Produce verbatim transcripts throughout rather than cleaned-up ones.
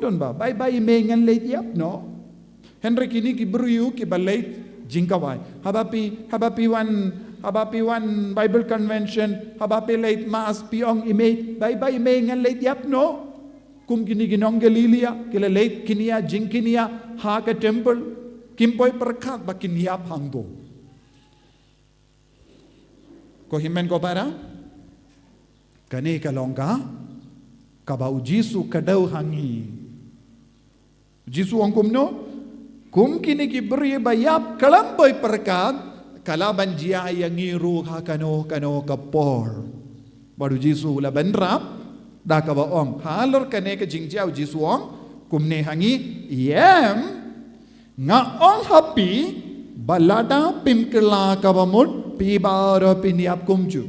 Don ba, bye bye i mei ngan leit ïap noh. Hynrei kine ki briew kiba leit jingkhawai. Haba phi, haba phi wan, haba phi wan Bible convention, haba phi leit mass phi ong i mei, bye bye i mei ngan leit ïap noh. Kum kine ki nong Galilea, ki la leit kynja jingkynja ha ka temple. Kim poi pyrkhat ba kin ïap hangto. Ko hynmen ko para, kane ka long ka, kaba u Jisu ka dei ha ngi. U Jisu ong kumno, kum kine ki briew ba ïap khlem poi pyrkhat, ka lah ban jia ïa ngi ruh ha kano kano ka por. Bad u Jisu u la bynrap da kaba ong, halor kane ka jingjia u Jisu u ong kumne ha ngi, em, nga ong ha phi, ba lada phim kylla kaba mut, phi baroh phin ïap kumjuh.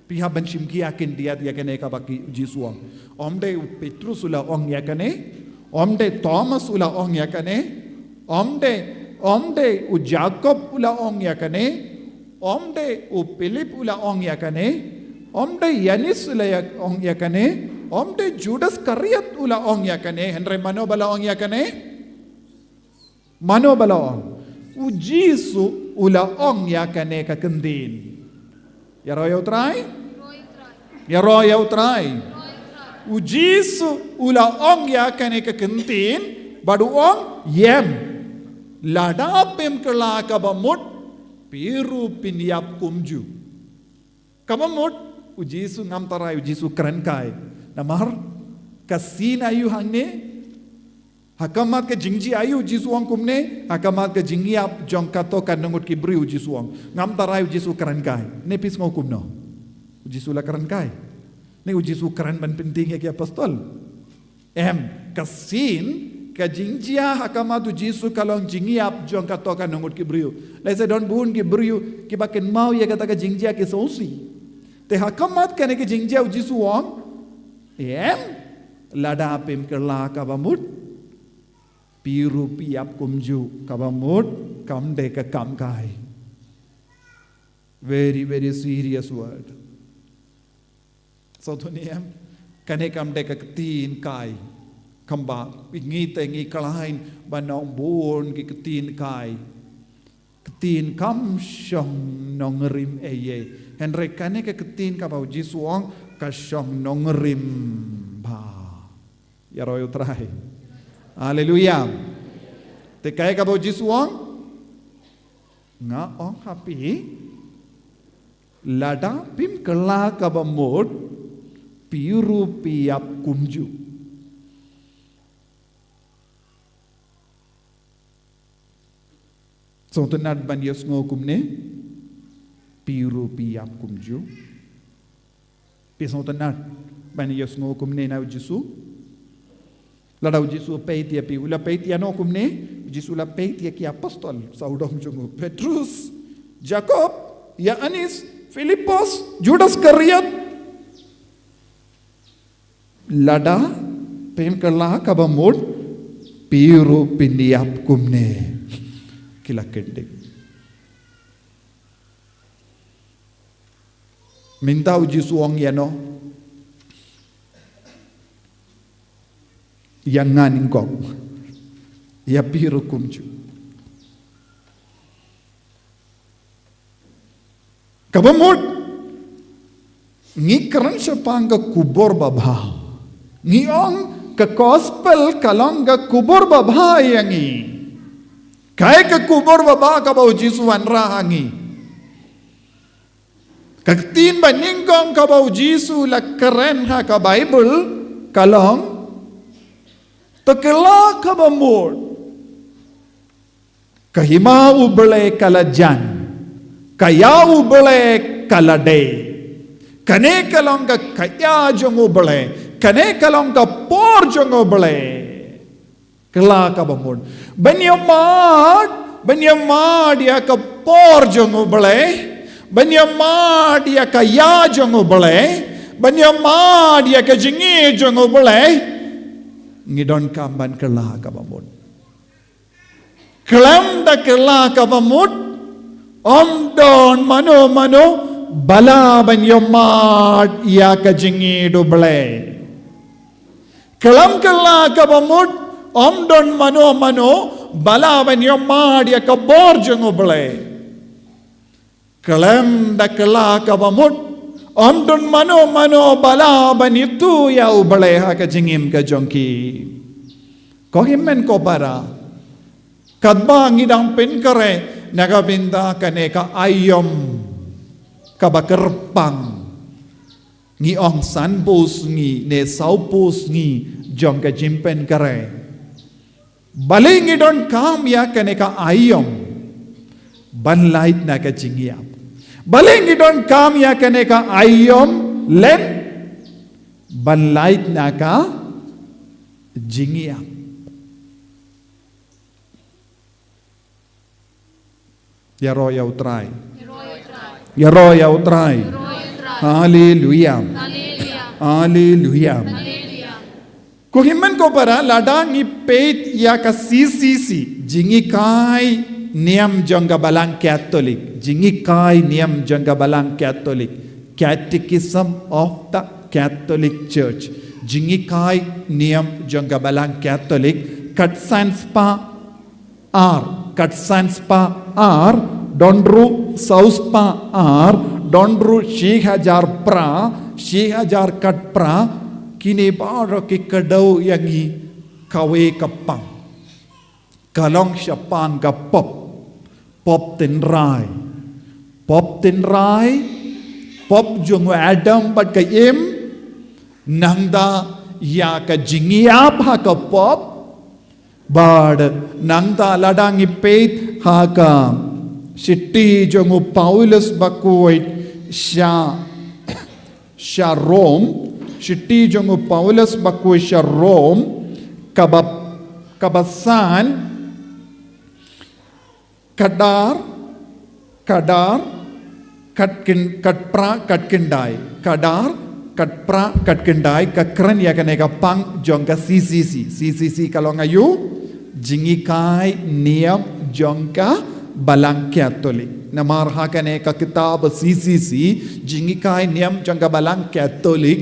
Phi hap ban shim khia khyndiat ïa kane kaba ki u Jisu u ong. Ym dei u Petrus u la ong ïa kane, ym dei Thomas u la ong ïa kane, ym dei, ym dei u Jakob u la ong ïa kane, ym dei u Philip u la ong ïa kane, ym dei Ïanis u la ïa, ong ïa kane, ym dei Judas Iskariot u la ong ïa kane, hynrei mano ba la ong ïa kane? Mano ba la ong? U Jisu u la ong ïa kane ka ktien. Ïaroh ïa u Trai? Ïaroh ïa u Trai. U Jisu u la ong ïa kane ka ktien, bad u ong, em, lada phim kylla kaba mut, phi ruh phin ïap kumjuh. Kaba mut, u Jisu ngam tharai u Jisu kren kai. Namar, ka sien aïu hangne, ha khmat ka jingjia aïu u Jisu u ong kumne, ha khmat ka jingïap jong kato ka nongut ki briew u Jisu u ong. Ngam tharai u Jisu kren kai. Ne phi sngew kumno? U Jisu la kren kai. Ne u Jisu kren ban pyntieng ïa ki apostol. Em, ka sien, ka jingjia ha khmat u Jisu ka long jingïap jong kato ka nongut ki briew. Lehse don bun ki briew, kiba kynmaw ïa kata ka jingjia ki sngewsih. Te ha khmat kane ka jingjia u Jisu u ong, em, lada phim kylla kaba mut, phi ruh phi ïap kumjuh, kaba mut, kam dei ka kam kai. Very, very serious word. Sngewthuh ne em, kane kam dei ka ktien kai. Kumba, ngi te ngi khlaiñ, ban ong bun ki ktien kai. Ktien kam shong nongrim ei ei. Hynrei kane ka ktien kaba u Jisu u ong, ka shong nongrim bha. Ïaroh ïa u Trai. Haleluia. Te kaei kaba u Jisu u ong? Nga ong ha phi, lada phim kylla kaba mut, phi ruh phi ïap kumjuh. Sngewtynnad ban ïohsngew kumne, phi ruh phi ïap kumjuh. Phi sngewtynnad ban ïohsngew kumne na u Jisu. Lada u Jisu u peit ïa phi, u la peit ïano kumne? U Jisu u la peit ïa ki apostol sawdong jong u, Petrus, Jakob, Ïanis, Philippus, Judas Iskariot. Lada phim kylla kaba mut, phi ruh phin ïap kumne. Ki la kyndit. Mynta u Jisu u ong ïano? Ïa nga nyngkong. Ïa phi ruh kumjuh. Kaba mut, ngi kren shaphang ka khubor babha. Ngi ong ka gospel ka long ka khubor babha ïa ngi. Kaei ka khubor babha kaba u Jisu u wanrah ha ngi? Ka ktien banyngkong kaba u Jisu u la kren ha ka Baibl ka long, to kylla kaba mut. Ka hima U Blei ka la jan. Ka ïa U Blei ka la dei. Kane ka long ka, ka ïa jong U Blei. Kane ka long ka por jong U Blei. Kylla kaba mut. Ban ïa mad, ban ïa mad ïa ka por jong U Blei. Ban ïa mad ïa ka ïa jong U Blei. Ban ïa mad ïa ka jingïeit jong U Blei. Ngi donkam ban kylla kaba mut. Khlem da kylla kaba mut, ym don mano mano ba lah ban ïa mad ïa ka jingïeit U Blei. Khlem kylla kaba mut, ym don mano mano ba lah ban ïohmad ïa ka bor jong U Blei. Khlem da kylla kaba mut, ym don mano mano ba lah ban ïathuh ïa U Blei ha ka jingim ka jong ki. Ko hynmen ko para, katba ngi dang pynkhreh na ka bynta kane ka aïom kaba kyrpang, ngi ong sanphew sngi ne sawphew sngi jong ka jingpynkhreh. Balei ngi donkam ïa kane ka aïom ban lait na ka jingïap? Balei ngi donkam ïa kane ka aïom len ban lait na ka jingïap? Ïaroh ïa U Trai. Ïaroh ïa U Trai. Haleluia. Haleluia. Ko hynmen ko para, lada ngi peit ïa ka C C C, jinghikai niam jong ka Balang Katholik, jinghikai niam jong ka Balang Katholik, Catechism of the Catholic Church, jinghikai niam jong ka Balang Katholik, khatsan spah ar, khatsan spah ar, don ruh saw spah ar, don ruh shi hajar phra, shi hajar khatphra, kine baroh ki kdew ïa ngi kawei ka pang. Ka long shaphang ka pop, pop tynrai, pop tynrai, pop jong u Adam bad ka Im, nangta ïa ka jingïap ha ka pop, bad nangta lada ngi peit ha ka shithi jong u Paulus bakhuid sha, sha Rom, shithi jong u Paulus bakhuid sha Rom, kaba, kaba san, khadar, khadar, khatkhyn-, khatphra, khatkhyndai. Khadar, khatphra, khatkhyndai, ka kren ïa kane ka pang jong ka C C C. C C C ka long aïu? Jinghikai niam jong ka Balang Katholik. Namar ha kane ka kitab C C C, jinghikai niam jong ka Balang Katholik,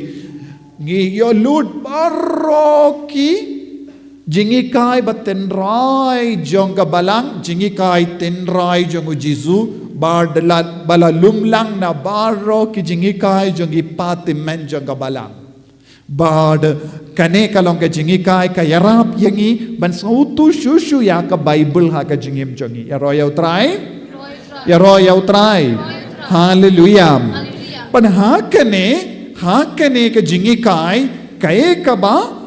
ngi ïoh lut baroh ki jinghikai ba tynrai jong ka Balang, jinghikai tynrai jong u Jisu, bad la, ba la lum lang na baroh ki jinghikai jong ki patymmen jong ka Balang. Bad kane ka long ka jinghikai ka ïarap ïa ngi ban sngewthuh shuh shuh ïa ka Baibl ha ka jingim jong ngi. Ïaroh ïa U Trai. Ïaroh ïa U Trai. Haleluia. Bad ha kane, ha kane ka jinghikai, kaei kaba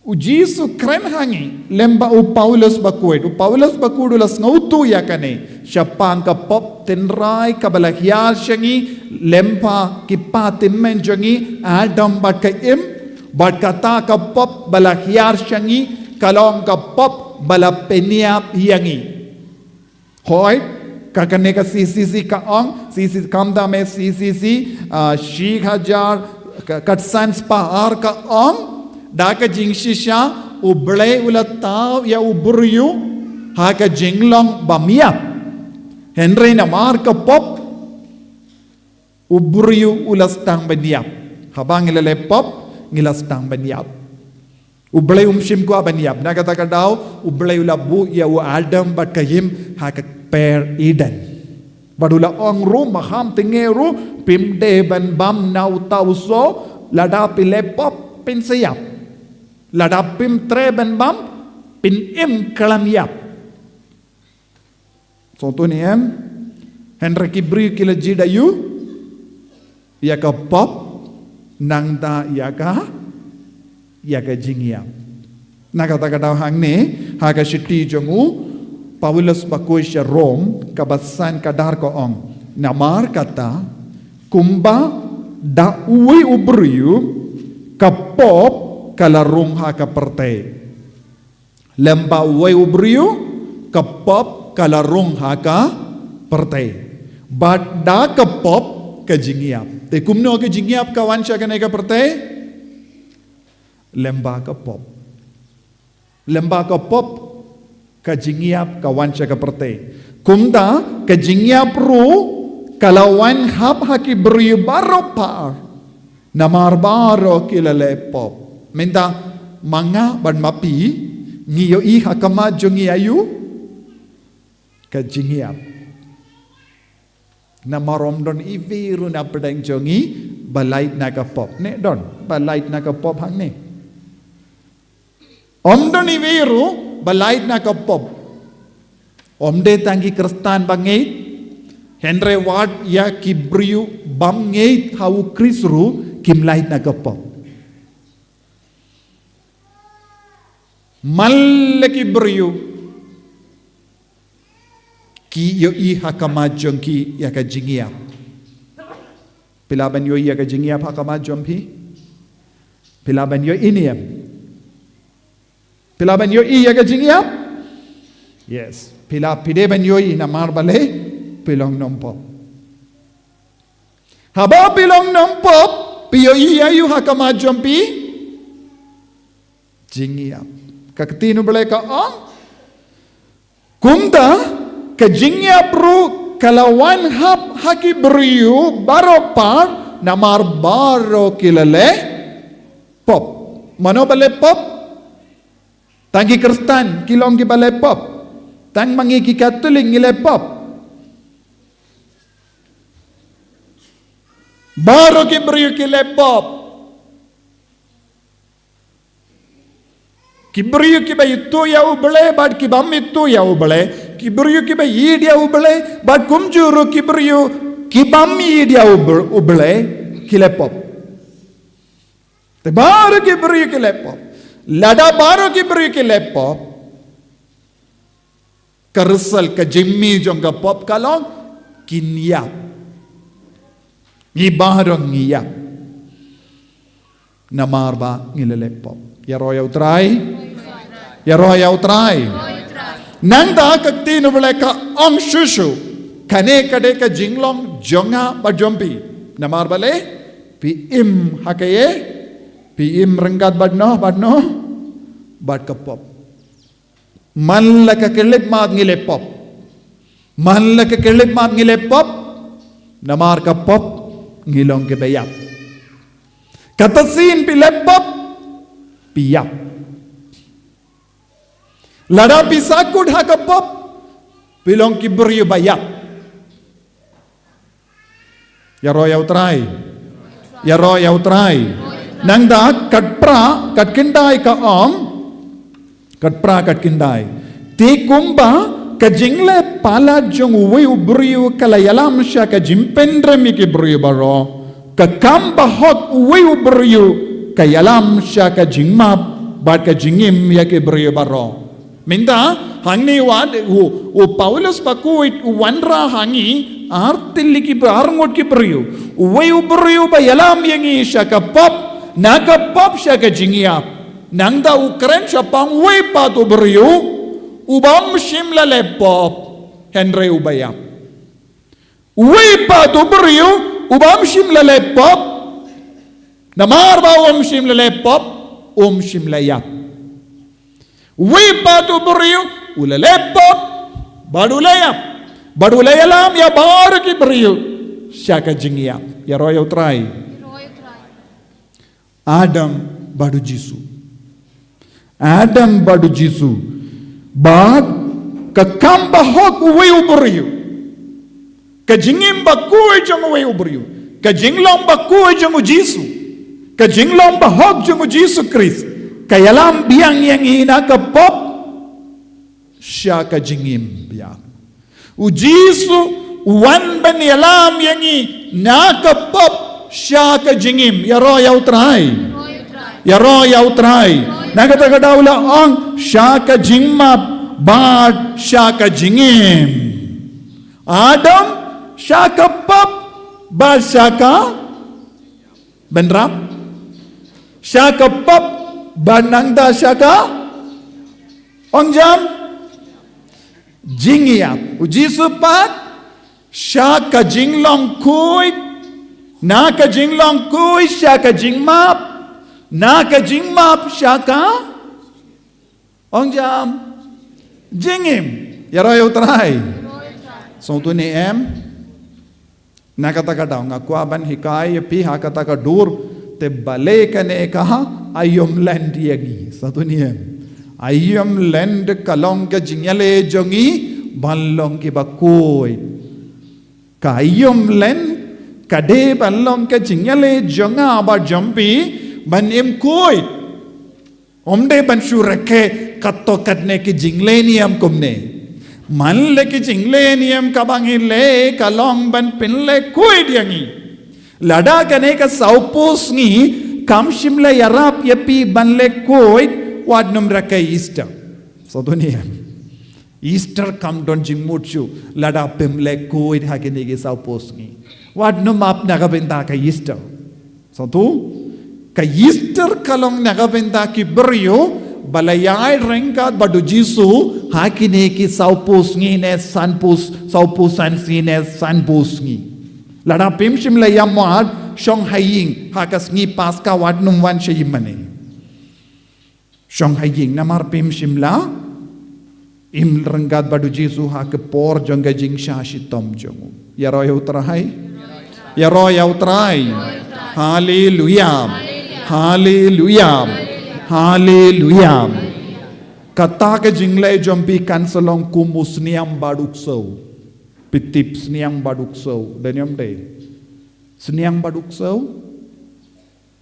u Jisu kren ha ngi lem bad u Paulus bakhuid. U Paulus bakhuid u la sngewthuh ïa kane shaphang ka pop tynrai kaba la hiar sha ngi lem bad ki patymmen jong ngi, Adam bad ka Im, bad kata ka pop ba la hiar sha ngi ka long ka pop ba la pynïap ïa ngi. Hooid, ka kane ka C C C ka ong, C C C, khamtam eh C C C, ah, shi hajar, ka, khatsan spah ar ka ong, da ka jingshisha, U Blei u la thaw ïa u briew ha ka jinglong bym ïap. Hynrei namar ka pop, u briew u la sdang ban ïap. Haba ngi la leh pop, ngi la sdang ban ïap. U Blei um shym kwah ban ïap. Na kata ka daw, U Blei u la buh ïa u Adam bad ka Im ha ka kper Eden. Bad u la ong ruh, maham tynge ruh, phim dei ban bam na uta u soh, lada phi leh pop phin sa ïap. Lada phim treh ban bam, phin im khlem ïap. Sngewthuh ne em? Hynrei ki briew ki la jied aïu? Ïa ka pop, nangta ïa ka, ïa ka jingïap. Na kata ka daw hangne, ha ka shithi jong u Paulus bakhuid sha Rom, kaba san khadar ka ong. Namar kata, kumba da uwei u briew, ka pop ka la rung ha ka pyrthei. Lem bad uwei u briew, ka pop ka la rung ha ka pyrthei. Bad da ka pop ka jingïap. Te kumno ka jingïap ka wan sha kane ka pyrthei? Lem bad ka pop. Lem bad ka pop ka jingïap ka wan sha ka pyrthei. Kumta ka jingïap ruh ka la wan hap ha ki briew baroh par. Namar baroh ki la leh pop. Mynta ma nga bad ma phi ngi ïohi ha khmat jong ngi aïu? Ka jingïap. Namar ym don iwei ruh na pdeng jong ngi ba lait na ka pop. Ne don ba lait na ka pop hangne? Ym don iwei ruh ba lait na ka pop. Ym dei tang ki Khristan ba ngeit, hynrei wat ïa ki briew bym ngeit ha U Khrist ruh kim lait na ka pop. Man la ki briew ki ïohi ha khmat jong ki ïa ka jingïap. Phi lah ban ïohi ïa ka jingïap ha khmat jong phi? Phi lah ban ïohi ne em? Phi lah ban ïohi ïa ka jingïap? Yes. Phi lah, phi dei ban ïohi namar balei? Phi long nongpop. Haba phi long nongpop, phi ïohi aïu ha khmat jong phi? Jingïap. Ka ktien U Blei ka ong, kumta ka jingïap ruh ka la wan hap ha ki briew baroh pat namar baroh ki la leh pop. Mano ba leh pop? Tang ki Khristan ki long kiba leh pop? Tang ma ngi ki Katholik ngi leh pop? Baroh ki briew ki leh pop. Ki briew kiba ithuh ïa U Blei bad ki bym ithuh ïa U Blei. Ki briew kiba ïeit ïa U Blei bad kumjuh ruh ki briew ki bym ïeit ïa U Bl-, U Blei ki leh pop. Te baroh ki briew ki leh pop. Lada baroh ki briew ki leh pop, ka result, ka jingmih jong ka pop ka long kin ïap. Ngi baroh ngi ïap. Namar ba ngi la leh pop. Ïaroh ïa U Trai. Ïaroh ïa U Trai. Nangta ka ktien U Blei ka ong shuh shuh, kane ka dei ka jinglong jong nga bad jong phi. Namar balei? Phi im ha kaei? Phi im ryngkat bad noh, bad noh, bad ka pop. Man la ka khyllipmat ngi leh pop. Man la ka khyllipmat ngi leh pop. Namar ka pop ngi long kiba ïap. Kata sien phi leh pop, phi ïap. Lada phi sahkut ha ka pop, phi long ki briew ba ïap. Ïaroh ïa U Trai. Ïaroh ïa U Trai. Nangta kat phra, kat khyndai ka ong. Kat phra, kat khyndai. Te kumba ka jingleh palat jong uwei u briew ka la ïalam sha ka jingpynrem ïa ki briew baroh, ka kam bahok uwei u briew ka ïalam sha ka jingmap bad ka jingim ïa ki briew baroh. Mynta hangne wat u, u Paulus bakhuid u wanrah ha ngi ar tylli ki br-, ar ngut ki briew. Uwei u briew ba ïalam ïa ngi sha ka pop, na ka pop sha ka jingïap. Nangta u kren shaphang uwei pat u briew u bym shym la leh pop, hynrei uba ïap. Uwei pat u briew u bym shym la leh pop. Namar ba um shym la leh pop, um shym la ïap. Uwei pat u briew u la leh pop bad u la ïap, bad u la ïalam ïa baroh ki briew sha ka jingïap. Ïaroh ïa U Trai. Adam bad U Jisu. Adam bad U Jisu. Bad ka kam bahok uwei u briew, ka jingim bakhuid jong uwei u briew, ka jinglong bakhuid jong U Jisu, ka jinglong bahok jong U Jisu Khrist, ka ïalam biang ïa ngi na ka pop sha ka jingim biang. U Jisu u wan ban ïalam ïa ngi na ka pop sha ka jingim. Ïaroh ïa U Trai. Ïaroh ïa U Trai. Na kata ka daw la ong sha ka jingmap bad sha ka jingim. Adam sha ka pop bad sha ka bynrap. Sha ka pop bad nangta sha ka, ong jam, jingïap. U Jisu pat sha ka jinglong khuid, na ka jinglong khuid sha ka jingmap, na ka jingmap sha ka, ong jam, jingim. Ïaroh ïa U Trai. Sngewthuh ne em? Na kata ka daw nga kwah ban hikai ïa phi ha kata ka dur, te balei kane ka aïom lent ïa ngi. Sa tu niam. Aïom lent ka long ka jingïaleh jong ngi ban long kiba khuid. Ka aïom lent ka dei ban long ka jingïaleh jong nga bad jong phi ban im khuid. Ym dei ban shu rakhe katto katne ki jingleh niam kumne. Man la ki jingleh niam kaba ngi leh ka long ban pynleh khuid ïa ngi. Lada kane ka sawphew sngi kam shym la ïarap ïa phi ban leh khuid, wat nym rakhe Easter. Sa tu niam. Easter kam don jingmut shuh lada phim leh khuid ha kine ki sawphew sngi. Wat nym ap na ka bynta ka Easter. Sa tu, ka Easter ka long na ka bynta ki briew ba la ïaid ryngkat bad u Jisu ha kine ki sawphew sngi ne sanphew, sawphew san sngi ne sanphew sngi. Lada phim shym la ïam wad, shong ha ïing ha ka sngi Paska, wat nym wan sha ïing mane. Shong ha ïing namar phim shym la im ryngkat bad u Jisu ha ka por jong ka jingshah shitom jong u. Ïaroh ïa u Trai. Ïaroh ïa u Trai. Haleluya. Haleluya. Haleluya. Kata ka jingleh jong phi kan sa long kum u sniang bad u ksew. Phi tip sniang bad u ksew. Dei ne ym dei? Sniang bad u ksew.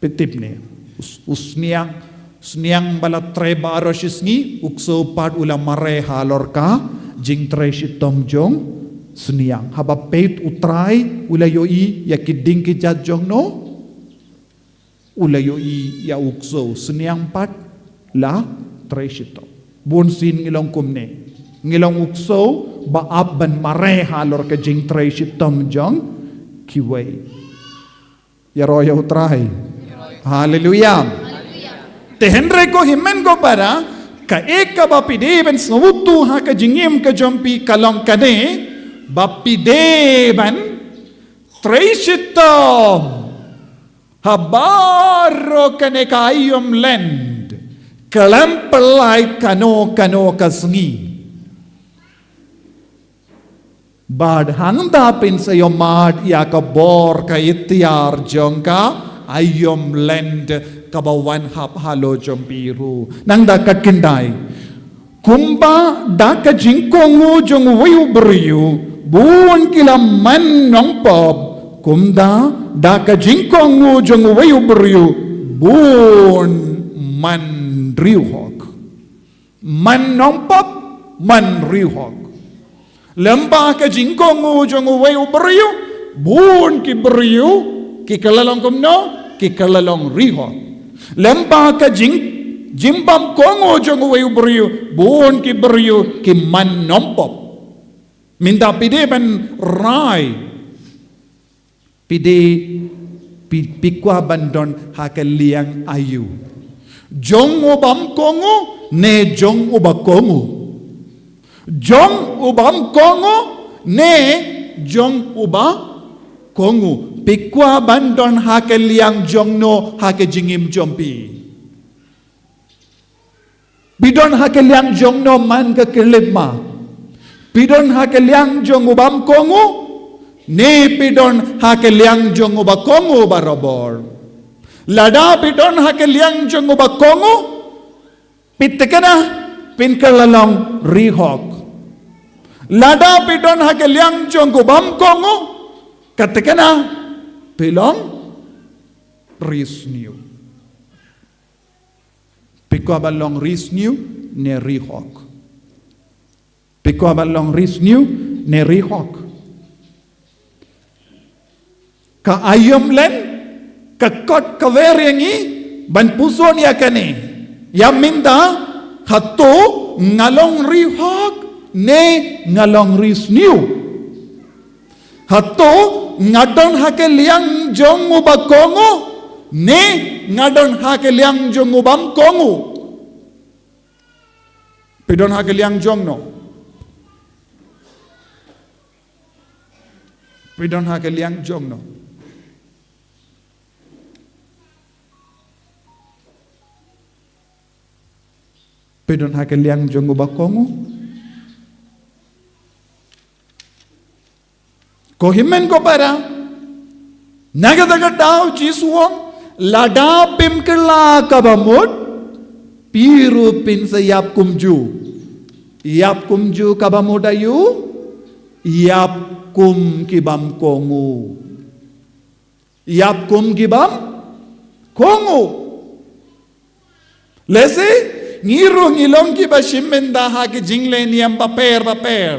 Phi tip ne, u s-, u sniang, sniang ba la trei baroh shi sngi, u ksew pat u la mareh halor ka jingtrei shitom jong sniang. Haba peit u Trai u la ïohi ïa ki ding ki jat jong no, u la ïohi ïa u ksew, sniang pat la trei shitom. Bun sien ngi long kumne. Ngi long u ksew ba ap ban mareh halor ka jingtrei shitom jong kiwei. Ïaroh ïa u Trai. Haleluya. Te hynrei ko hynmen ko para, kaei kaba phi dei ban sngewthuh ha ka jingim ka jong phi ka long kane, ba phi dei ban trei shitom ha baroh kane ka aïom lent, khlem pynlait kano kano ka sngi. Bad hangta phin sa ïohmad ïa ka bor ka iktiar jong ka aïom lent kaba wan hap halor jong phi ruh. Nangta ka khyndai. Kumba da ka jingkohnguh jong uwei u briew bun ki la man nongpop, kumta da ka jingkohnguh jong uwei u briew bun man riewhok. Man nongpop, man riewhok. Lem bad ka jingkohnguh jong uwei u briew, bun ki briew ki kylla long kumno, ki kylla long riewhok. Lem bad ka jing, jingbam kohnguh jong uwei u briew, bun ki briew ki man nongpop. Mynta phi dei ban rai, phi dei, phi, phi kwah ban don ha ka liang aïu? Jong u bam kohnguh ne jong u ba kohnguh? Jong u bam kohnguh ne jong u ba kohnguh? Phi kwah ban don ha ka liang jong no ha ka jingim jong phi? Phi don ha ka liang jong no man ka khyllipmat? Phi don ha ka liang jong u bam kohnguh ne phi don ha ka liang jong u ba kohnguh barabor? Lada phi don ha ka liang jong u ba kohnguh, phi tip kane, phin kylla long riewhok. Lada phi don ha ka liang jong u bam kohnguh, ka tip kane, phi long riewsniew. Phi kwah ban long riewsniew ne riewhok? Phi kwah ban long riewsniew ne riewhok? Ka aïom lent ka kot ka wer ïa ngi ban puson ïa kane. Ïa mynta, hato nga long riewhok ne nga long riewsniew? Hato nga don ha ka liang jong u ba kohnguh ne nga don ha ka liang jong u bam kohnguh? Phi don ha ka liang jong no? Phi don ha ka liang jong no? Phi don ha ka liang jong u ba kohnguh? Ko hynmen ko para, na kata ka daw Jisu u ong, Lada phim kylla kaba mut, phi ruh phin sa ïap kumjuh. Ïap kumjuh kaba mut aïu? Ïap kum ki bym kohnguh. Ïap kum ki bym kohnguh. Lehse ngi ruh ngi long kiba shim bynta ha ki jingleh niam bapher bapher.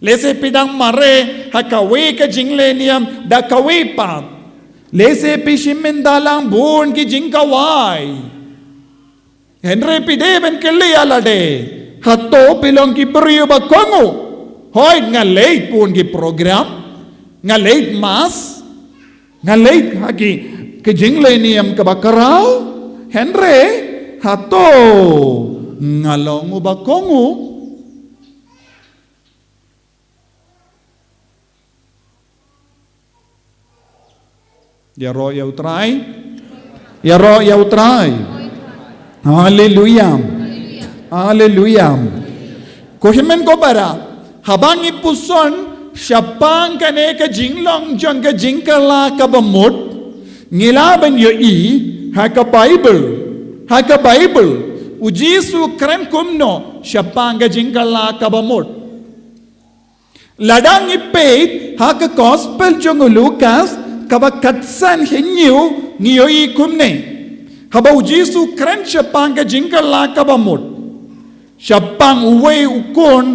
Lehse phi dang mareh ha kawei ka jingleh niam da kawei pat. Lehse phi shim bynta lang bun ki jingkhawai. Hynrei phi dei ban kylli ïa lade, hato phi long ki briew ba kohnguh? Hooid, nga leit bun ki program, nga leit mass, nga leit ha ki, ki jingleh niam kaba khraw. Hynrei hato nga long uba kohnguh? Ïaroh ïa U Trai. Ïaroh ïa U Trai. Haleluya. Haleluya. Ko hynmen ko para, haba ngi puson shaphang kane ka jinglong jong ka jingkylla kaba mut, ngi lah ban ïohi ha ka Baibl. Ha ka Baibl, U Jisu u kren kumno shaphang ka jingkylla kaba mut. Lada ngi peit ha ka Gospel jong u Lukas, kaba khatsan hynñiew, ngi ïohi kumne. Haba U Jisu u kren shaphang ka jingkylla kaba mut, shaphang uwei u khun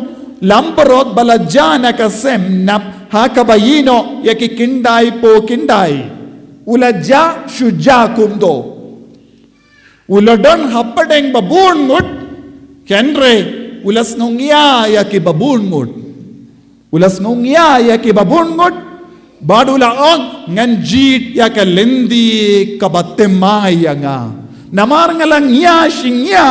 langbrot ba la jah na ka sem nap ha kaba ïehnoh ïa ki khyndai phew khyndai. U la jah shu jah kumto. U la don hapdeng ba bun ngut, hynrei u la sngewngia ïa ki ba bun ngut. U la sngewngia ïa ki ba bun ngut, bad u la ong, ngan jied ïa ka lynti kaba thymmai ïa nga. Namar nga la ngia shi ngia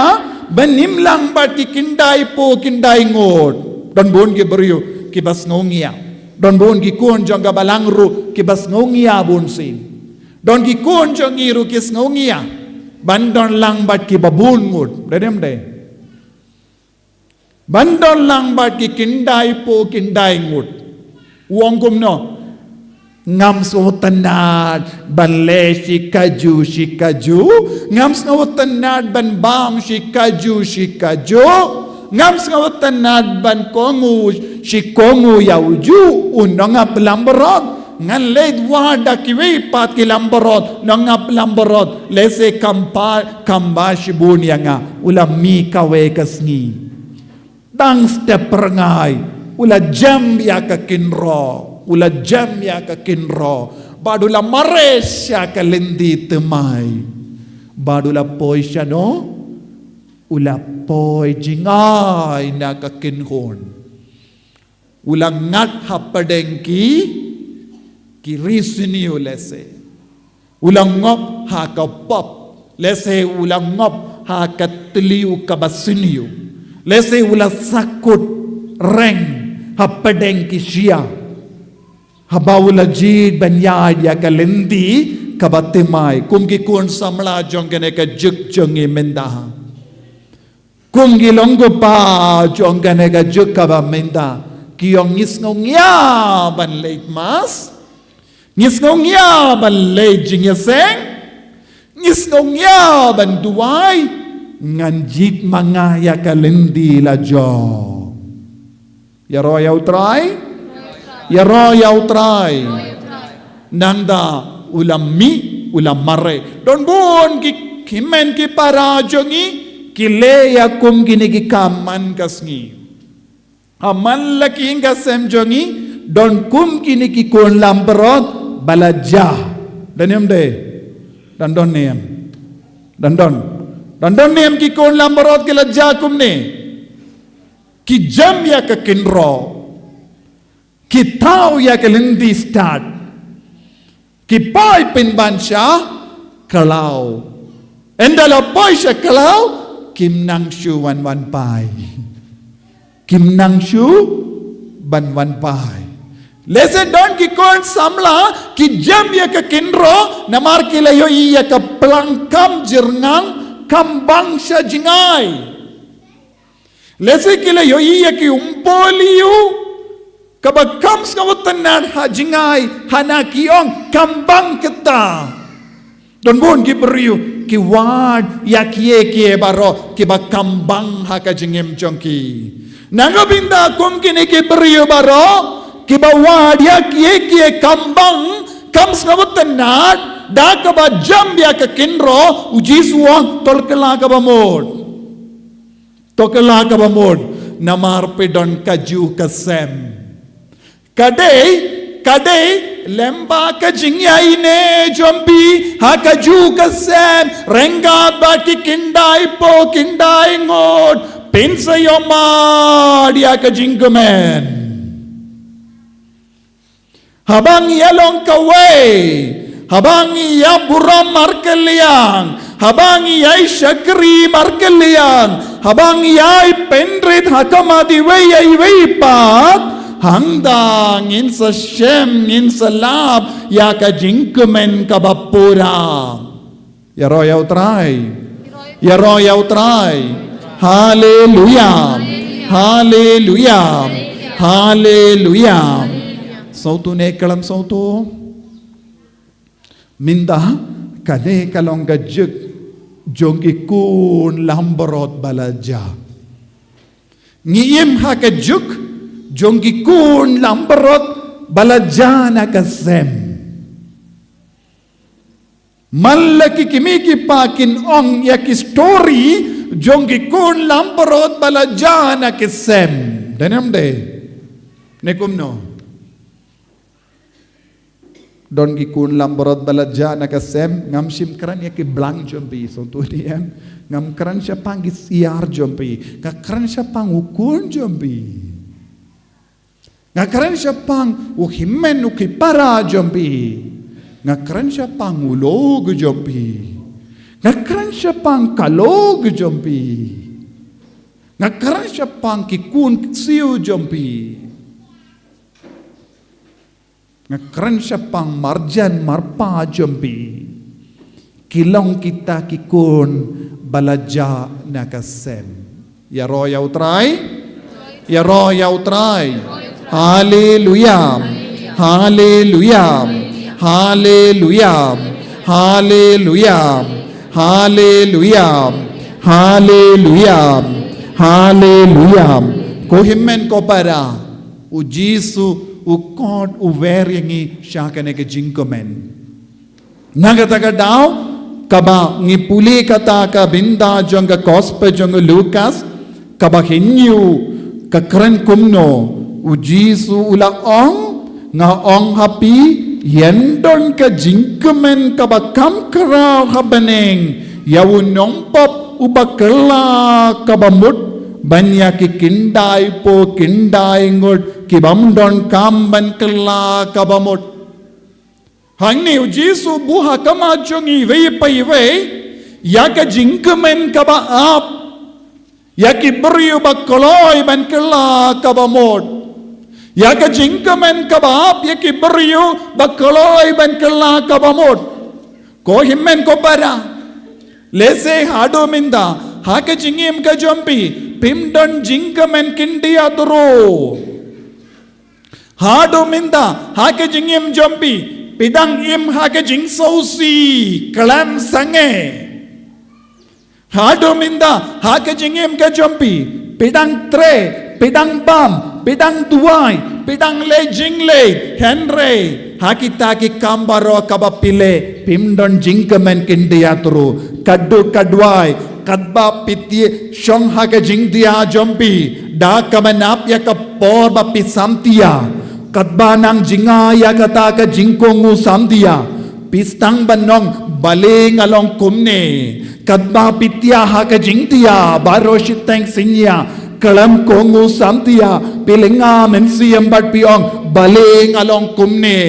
ban im lang bad ki khyndai phew khyndai ngut. Don bun ki briew kiba sngewngia. Don bun ki khun jong ka balang ruh kiba sngewngia bun sien. Don ki khun jong ngi ruh ki sngewngia ban don lang bad ki ba bun ngut. Dei ne em dei? Ban don lang bad ki khyndai phew khyndai ngut. U ong kumno? Ngam sngewtynnad ban leh shi kajuh shi kajuh. Ngam sngewtynnad ban bam shi kajuh shi kajuh. Ngam sngewtynnad ban kohnguh shi kohnguh ïa ujuh u nongap langbrot. Ngan leit wad da kiwei pat ki langbrot, nongap langbrot, lehse kam pat, kam ba shibun ïa nga. U la mih kawei ka sngi. Tang step rngai, u la jem ïa ka kynroh, u la jem ïa ka kynroh. Bad u la mareh sha ka lynti thymmai. Bad u la poi shano? U la poi jngai na ka kynhun. U la ngat hapdeng ki, ki ri sniew lehse. U la ngop ha ka pop, lehse u la ngop ha ka thliew kaba sniew. Lehse u la sakut reng hapdeng ki shyiap. Haba u la jied ban ïaid ïa ka lynti kaba thymmai, kum ki khun samla jong kane ka juk jong ngi mynta. Kum ki long ko pa jong kane ka juk kaba mynta, ki ong ngi sngewngia ban leit mass, ngi sngewngia ban leit jingïaseng, ngi sngewngia ban duwai, ngan jied ma nga ïa ka lynti la jong. Ïaroh ïa U Trai. Ïaroh ïa U Trai. Nangta u la mih, u la mareh. Don bun ki, ki hynmen ki para jong ngi, ki leh ïa kum kine ki kam man ka sngi. Ha man la ki ïing ka sem jong ngi, don kum kine ki khun langbrot ba la jah. Don ne em dei? Don, don ne em? Don, don. Don, don ne em ki khun langbrot ki la jah kumne? Ki jem ïa ka kynroh. Ki thaw ïa ka lynti stad. Ki poi pynban sha khlaw. Ynda la poi sha khlaw, kim nang shuh wan wan phai. Kim nang shuh ban wan phai. Lehse don ki khun samla, ki jem ïa ka kynroh, namar ki la ïohi ïa ka plang kam jyrngam, kam bang sha jngai. Lehse ki la ïohi ïa ki umpohliew, kaba kam sngewtynnad ha jngai, hana ki ong kam bang kata. Don bun ki briew ki wad ïa kiei kiei baroh kiba kambang ha ka jingim jong ki. Na ka bynta kum kine ki briew baroh kiba wad ïa kiei kiei kambang, kam sngewtynnat, da kaba jam ïa ka kynroh, u Jisu u ong, to kylla kaba mut. To kylla kaba mut, namar phi don kajuh ka sem. Ka dei, ka dei lyngba ka jingïaineh jong phi ha kajuh ka sem, ryngkat bad ki khyndai phew khyndai ngut, phin sa ïohmad ïa ka jingkmen. Haba ngi ïalong kawei, haba ngi ïaburom markylliang, haba ngi ïashakri markylliang, haba ngi ïai pynrit ha khmat iwei ïa iwei pat, hangta ngin sa shem, ngin sa lap ïa ka jingkmen kaba pura. Ïaroh ïa U Trai. Ïaroh ïa U Trai. Haleluya. Haleluya. Haleluya. Sawtu ne klam sawtu. Mynta kane ka long ka juk jong ki khun langbrot ba la jia. Ngi im ha ka juk jong ki khun langbrot ba la jia na ka sem. Man la ki kmie ki kpa kin ong ïa ki story jong ki khun langbrot ba la jia na ka sem. Dei ne em dei? Ne kumno? Don ki khun langbrot ba la jia na ka sem, ngam shym kren ïa ki blang jong phi, sngewthuh ne em? Ngam kren shaphang ki siar jong phi, nga kren shaphang u khun jong phi. Nga kren shaphang u hynmen u khun para jong phi. Nga kren shaphang u lok jong phi. Nga kren shaphang ka lok jong phi. Nga kren shaphang ki khun ksiew jong phi. Nga kren shaphang marjan marpa jong phi. Ki long kita ki khun ba la jia na ka sem. Ïaroh ïa U Trai. Ïaroh ïa U Trai. Haleluya. Haleluya. Haleluya. Haleluya. Haleluya. Haleluya. Haleluya. Ko hynmen ko para, u Jisu u khot u wer ïa ngi sha kane ka jingkmen. Na kata ka daw, kaba ngi pule kata ka bynta jong ka gospel jong u Lukas, kaba hynñiew ka kren kumno, u Jisu u la ong, nga ong ha phi, ïa don ka jingkmen kaba kham khraw ha bneng ïa u nongpop uba kylla kaba mut, ban ïa ki khyndai phew khyndai ngut ki bym don kam ban kylla kaba mut. Hangne u Jisu u buh ha khmat jong iwei pa iwei ïa ka jingkmen kaba ap ïa ki briew ba kloi ban kylla kaba mut. Ïa ka jingkmen kaba ap ïa ki briew ba kloi ban kylla kaba mut. Ko hynmen ko para, lehse haduh mynta ha ka jingim ka jong phi phim don jingkmen khyndiat ruh. Haduh mynta ha ka jingim jong phi phi dang im ha ka jingsngewsih khlem sangeh. Haduh mynta ha ka jingim ka jong phi phi dang treh, phi dang bam, phi dang duwai, phi dang leh jingleh, hynrei ha kita ki kam baroh kaba phi leh phim don jingkmen khyndiat ruh. Ka duh ka duwai, katba phi tieng shong ha ka jingtieng jong phi, da kaba nap ïa ka por ba phi samtieng. Katba nang jngai ïa kata ka jingkohnguh samtieng, phi sdang ban ong balei nga long kumne. Katba phi tieng ha ka jingtieng baroh shiteng synñia, khlem kohnguh samtieng, phi lynga mynsiem bad phi ong balei nga long kumne.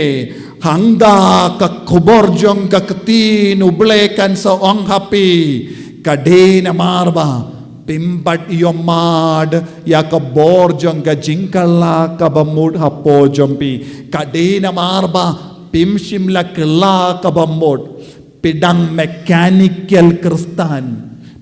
Hangta ka khubor jong ka ktien U Blei kan sa ong ha phi, ka dei namar ba phim pat ïohmad ïa ka bor jong ka jingkylla kaba mut hapoh jong phi. Ka dei namar ba phim shym la kylla kaba mut. Phi dang mechanical Khristan.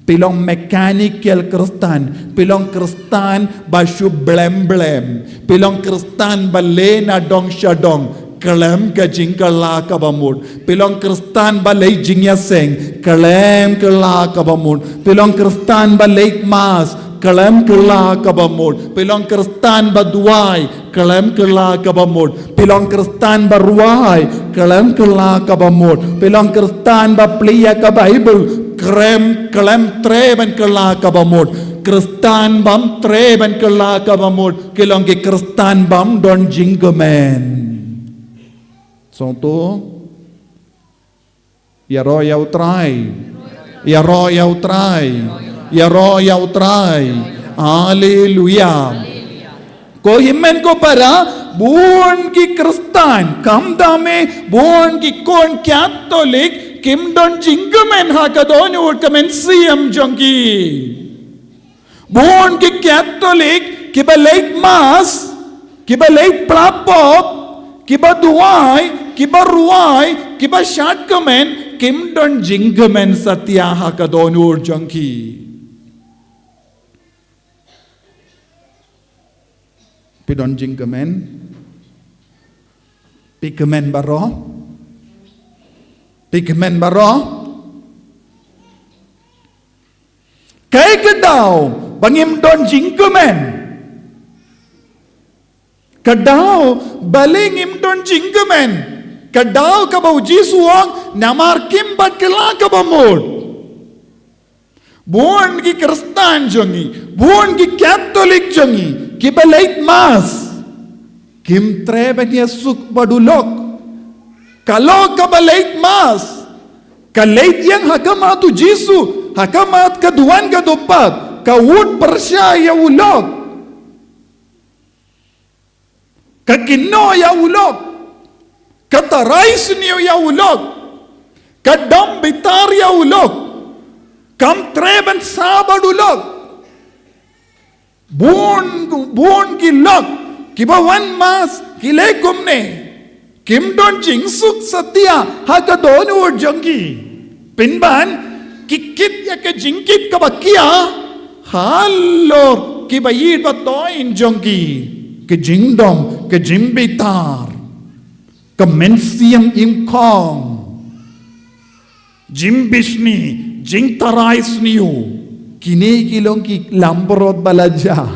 Phi long mechanical Khristan. Phi long Khristan ba shu blem blem. Phi long Khristan ba leh na dong sha dong. Khlem ka jingkylla kaba mut. Phi long Khristan ba leit jingïaseng, khlem kylla kaba mut. Phi long Khristan ba leit Mass, khlem kylla kaba mut. Phi long Khristan ba duwai, khlem kylla kaba mut. Phi long Khristan ba rwai, khlem kylla kaba mut. Phi long Khristan ba plie ïa ka Baibl, khlem, khlem treh ban kylla kaba mut. Khristan bym treh ban kylla kaba mut ki long ki Khristan bym don jingkmen. Sngewthuh? Ïaroh ïa U Trai. Ïaroh ïa U Trai. Ïaroh ïa U Trai. Haleluya. Ko hynmen ko para, bun ki Khristan, khamtam eh, bun ki khun Katholik, kim don jingkmen ha ka dohnud ka mynsiem jong ki. Bun ki Katholik, kiba leit Mass, kiba leit pla pop, kiba duwai, kiba rwai, kiba shad kmen, kim don jingkmen satia ha ka dohnud jong ki. Phi don jingkmen? Phi kmen baroh? Phi kmen baroh? Kaei ka daw ba ngim don jingkmen? Ka daw balei ngim don jingkmen? Ka daw kaba U Jisu u ong namar kim pat kylla kaba mut. Bun ki Khristan jong ngi, bun ki Katholik jong ngi, kiba leit Mass, kim treh ban ïasuk bad u lok. Ka lok kaba leit Mass, ka leit ïeng ha khmat U Jisu, ha khmat ka duwan ka dupad, ka wut pyrshah ïa u lok. Ka kynnoh ïa u lok. Ka tharai sniew ïa u lok. Ka dom bitar ïa u lok. Kam treh ban sah bad u lok. Bun, bun ki lok kiba wan Mass ki leh kumne. Kim don jingsuk satia ha ka dohnud jong ki. Pynban, ki kit ïa ka jingkit kaba khia halor kiba ïeit ba thoh jong ki. Ka jingdom, ka jingbitar, ka mynsiem imkhong, jingbishni, jingtharai sniew. Kine ki long ki langbrot ba la jia.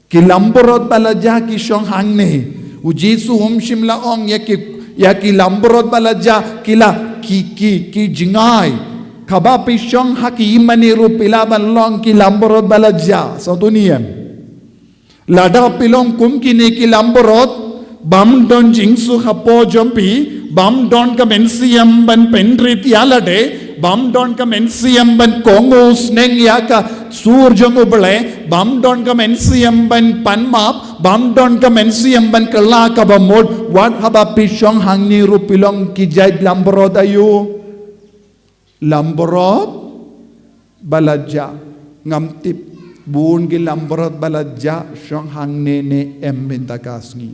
Ki langbrot ba la jia ki shong hangne. U Jisu um shym la ong ïa ki, ïa ki langbrot ba la jia ki la, ki, ki, ki jngai. Kaba phi shong ha ki ïingmane ruh phi lah ban long ki langbrot ba la jia. Sngewthuh ne em? Lada phi long kum kine ki langbrot, bym don jingsuk hapoh jong phi, bym don ka mynsiem ban pynrit ïa lade, bym don ka mynsiem ban kohnguh sneng ïa ka sur jong U Blei, bym don ka mynsiem ban pan map, bym don ka mynsiem ban kylla kaba mut, wat haba phi shong hangne ruh phi long ki jait langbrot aïu. Langbrot ba la jia, ngam tip bun ki langbrot ba la jia shong hangne ne em mynta ka sngi.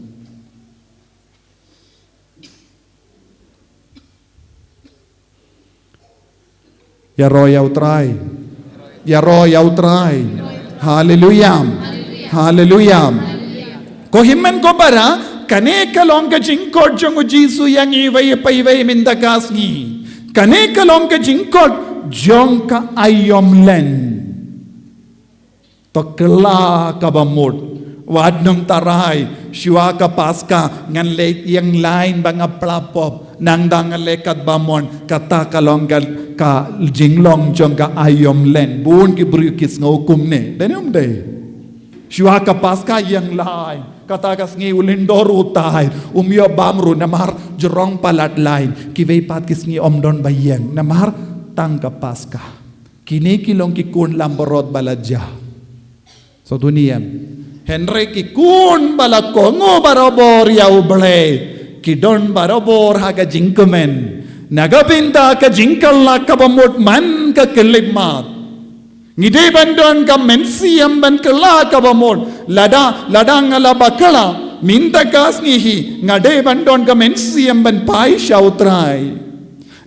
Ïaroh ïa U Trai. Ïaroh ïa U Trai. Haleluya. Haleluya. Ko hynmen ko para, kane ka long ka jingkhot jong U Jisu ïa ngi iwei pa iwei mynta ka sngi. Kane ka long ka jingkhot jong ka aïom len. To kylla kaba mut. Wat nym tharai, shuwa ka Paska ngan leit ïeng lain ba nga pla pop, nangta ngan leit katba mon, kata ka long ka, ka jinglong jong ka aïom len. Bun ki briew ki sngew kumne. Dei ne ym dei? Shuwa ka Paska ïeng lain, kata ka sngi u lyndor u tai, um ïoh bam ruh namar jrong palat lain. Kiwei pat ki sngi ym don ba ïeng namar tang ka Paska. Kine ki long ki khun langbrot ba la jia. Sngewthuh ne em? Hynrei ki khun ba la kohnguh barabor ïa U Blei, ki don barabor ha ka jingkmen. Na ka bynta ka jingkylla kaba mut man ka khyllipmat. Ngi dei ban don ka mynsiem ban kylla kaba mut. Lada, lada nga la bakla mynta ka sngi hi, nga dei ban don ka mynsiem ban phai sha U Trai.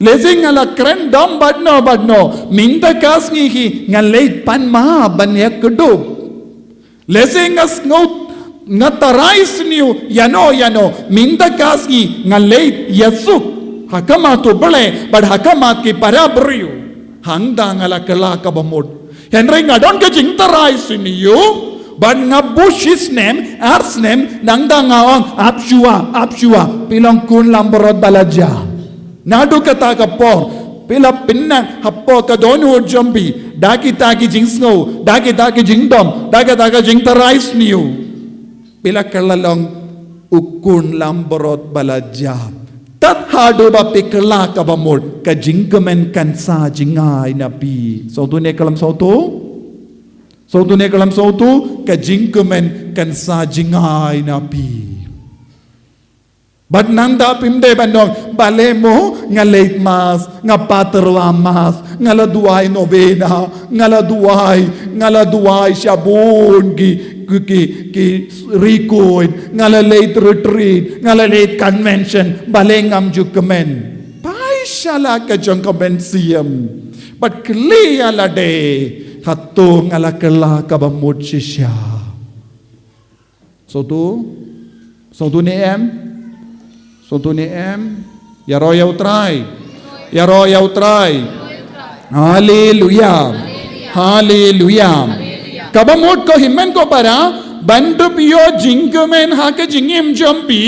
Lehse nga la kren dom bad no bad no, mynta ka sngi hi ngan leit pan map ban ïakdup. Lehse nga sngew Nga tharai sniew ïano ïano, mynta ka sngi nga leit ïasuk ha khmat U Blei bad ha khmat ki para briew. Hangta nga la kylla kaba mut. Hynrei nga don ka jingtharai sniew bad nga buh shisnem arsnem, nangta nga ong, ap shuwa, ap shuwa, phi long khun langbrot ba la jia. Naduh kata ka por phi la pynnang hapoh ka dohnud jong phi da kita ki jingsngew, da kita ki jingdom, da kata ka jingtharai sniew. Phi la kylla long u khun langbrot ba la jia. Tad haduh ba phi kylla kaba mut, ka jingkmen kan sa jngai na phi. Sngewthuh ne khlem sngewthuh? Sngewthuh ne khlem sngewthuh? Ka jingkmen kan sa jngai na phi. Bad nangta phim dei ban ong, balei mo nga leit mass, nga patwa mass, nga la duwai novena, nga la duwai, nga la duwai sha bun ki, ki, ki, ki rikuid, nga la leit retreat, nga la leit convention, balei ngam ju kmen? Phai sha la ka jong ka mynsiem bad kylli ïa lade, hato nga la kylla kaba mut shisha? Sngewthuh? Sngewthuh ne em? Sngewthuh ne em? Ïaroh ïa U Trai. Ïaroh ïa U Trai. Haleluia. Haleluia. Kaba mut ko hynmen ko para, ban dup ïoh jingkmen ha ka jingim jong phi,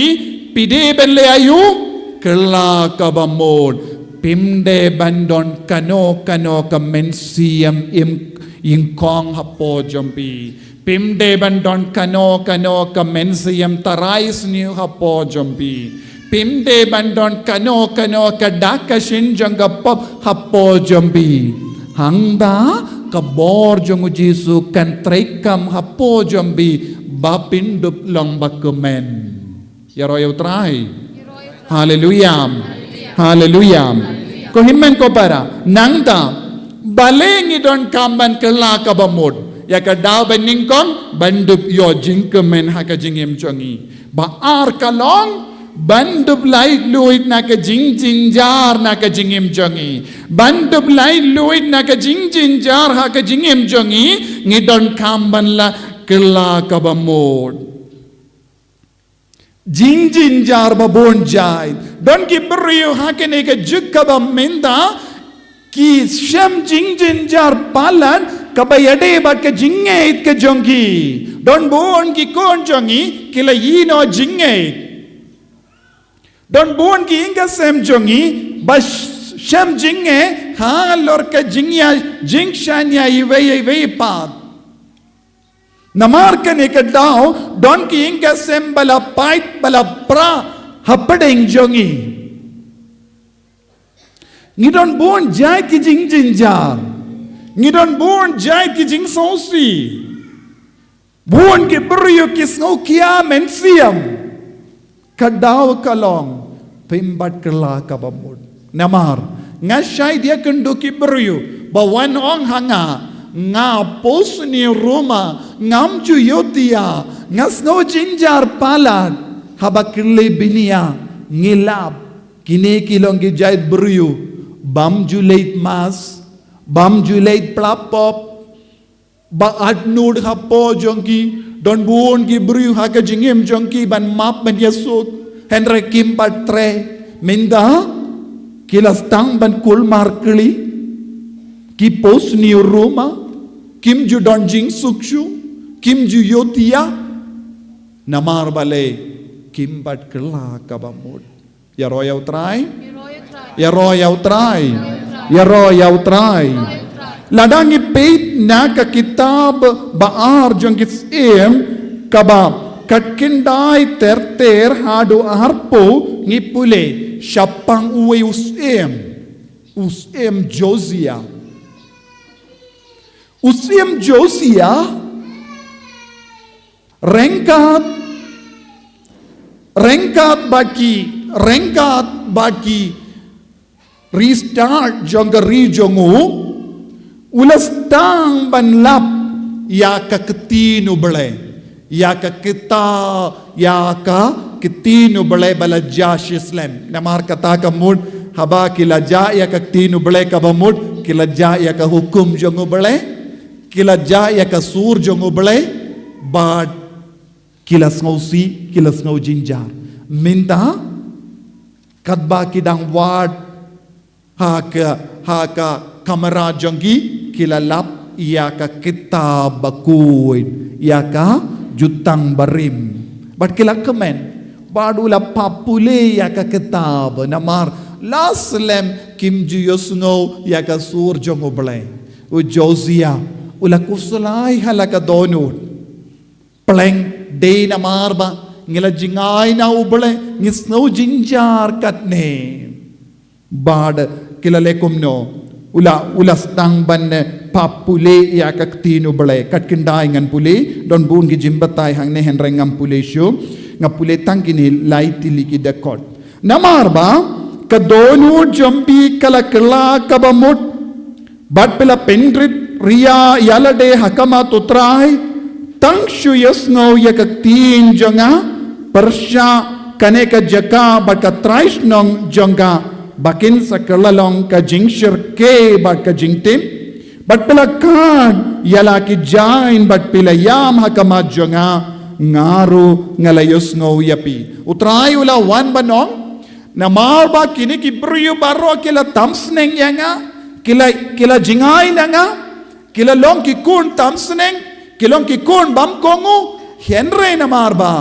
phi dei ban leh aïu? Kylla kaba mut. Phim dei ban don kano kano ka mynsiem im, ïngkong hapoh jong phi. Phim dei ban don kano kano ka mynsiem tharai sniew hapoh jong phi. Phim dei ban don kano kano ka dak ka shin jong ka pop hapoh jong phi. Hangta ka bor jong U Jisu kan treikam hapoh jong phi, ba phin dup long ba kmen. Ïaroh ïa U Trai. Haleluia. Haleluia. Ko hynmen ko para, nangta, balei ngi donkam ban kylla kaba mut? Ïa ka daw ba nyngkong, ban dup ïoh jingkmen ha ka jingim jong ngi. Ba ar ka long, ban dup laitluid na ka jingjynjar na ka jingim jong ngi. Ban dup laitluid na ka jingjynjar ha ka jingim jong ngi, ngi donkam ban la kylla kaba mut. Jingjynjar ba bun jait. Don ki briew ha kane ka juk kaba mynta ki shem jingjynjar palat kaba ïadei bad ka jingngeit ka jong ki. Don bun ki khun jong ngi ki la ïehnoh jingngeit. Don bun ki ïing ka sem jong ngi ba sh-, shem jingngeit halor ka jingïa, jingshaniah iwei ïa iwei pat. Namar kane ka daw, don ki ïing ka sem ba la pait, ba la pra hapdeng jong ngi. Ngi don bun jait ki jingjynjar. Ngi don bun jait ki jingsngewsih. Bun ki briew ki sngewkhia mynsiem. Ka daw ka long, phim pat kylla kaba mut. Namar nga shait ïakynduh ki briew ba wan ong ha nga, nga post ni ruma, ngam ju ïohthiah, nga sngew jynjar palat. Haba kylli bniah, ngi lap, kine ki long ki jait briew bym ju leit mass, bym ju leit pla pop. Ba atnud hapoh jong ki, don bun ki briew ha ka jingim jong ki ban map ban ïasuk, hynrei kim pat trei. Mynta ki la sdang ban kulmar kli, ki post ni ruma, kim ju don jingsuk shuh, kim ju ïohthiah. Namar balei? Kim pat kylla kaba mut. Ïaroh ïa U Trai. Ïaroh ïa U Trai. Ïaroh ïa U Trai. Lada ngi peit na ka kitab ba ar jong ki Syiem, kaba khatkhyndai ter ter haduh arphew, ngi pule shaphang uwei u syiem. U Syiem Josia. U Syiem Josia ryngkat, ryngkat bad ki, ryngkat bad ki ri stad jong ka ri jong u, u la sdang ban lap ïa ka ktien U Blei, ïa ka kita, ïa ka ktien U Blei ba la jia shislem. Namar kata ka mut, haba ki la jah ïa ka ktien U Blei kaba mut, ki la jah ïa ka hukum jong U Blei, ki la jah ïa ka sur jong U Blei, bad Ki la sngewsih, ki la sngew jynjar. Mynta, katba ki dang wad ha ka, ha ka kamra jong ki, ki la lap ïa ka kitab bakhuid, ïa ka Jutang Barim. Bad ki la kmen, bad u la pule ïa ka kitab, namar la slem kim ju ïohsngew ïa ka sur jong U Blei. U Josia u la khuslai ha la ka dohnud. Pleng dei namar ba ngi la jngai na U Blei, ngi sngew jynjar katne. Bad ki la leh kumno? U la, u la sdang ban pule ïa ka ktien U Blei. Kat khyndai ngan pule, don bun ki jingbatai hangne hynrei ngam pule shuh. Nga pule tang kine lai tylli ki dkhot. Namar ba ka dohnud jong phi ka la kylla kaba mut, bad phi la pynrit ria ïa lade ha khmat U Trai, tang shu ïohsngew ïa ka ktien jong nga, pyrshah kane ka jaka bad ka trai shnong jong nga, ba kin sa kylla long ka jingshyrkhei bad ka jingtip. Bad phi la khad ïa la ki jaiñ bad phi la ïam ha khmat jong nga, nga ruh nga la ïohsngew ïa phi. U Trai u la wan ban ong, namar ba kine ki briew baroh ki la tam sneng ïa nga, ki la, ki la jngai na nga, ki la long ki khun tam sneng, ki long ki khun bymkohnguh, hynrei namar ba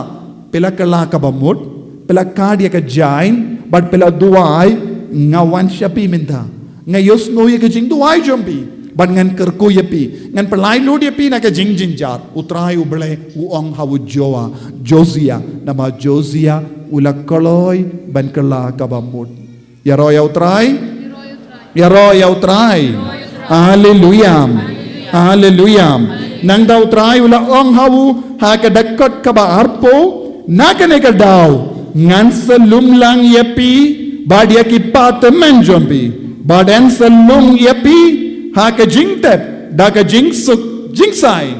phi la kylla kaba mut, phi la khad ïa ka jaiñ, bad phi la duwai, nga wan sha phi mynta. Nga ïohsngew ïa ka jingduwai jong phi, bad ngan kyrkhu ïa phi, ngan pyllait lut ïa phi na ka jingjynjar. U Trai U Blei u ong ha u Joa, Josia, namar Josia u la kloi ban kylla kaba mut. Ïaroh ïa U Trai. Ïaroh ïa U Trai. Haleluya. Haleluya. Nangta U Trai u la ong ha u ha ka dkhot kaba arphew, na kane ka daw ngan sa lum lang ïa phi bad ïa ki kpa tymmen jong phi, bad yn sa lung ïa phi ha ka jingtep da ka jingsuk jingsaiñ.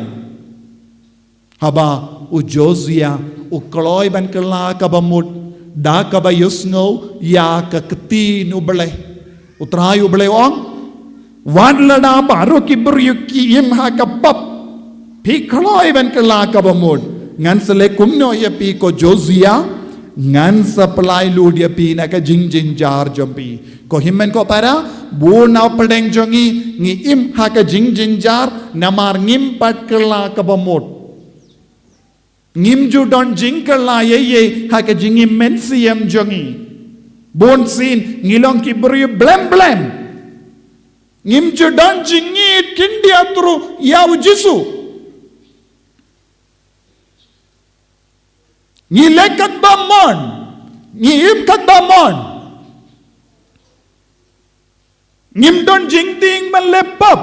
Haba u Josia u kloi ban kylla kaba mut da kaba ïohsngew ïa ka ktien U Blei. U Trai U Blei u ong, wat lada baroh ki briew ki im ha ka pap, phi kloi ban kylla kaba mut. Ngan sa leh kumno ïa phi ko Josia? Ngan sa pyllait lut ïa phi na ka jingjynjar jong phi. Ko hynmen ko para, bun na pdeng jong ngi ngi im ha ka jingjynjar namar ngim pat kylla kaba mut. Ngim ju don jingkylla ei ei ha ka jingim mynsiem jong ngi. Bun sien ngi long ki briew blem blem. Ngim ju don jingïeit khyndiat ruh ïa u Jisu. Ngi leh katba mon, ngi im katba mon. Ngim don jingtieng ban leh pap.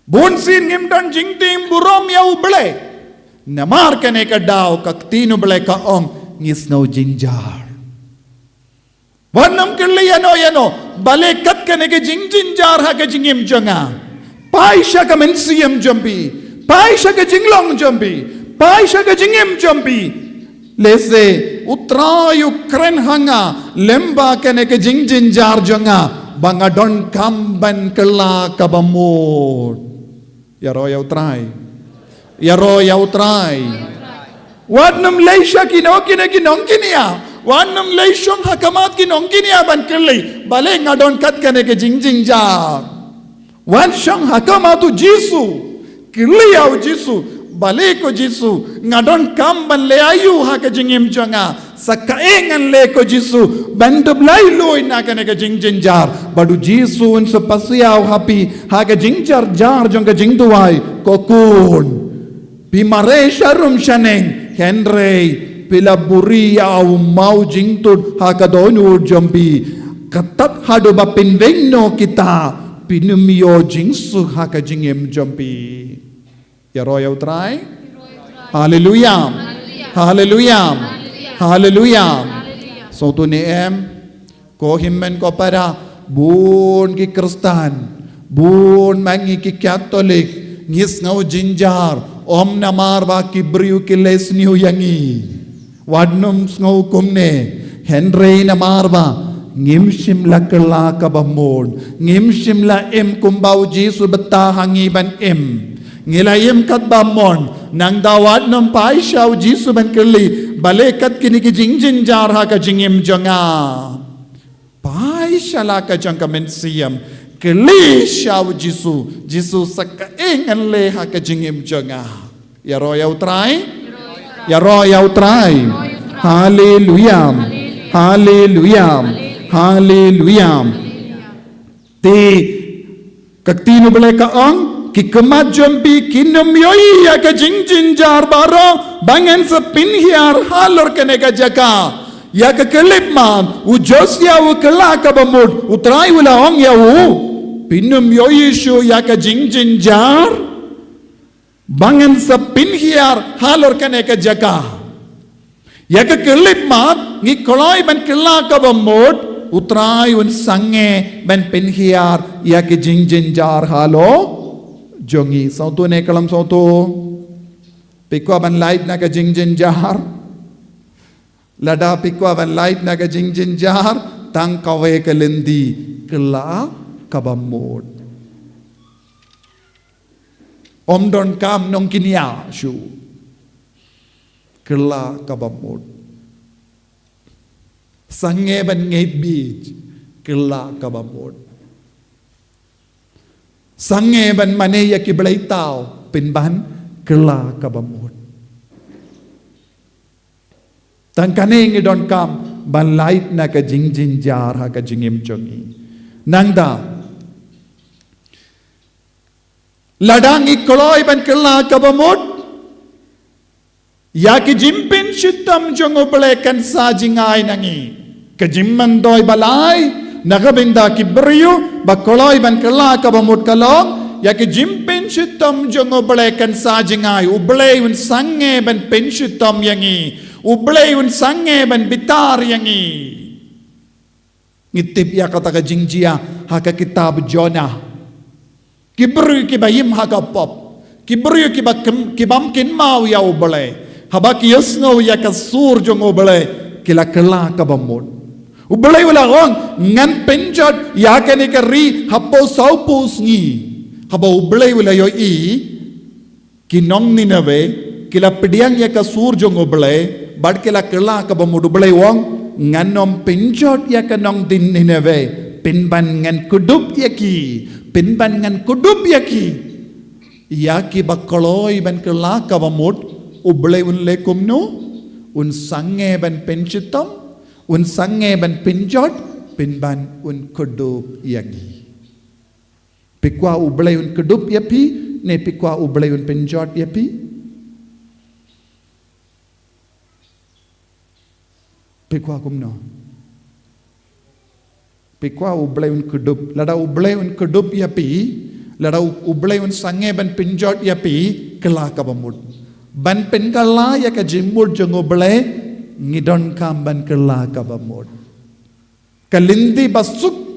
Bun sien ngim don jingtieng burom ïa U Blei. Namar kane ka daw ka ktien U Blei ka ong ngi sngew jynjar. Wat nym kylli ïano ïano, balei kat kane ka jingjynjar ha ka jingim jong nga. Phai sha ka mynsiem jong phi, phai sha ka jinglong jong phi, phai sha ka jingim jong phi. Lehse U Trai u kren ha nga lyngba kane ka jingjynjar jong nga, ba nga donkam ban kylla kaba mut. Ïaroh ïa U Trai. Ïaroh ïa U Trai. Wat nym leit sha kino kino ki nongkñia. Wat nym leit shong ha khmat ki nongkñia ban kylli, balei nga don kat kane ka jingjynjar. Wan shong ha khmat u Jisu. Kylli ïa u Jisu, balei ko Jisu, nga donkam ban leh aïu ha ka jingim jong nga. Sa kaei ngan leh ko Jisu ban da pyllait lut na kane ka jingjynjar. Bad u Jisu un sa pasiaw ha phi ha ka jingjynjar jong ka jingduwai, ko khun. Phi mareh sharum shaneng, hynrei phi la buhrieh ïa u maw jingtut ha ka dohnud jong phi. Katba haduh ba phin weng noh kita, phin ym ïoh jingsuk ha ka jingim jong phi. Ïaroh ïa U Trai. Haleluya. Haleluya. Haleluya. Sngewthuh ne em? Ko hynmen ko para, bun ki Khristan, bun ma ngi ki Katholik, ngi sngew jynjar, ym namar ba ki briew ki leh sniew ïa ngi. Wat nym sngew kumne, hynrei namar ba ngim shym la kylla kaba mut, ngim shym la im kumba u Jisu batai ha ngi ban im. Ngi la im katba mon, Nang da wat nym phai sha u Jisu ban kylli, balei kat kine ki jingjynjar ha ka jingim jong nga. Phai sha la ka jong ka mynsiem, kylli sha u Jisu, Jisu sa kaei ngan leh ha ka jingim jong nga. Ïaroh ïa u Trai. Ïaroh ïa u Trai. Haleluya. Haleluya. Haleluya. Te ka ktien u Blei ka ong, ki khmat jong phi kin ym ïohi ïa ka jingjynjar baroh ba ngan sa pynhiar halor kane ka jaka. Ïa ka khyllipmat, u Josia u kylla kaba mut, u Trai u la ong ïa u, phin ym ïohi shuh ïa ka jingjynjar ba ngan sa pynhiar halor kane ka jaka. Ïa ka khyllipmat, ngi kloi ban kylla kaba mut, u Trai un sangeh ban pynhiar ïa ka jingjynjar halor jong ngi. Sawtu ne khlem sawtu? Phi kwah ban lait na ka jingjynjar? Lada phi kwah ban lait na ka jingjynjar, tang kawei ka lynti, kylla kaba mut. Ym donkam nongkynnoh shuh. Kylla kaba mut. Sangeh ban ngeit bit, kylla kaba mut. Sangeh ban mane ïa ki blei thaw, pynban, kylla kaba mut. Tang kane ngi donkam ban lait na ka jingjynjar ha ka jingim jong ngi. Nangta, lada ngi kloi ban kylla kaba mut, ïa ki jingpynshitom jong u Blei kan sa jngai na ngi. Ka jingmyntoi ba lai na ka bynta ki briew ba kloi ban kylla kaba mut ka long, ïa ki jingpynshitom jong u Blei kan sa jngai. U Blei un sangeh ban pynshitom ïa ngi. U Blei un sangeh ban bitar ïa ngi. Ngi tip ïa kata ka jingjia ha ka kitab Jonah. Ki briew kiba im ha ka pop, ki briew kiba kem-, kibym kynmaw ïa u Blei, haba ki ïohsngew ïa ka sur jong u Blei, ki la kylla kaba mut. U Blei u la ong, ngan pynjot ïa kane ka ri hapoh sawphew sngi. Haba u Blei u la ïohi, ki nong Nineveh, ki la pdiang ïa ka sur jong u Blei, bad ki la kylla kaba mut. U Blei u ong, ngan ym pynjot ïa ka nong Nineveh, pynban ngan kdup ïa ki, pynban ngan kdup ïa ki. Ïa kiba kloi ban kylla kaba mut, u Blei un leh kumno, un sangeh ban pynshitom, un sangeh ban pynjot, pynban un kdup ïa ki. Phi kwah u Blei un kdup ïa phi, ne phi kwah u Blei un pynjot ïa phi? Phi kwah kumno? Phi kwah u Blei un kdup, lada u Blei un kdup ïa phi, lada u, u Blei un sangeh ban pynjot ïa phi, kylla kaba mut. Ban pynkylla ïa ka jingmut jong u Blei, ngi donkam ban kylla kaba mut. Ka lynti ba suk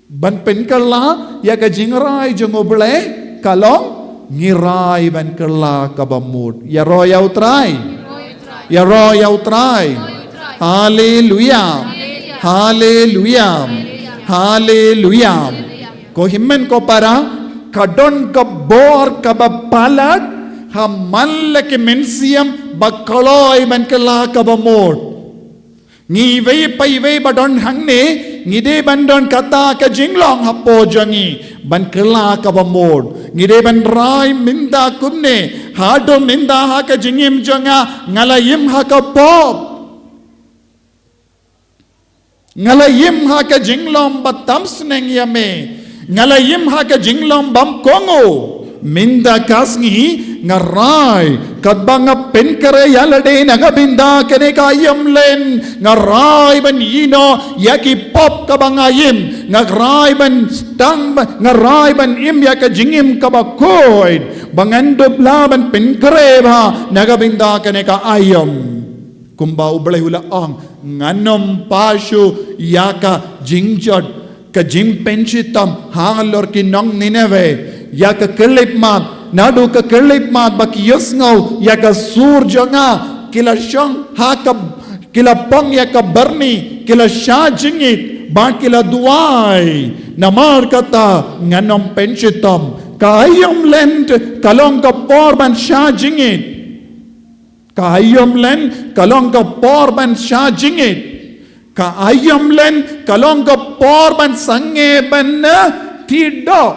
ban pynkylla ïa ka jingrai jong u Blei ka long, ngi rai ban kylla kaba mut. Ïaroh ïa u Trai. Ïaroh ïa u Trai. Haleluya. Haleluya. Haleluya. Ko hynmen ko para, ka don ka bor kaba palat ha man la ki mynsiem ba kloi ban kylla kaba mut. Ngi iwei pa iwei ba don hangne, ngi dei ban don kata ka jinglong hapoh jong ngi ban kylla kaba mut. Ngi dei ban rai mynta kumne, haduh mynta ha ka jingim jong nga, nga la im ha ka pop. Nga la im ha ka jinglong ba tam sneng ïa me. Nga la im ha ka jinglong bym kohnguh. Mynta ka sngi nga rai, katba nga pynkhreh ïa lade na ka bynta kane ka aïom lehn, nga rai ban ïehnoh ïa ki pop kaba nga im, nga rai ban sdang ba, nga rai ban im ïa ka jingim kaba khuid, ba ngan dup lah ban pynkhreh bha na ka bynta kane ka aïom. Kumba u Blei u la ong, ngan ym phai shuh ïa ka jingjot, ka jingpynshitom halor ki nong Nineveh, ïa ka khyllipmat, naduh ka khyllipmat ba ki ïohsngew ïa ka sur jong nga, ki la shong ha ka, ki la pang ïa ka byrni, ki la shah jingit, bad ki la duwai. Namar kata ngan ym pynshitom, Ka aïom lent ka long ka por ban shah jingit. Ka aïom lent ka long ka por ban shah jingit. Ka aïom lent ka long ka por ban sangeh ban, eh, tied doh.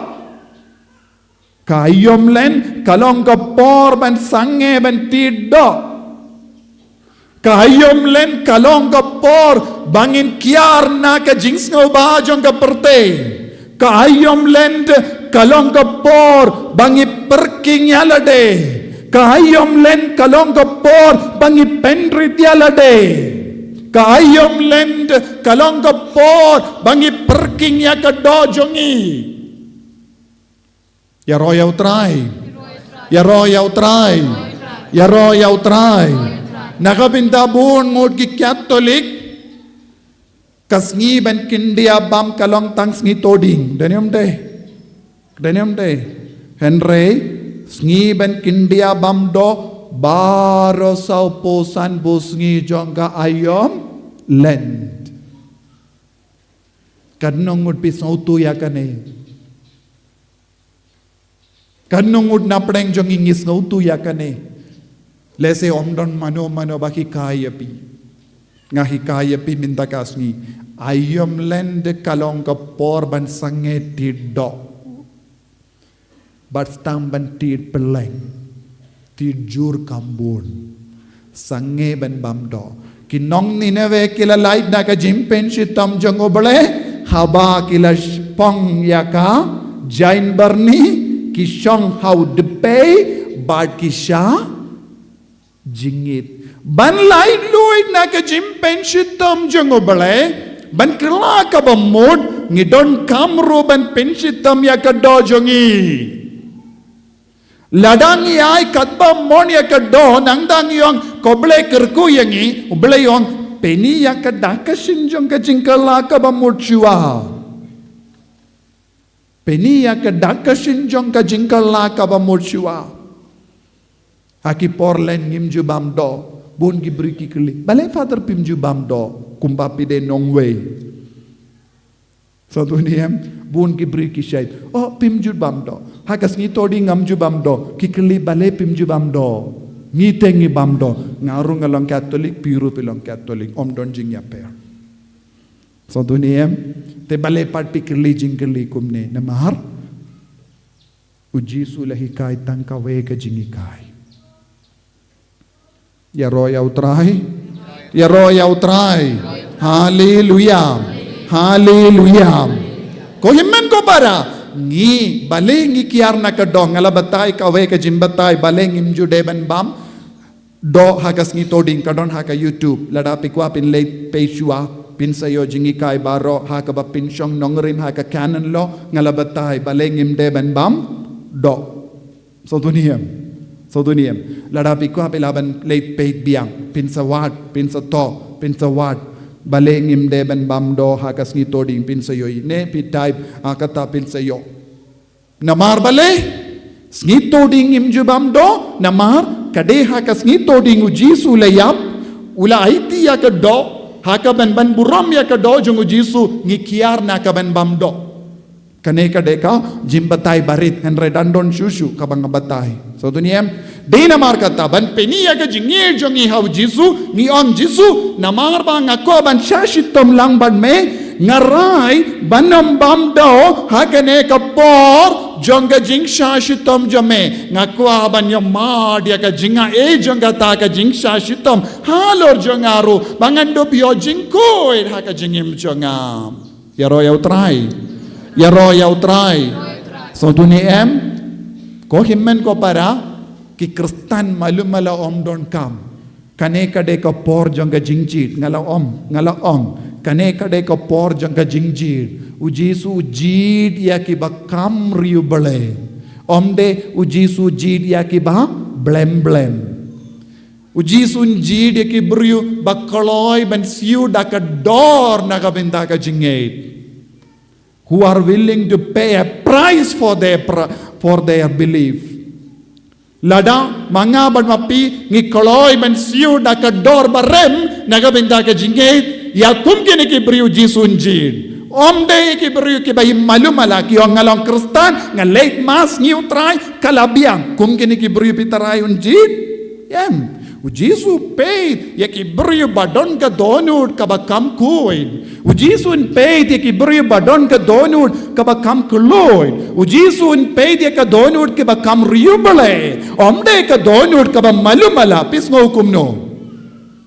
Ka aïom lent ka long ka por ban sangeh ban tied doh. Ka aïom lent ka long ka por ba ngin kiar na ka jingsngewbha jong ka pyrthei. Ka aïom lent ka long ka por ba ngi pyrkhing ïa lade. Ka aïom lent ka long ka por ba ngi pynrit ïa lade. Ka aïom lent ka long ka por ba ngi pyrkhing ïa ka doh jong ngi. Ïaroh ïa U Trai. Ïaroh ïa U Trai. Ïaroh ïa U Trai. Na ka bynta bun ngut ki Katholik, ka sngi ban kyndiah bam ka long tang sngi Thohdieng. Dei ne ym dei? Dei ne ym dei? Hynrei sngi ban kyndiah bam doh baroh saw phew san phew sngi jong ka aïom lent. Katno ngut phi sngewthuh ïa kane? Katno ngut na pdeng jong ngi ngi sngewthuh ïa kane? Lehse ym don mano mano ba hikai ïa phi. Nga hikai ïa phi mynta ka sngi. Aïom lent ka long ka por ban sangeh tied doh. Bad sdang ban tied pylleng, tied jur kam bun. Sangeh ban bam doh. Ki nong Nineveh ki la lait na ka jingpynshitom jong U Blei haba ki la sh- pang ïa ka jain byrni, ki shong ha u dpei bad ki shah jingit. Ban laitluid na ka jingpynshitom jong U Blei, ban kylla kaba mut, ngi donkam ruh ban pynshitom ïa ka doh jong ngi. Lada ngi ai katba mon ïa ka doh, nang dang ong, ko Blei kyrkhu ïa ngi, U Blei ong, pyni ïa ka dak ka shin jong ka jingkylla kaba mut shuwa. Pyni ïa ka dak ka shin jong ka jingkylla kaba mut shuwa. Ha ki por lent ngim ju bam doh, bun ki briew ki kylli. Balei Father phim ju bam doh, kumba phi dei nongwei. Sa tu ni em, bun ki briew ki shait. Oh, phim ju bam doh. Ha ka sngi Thohdieng ngam ju bam doh. Ki kylli balei phim ju bam doh. Ngi te ngi bam doh. Nga ruh nga long Katholik, phi ruh phi long Katholik. Ym don jingïapher. Sa tu ni em, te balei pat phi kylli jingkylli kumne. Namar U Jisu u la hikai tang kawei ka jinghikai. Ïaroh ïa U Trai. Ïaroh ïa U Trai. Haleluia. Haleluia. Ko hynmen ko para, ngi balei ngi kiar na ka doh, nga la batai kawei ka jingbatai balei ngim ju dei ban bam doh ha ka sngi Thohdieng, ka don ha ka YouTube. Lada phi kwah phin leit peit shuwa, phin sa ïoh jinghikai baroh ha kaba phin shong nongrim ha ka canon law, nga la batai balei ngim dei ban bam doh. Sa tu ni em. Sa tu ni em. Lada phi kwah phi lah ban leit peit biang, phin sa wad, phin sa thoh, phin sa wad. Balei ngim dei ban bam doh ha ka sngi Thohdieng, phin sa ïohi. Ne phi type, ah, kata phin sa ïoh. Namar balei? Sngi Thohdieng ngim ju bam doh, namar ka dei ha ka sngi Thohdieng U Jisu u la ïap, u la aiti ïa ka doh, ha kaban ban burom ïa ka doh jong U Jisu, ngi kiar na kaban bam doh. Kane ka dei ka jingbatai barit, hynrei dang don shuh shuh kaba nga batai. Sa tu ni em, dei namar kata ban pyni ïa ka jingïeit jong ngi ha U Jisu, ngi ong Jisu, namar ba nga kwah ban shah shitom lang bad me, nga rai ban ym bam doh ha kane ka por jong ka jingshah shitom jong me. Nga kwah ban ïa mad ïa ka jingaiei jong kata ka jingshah shitom halor jong nga ruh, ba ngan dup ïoh jingkhuid ha ka jingim jong nga. Ïaroh ïa U Trai. Ïaroh ïa U Trai. Sa tu ni em, ko hynmen ko para, ki Khristan malu mala ym donkam. Kane ka dei ka por jong ka jingjied, nga la ong, nga la ong. Kane ka dei ka por jong ka jingjied. U Jisu u jied ïa kiba kam ri U Blei. Ym dei U Jisu u jied ïa kiba blem blem. U Jisu un jied ïa ki briew ba kloi ban siew da ka dor na ka bynta ka jingngeit. Who are willing to pay a price for their pr- for their belief. Lada ma nga bad ma phi ngi kloi ban siew da ka dor ba rem na ka bynta ka jingngeit, ïa kum kine ki briew u Jisu un jied. Ym dei ïa ki briew kiba im malu mala ki ong nga long Khristan, nga leit mass, ngi u Trai, ka la biang. Kum kine ki briew phi tharai un jied? Em. U Jisu u peit ïa ki briew ba don ka dohnud kaba kham khuid. U Jisu un peit ïa ki briew ba don ka dohnud kaba kham khlaiñ. U Jisu un peit ïa ka dohnud kaba kham riewblei. Ym dei ka dohnud kaba malu mala. Phi sngew kumno?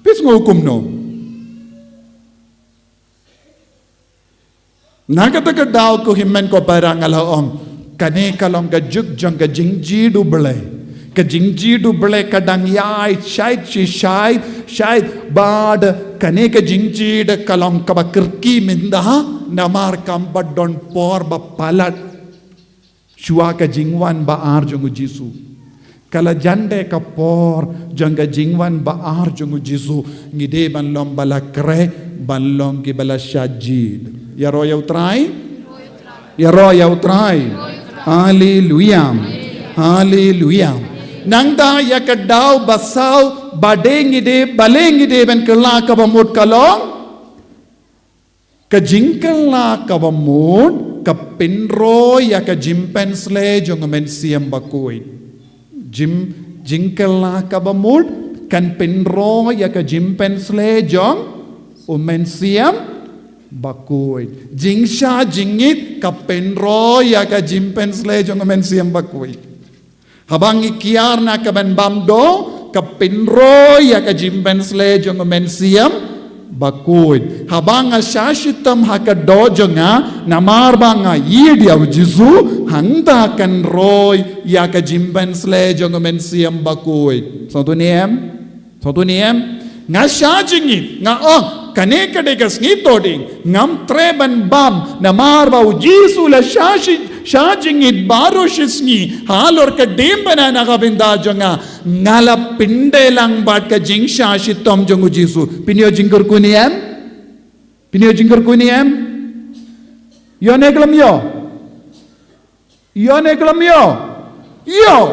Phi sngew kumno? Na kata ka daw ko hynmen ko para, nga la ong, kane ka long ka juk jong ka jingjied U Blei. Ka jingjied U Blei ka dang ïaid shaid shi shaid shaid bad kane ka jingjied ka long kaba kyrkieh mynta, namar kam pat don por ba palat shuwa ka jingwan ba ar jong U Jisu. Ka la jan dei ka por jong ka jingwan ba ar jong U Jisu, ngi dei ban long ba la khreh, ban long kiba la shah jied. Ïaroh ïa U Trai? Ïaroh ïa U Trai. Haleluia. Haleluia. Nangta ïa ka daw ba saw, ba dei ngi dei, balei ngi dei ban kylla kaba mut ka long? Ka jingkylla kaba mut ka pynroi ïa ka jingpynshlei jong U Mynsiem Bakhuid. Jing, jingkylla kaba mut kan pynroi ïa ka jingpynshlei jong U Mynsiem Bakhuid. Jingshah jingit ka pynroi ïa ka jingpynshlei jong U Mynsiem Bakhuid. Haba ngi kiar na ka ban bam doh, ka pynroi ïa ka jingpynshlei jong U Mynsiem Bakhuid. Haba nga shah shitom ha ka doh jong nga, namar ba nga ïeit ïa U Jisu, hangta kan roi ïa ka jingpynshlei jong U Mynsiem Bakhuid. Sngewthuh ne em? Sngewthuh ne em? Nga shah jingit, nga ong, kane ka dei ka sngi Thohdieng, ngam treh ban bam, namar ba U Jisu u la shah shi, shah jingit baroh shi sngi halor ka diengphna na ka bynta jong nga, nga la pyndei lang bad ka jingshah shitom jong U Jisu. Phin ïoh jingkyrkhu ne em? Phin ïoh jingkyrkhu ne em? Ïoh ne khlem ïoh? Ïoh ne khlem ïoh? Ïoh.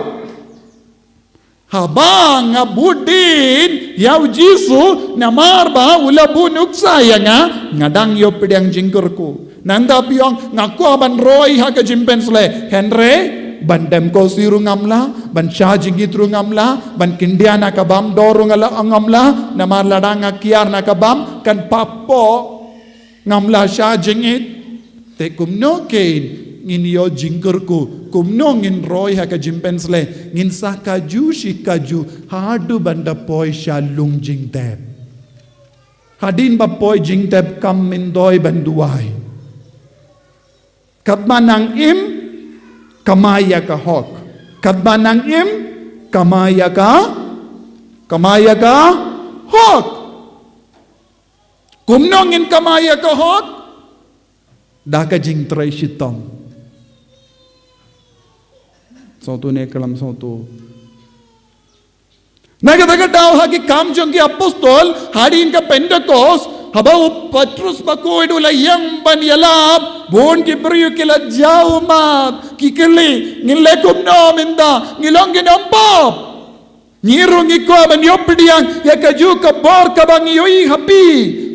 Haba nga bud dien ïa U Jisu, namar ba u la buh nuksa ïa nga, nga dang ïoh pdiang jingkyrkhu. Nangta phi ong nga kwah ban roi ha ka jingpynshlei, hynrei ban dem khohsiew ruh ngam lah, ban shah jingit ruh ngam lah, ban kyndiah na ka bam doh ruh nga lah ngam lah, namar lada nga kiar na ka bam kan papoh. Ngam lah shah jingit. Te kumno kein ngin ïoh jingkyrkhu? Kumno ngin roi ha ka jingpynshlei? Ngin sah kajuh shi kajuh haduh ban da poi sha lum jingtep. Hadien ba poi jingtep kam myntoi ban duwai. Katba nang im, kamai ïa ka hok. Katba nang im, kamai ïa ka, kamai ïa ka hok. Kumno ngin kamai ïa ka hok? Da ka jingtrei shitom. Sngewthuh ne khlem sngewthuh? Na kata ka daw ha Ki Kam jong ki Apostol, hadien ka Pentekost, haba u Petrus bakhuid u la ïeng ban ïalap, bun ki briew ki la jaw ummat, ki kylli, ngin leh kumno mynta, ngi long ki nongpop. Ngi ruh ngi kwah ban ïoh pdiang ïa kajuh ka bor kaba ngi ïohi ha phi,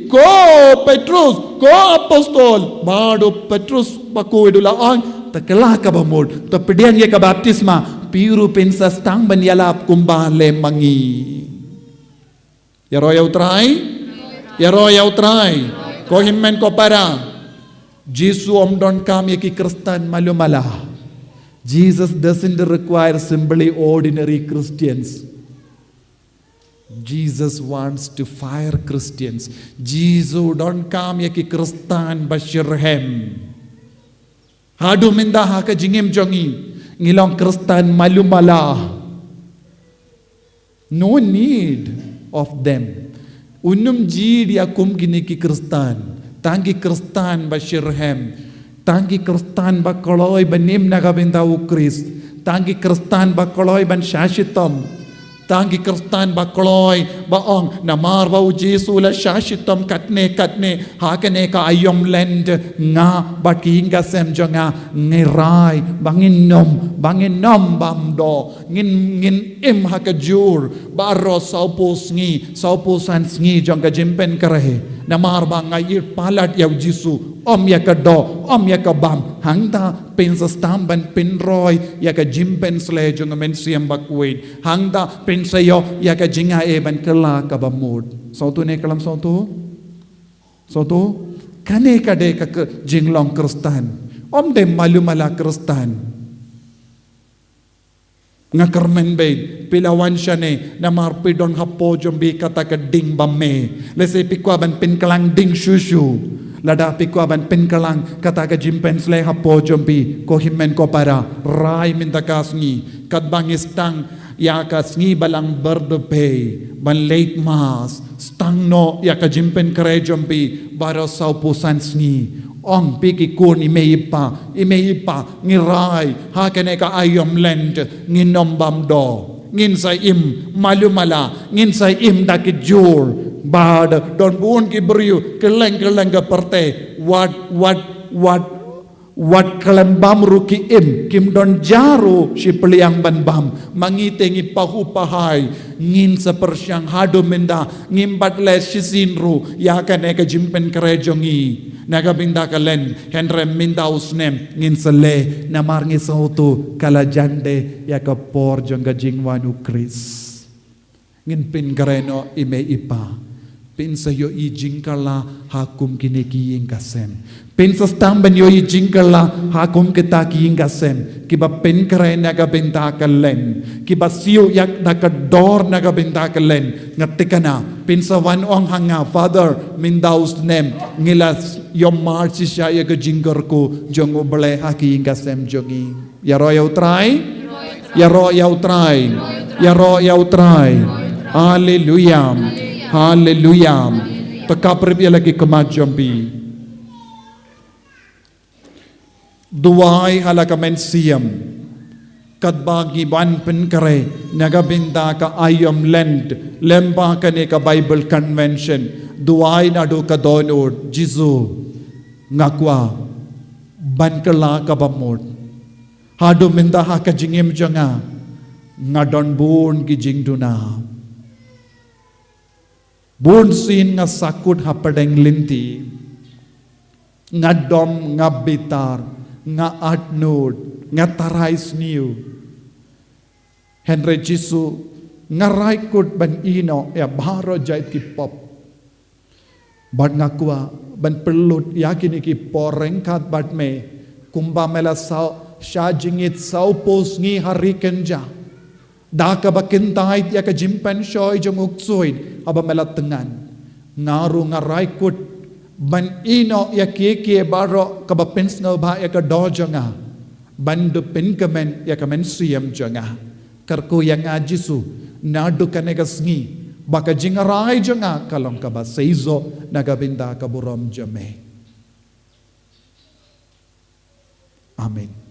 ko Petrus, ko apostol. Bad u Petrus bakhuid u la ong, to kylla kaba mut, to pdiang ïa ka baptisma, phi ruh phin sa sdang ban ïalap kumba leh ma ngi. Ïaroh ïa U Trai? Ïaroh ïa U Trai. Ko hynmen ko para, Jisu um donkam ïa ki Khristan malu mala. Jesus doesn't require simply ordinary Christians. Jesus wants to fire Christians. Jisu u donkam ïa ki Khristan ba shitrhem. Haduh mynta ha ka jingim jong ngi, ngi long Khristan malu mala. No need of them. Un ym jied ïa kum kine ki Khristan. Tang ki Khristan ba shitrhem. Tang ki Khristan ba kloi ban im na ka bynta U Khrist. Tang ki Khristan ba kloi ban shah shitom. Tang ki Khristan ba kloi ba ong, namar ba U Jisu u la shah shitom katne katne ha kane ka aïom lent, nga bad ki ïing ki sem jong nga ngi rai ba ngin ym, ba ngin ym bam doh. Ngin, ngin im ha ka jur baroh sawphew sngi, sawphew san sngi jong ka jingpynkhreh. Namar ba nga ïohi palat ïa u Jisu, ym ïa ka doh, ym ïa ka bam. Hangta pynsa sdang ban pynroi ïa ka jingpynsleh jong ka mynsiem bakhuid. Hangta pynsa ïoh ïa ka jingaiei ban kylla kaba mut. Sngewthuh ne khlem sngewthuh? Sngewthuh? Kane ka dei ka, ka jinglong Khristan. Ym dei malu mala Khristan. Nga kyrmen beit, phi la wan shane namar phi don hapoh jong phi kata ka ding bam me. Lehse phi kwah ban pynkylla ding shuh shuh. Lada phi kwah ban pynkylla kata ka jingpynsleh hapoh jong phi, ko hynmen ko para, rai mynta ka sngi. Katba ngi sdang ïa ka sngi Balang Byrthei, ban leit Mass, sdang noh ïa ka jingpynkhreh jong phi baroh sawphew san sngi. Ong phi ki khun i mei i pa, i mei i pa, ngi rai ha kane ka aïom Lent, ngin ym bam doh, ngin sa im malu mala, ngin sa im da ki jhur. Bad don bun ki briew kylleng kylleng ka pyrthei, wat, wat, wat, wat khlem bam ruh ki im, kim don ja ruh shi pliang ban bam. Ma ngi te ngi pahuh pahai, ngin sa pyrshang haduh mynta, ngim pat leh shisien ruh ïa kane ka jingpynkhreh jong ngi na ka bynta ka Lent, hynrei mynta u snem ngin sa leh namar ngi sngewthuh ka la jan de ïa ka por jong ka jingwan u Khrist. Ngin pynkhreh noh i mei i pa. Pynsa ïohi jingkylla ha kum kine ki ïing ka sem. Pynsa sdang ban ïohi jingkylla ha kum kita ki ïing ka sem, kiba pynkhreh na ka bynta ka Lent, kiba siew ïa da ka dor na ka bynta ka Lent. Nga thikna, pynsa wan ong ha nga, Father, mynta u snem ngi la ïoh march shisha ïa ka jingkyrkhu jong U Blei ha ki ïing ka sem jong ngi. Ïaroh ïa U Trai. Ïaroh ïa U Trai. Ïaroh ïa U Trai. Haleluya. Haleluya. To khapkhrip ïa la ki khmat jong phi. Duwai ha la ka mynsiem. Katba ngi wan pynkhreh na ka bynta ka aïom Lent, lyngba kane ka Bible Convention, duwai naduh ka dohnud, Jisu, nga kwah ban kylla kaba mut. Haduh mynta ha ka jingim jong nga, nga don bun ki jingduna. Bun sien nga sahkut hapdeng lynti. Nga dom, nga bitar, nga atnud, nga tharai sniew. Hynrei Jisu, nga rai kut ban ïehnoh ïa baroh jait ki pop. Bad nga kwah ban pynlut ïa kine ki por ryngkat bad me, kumba me la sah, shah jingit sawphew sngi ha ri kynja. Da kaba kyntait ïa ka jingpynshoi jong u ksuid haba me la thngan. Nga ruh nga rai kut ban ïehnoh ïa kiei kiei baroh kaba pynsngewbha ïa ka doh jong nga, ban da pynkmen ïa ka mynsiem jong nga. Kyrkhu ïa nga Jisu, naduh kane ka sngi, ba ka jingrai jong nga ka long kaba seisoh na ka bynta ka burom jong me. Amen.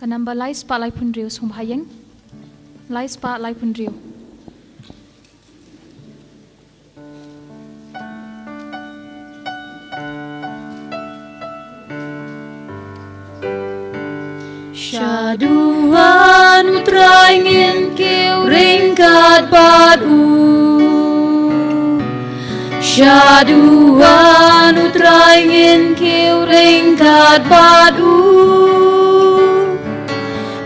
Ka number lai spah laiphew hynriew, sngewbha ïeng. Lai spah laiphew hynriew. Shaduh U Trai, ngin kiew ryngkat bad u. Shaduh U Trai, ngin kiew ryngkat bad u.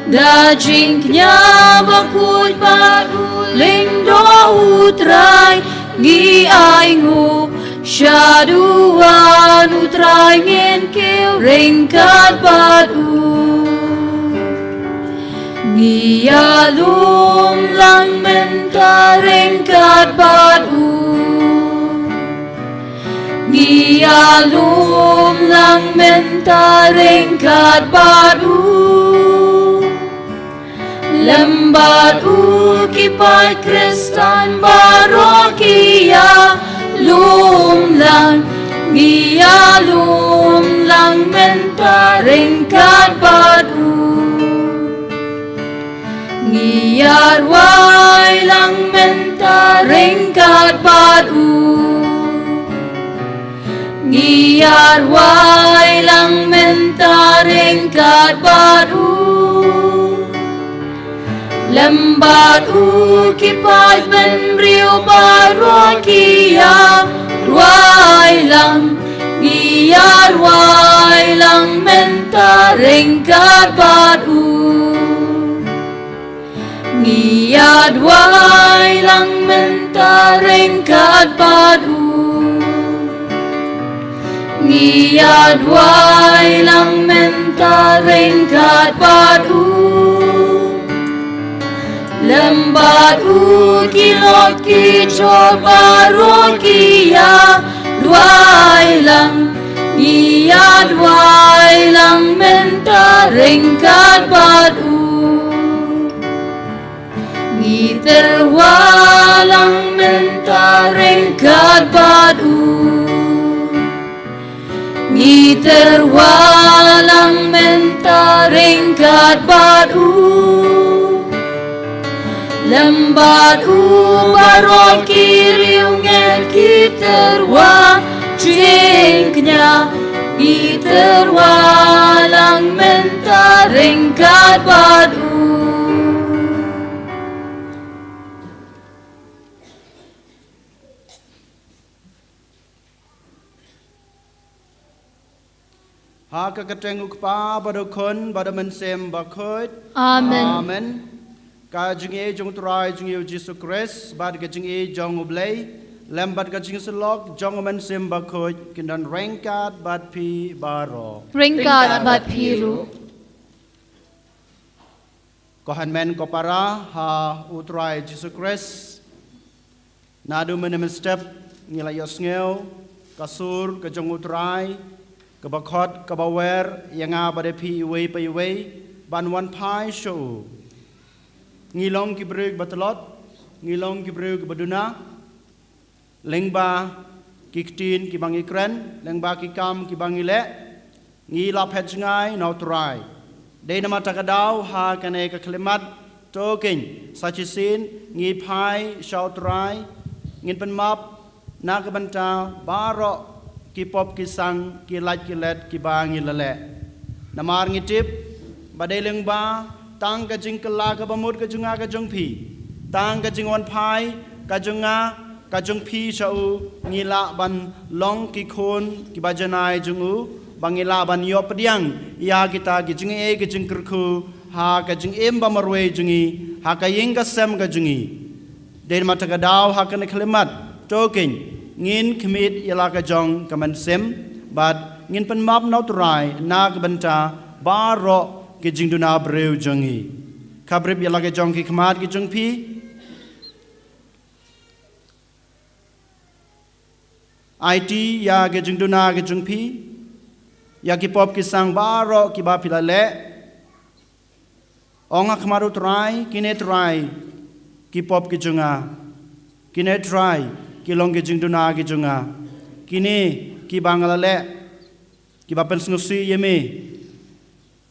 Da jingkñia bakhuid bad u lyngdoh U Trai ngi ainguh. Shaduh U Trai, ngin kiew ryngkat bad u. Ngi ïalum lang mynta ryngkat bad u. Ngi ïalum lang mynta ryngkat bad u. Lem bad u ki paid Khristan baroh ki ïalum lang. Ngi ïalum lang mynta ryngkat bad u. Ngi ïarwai lang mynta ryngkat bad u. Ngi ïarwai lang mynta ryngkat bad u. Lem bad u ki paid bynriew baroh ki ïarwai lang. Ngi ïarwai lang mynta ryngkat bad u. Ngi ïarwai lang mynta ryngkat bad u. Ngi ïarwai lang mynta ryngkat bad u. Lem bad u ki lok ki jor baroh ki ïarwai lang. Ngi ïarwai lang mynta ryngkat bad u. Ngi tyrwa lang mynta ryngkat bad u. Ngi tyrwa lang mynta ryngkat bad u. Lem bad u baroh ki riewngeit ki tyrwa jingkñia. Ngi tyrwa lang mynta ryngkat bad u. Ha ka kyrteng U Kpa bad U Khun bad U Mynsiem Bakhuid. Amen. Amen. Ka jingïeit jong U Trai jong ngi U Jisu Khrist bad ka jingïeit jong U Blei lem bad ka jingsyllok jong U Mynsiem Bakhuid kin don ryngkat bad phi baroh. Ryngkat bad phi ruh. Ko hynmen ko para ha U Trai Jisu Khrist. Naduh mynne mynstep ngi la ïohsngew ka sur ka jong U Trai, kaba khot kaba wer ïa nga bad ïa phi iwei pa iwei ban wan phai sha u. Ngi long ki briew kiba tlot, ngi long ki briew kiba duna, lyngba ki ktien kiba ngi kren, lyngba ki kam kiba ngi leh, ngi la phet jngai na U Trai. Dei namar kata ka daw ha kane ka khyllipmat, to kein sa shisien ngi phai sha U Trai, ngin pynmap na ka bynta baroh ki pop ki sang, ki lait ki let kiba ngi la leh. Namar ngi tip ba dei lyngba tang ka jingkylla kaba mut ka jong nga ka jong phi, tang ka jingwan phai ka jong nga ka jong phi sha u, ngi lah ban long ki khun kiba janai jong u, ba ngi lah ban ïoh pdiang ïa kita ki jingeh ki jingkyrkhu ha ka jingim ba marwei jong ngi, ha ka ïing ka sem ka jong ngi. Dei namar kata ka daw ha kane ka khyllipmat, to kein ngin khmih ïa la ka jong ka mynsiem bad ngin pynmap na U Trai na ka bynta baroh ki jingduna briew jong ngi. Khabrip ïa la ka jong ki khmat ki jong phi. Aiti ïa ki jingduna ki jong phi, ïa ki pop ki sang baroh kiba phi la leh. Ong ha khmat U Trai, kine Trai ki pop ki jong nga, kine Trai ki long ki jingduna ki jong nga, kine kiba nga la leh kiba pynsngewsih ïa me.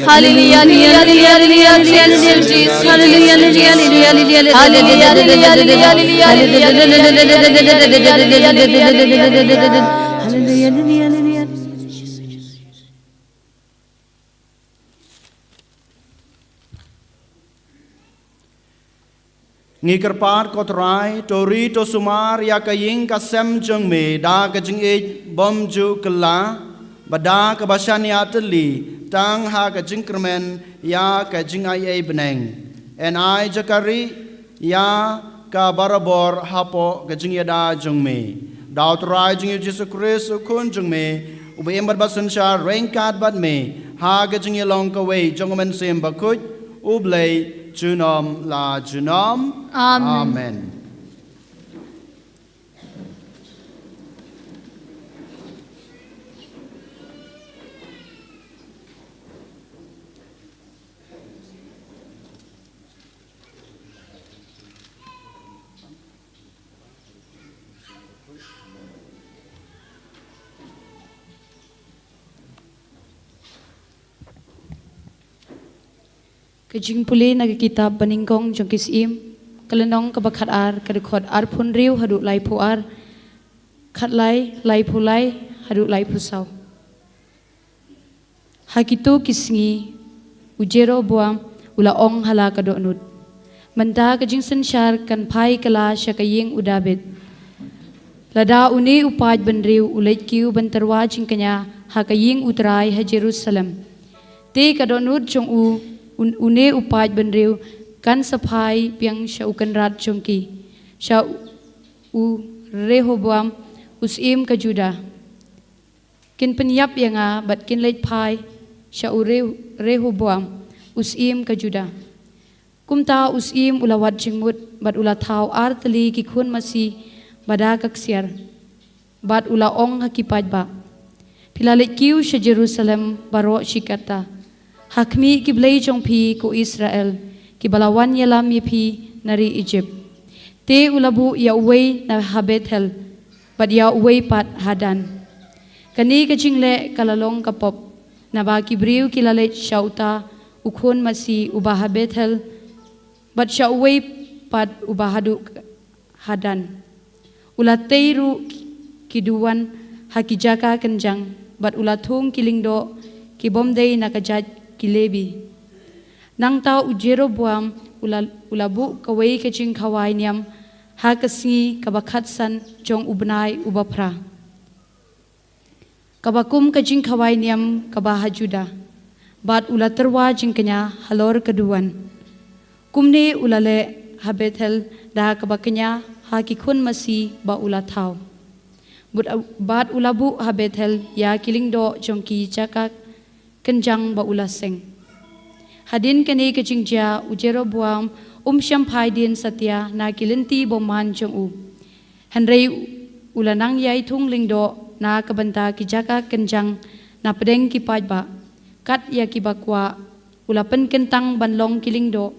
Hallelujah, hallelujah, hallelujah, hallelujah, hallelujah, Jesus. Hallelujah, hallelujah, hallelujah, hallelujah, hallelujah, hallelujah, hallelujah, hallelujah. Ngi kyrpad, ko Trai, to ri to sumar ïa ka ïing ka sem jong me da ka jingïeit bymjukla, bad da kaba shaniah tylli tang ha ka jingkyrmen ïa ka jingaiei bneng. Yn ai jaka rieh ïa ka barabor hapoh ka jingïada jong me. Da u Trai jong ngi U Jisu Khrist, U Khun jong me, uba im bad ba synshar ryngkat bad me ha ka jingïalong kawei jong U Mynsiem Bakhuid, U Blei, junom la junom. Amen. Amen. Ka jingpule na ka kitab Banyngkong jong ki Syiem, ka lynnong kaba khatar, ka dkhot arphew hynriew haduh laiphew ar, khatlai, laiphew lai haduh laiphew saw. Ha kito ki sngi u Jeroboam u la ong ha la ka dohnud, mynta ka jingsynshar kan phai kylla sha ka ïing u Dabid. Lada une u paidbynriew u leit kiew ban tyrwa jingkñia ha ka ïing u Trai ha Jerusalem, te ka dohnud jong u, un-, une u paidbynriew kan sa phai biang sha u kynrad jong ki, sha u Rehoboam u syiem ka Juda. Kin pynïap ïa nga bad kin leit phai sha u Re-, Rehoboam u syiem ka Juda. Kumta u syiem u la wad jingmut bad u la thaw ar tylli ki khun masi ba da ka ksiar, bad u la ong ha ki paidbah, phi la leit kiew sha Jerusalem baroh shi katta, ha khmih ki blei jong phi, ko Israel, kiba la wan ïalam ïa phi na ri Ijipt. Te u la buh ïa uwei na ha Bethel, bad ïa uwei pat ha Dan. Kane ka jingleh ka la long ka pop, naba ki briew ki la leit sha uta u khun masi uba ha Bethel, bad sha uwei pat uba haduh ha Dan. U la tei ruh ki duwan ha ki jaka kynjang, bad u la thung ki lyngdoh ki bym dei na ka jait ki Lebi. Nangta u Jeroboam u la, u la buh kawei ka jingkhawai niam ha ka sngi kaba khatsan jong u bnai uba phra, kaba kum ka jingkhawai niam kaba ha Juda, bad u la tyrwa jingkñia halor ka duwan. Kumne u la leh ha Bethel da kaba kñia ha ki khun masi ba u la thaw. Bud-, bad u la buh ha Bethel ïa ki lyngdoh jong ki jaka kynjang ba u la seng. Hadien kane ka jingjia u Jeroboam um shym phai dien satia na ki lynti bymman jong u. Hynrei u la nang ïai thung lyngdoh na ka bynta ki jaka kynjang na pdeng ki paidbah, kat ïa kiba kwah u la pynkyntang ban long ki lyngdoh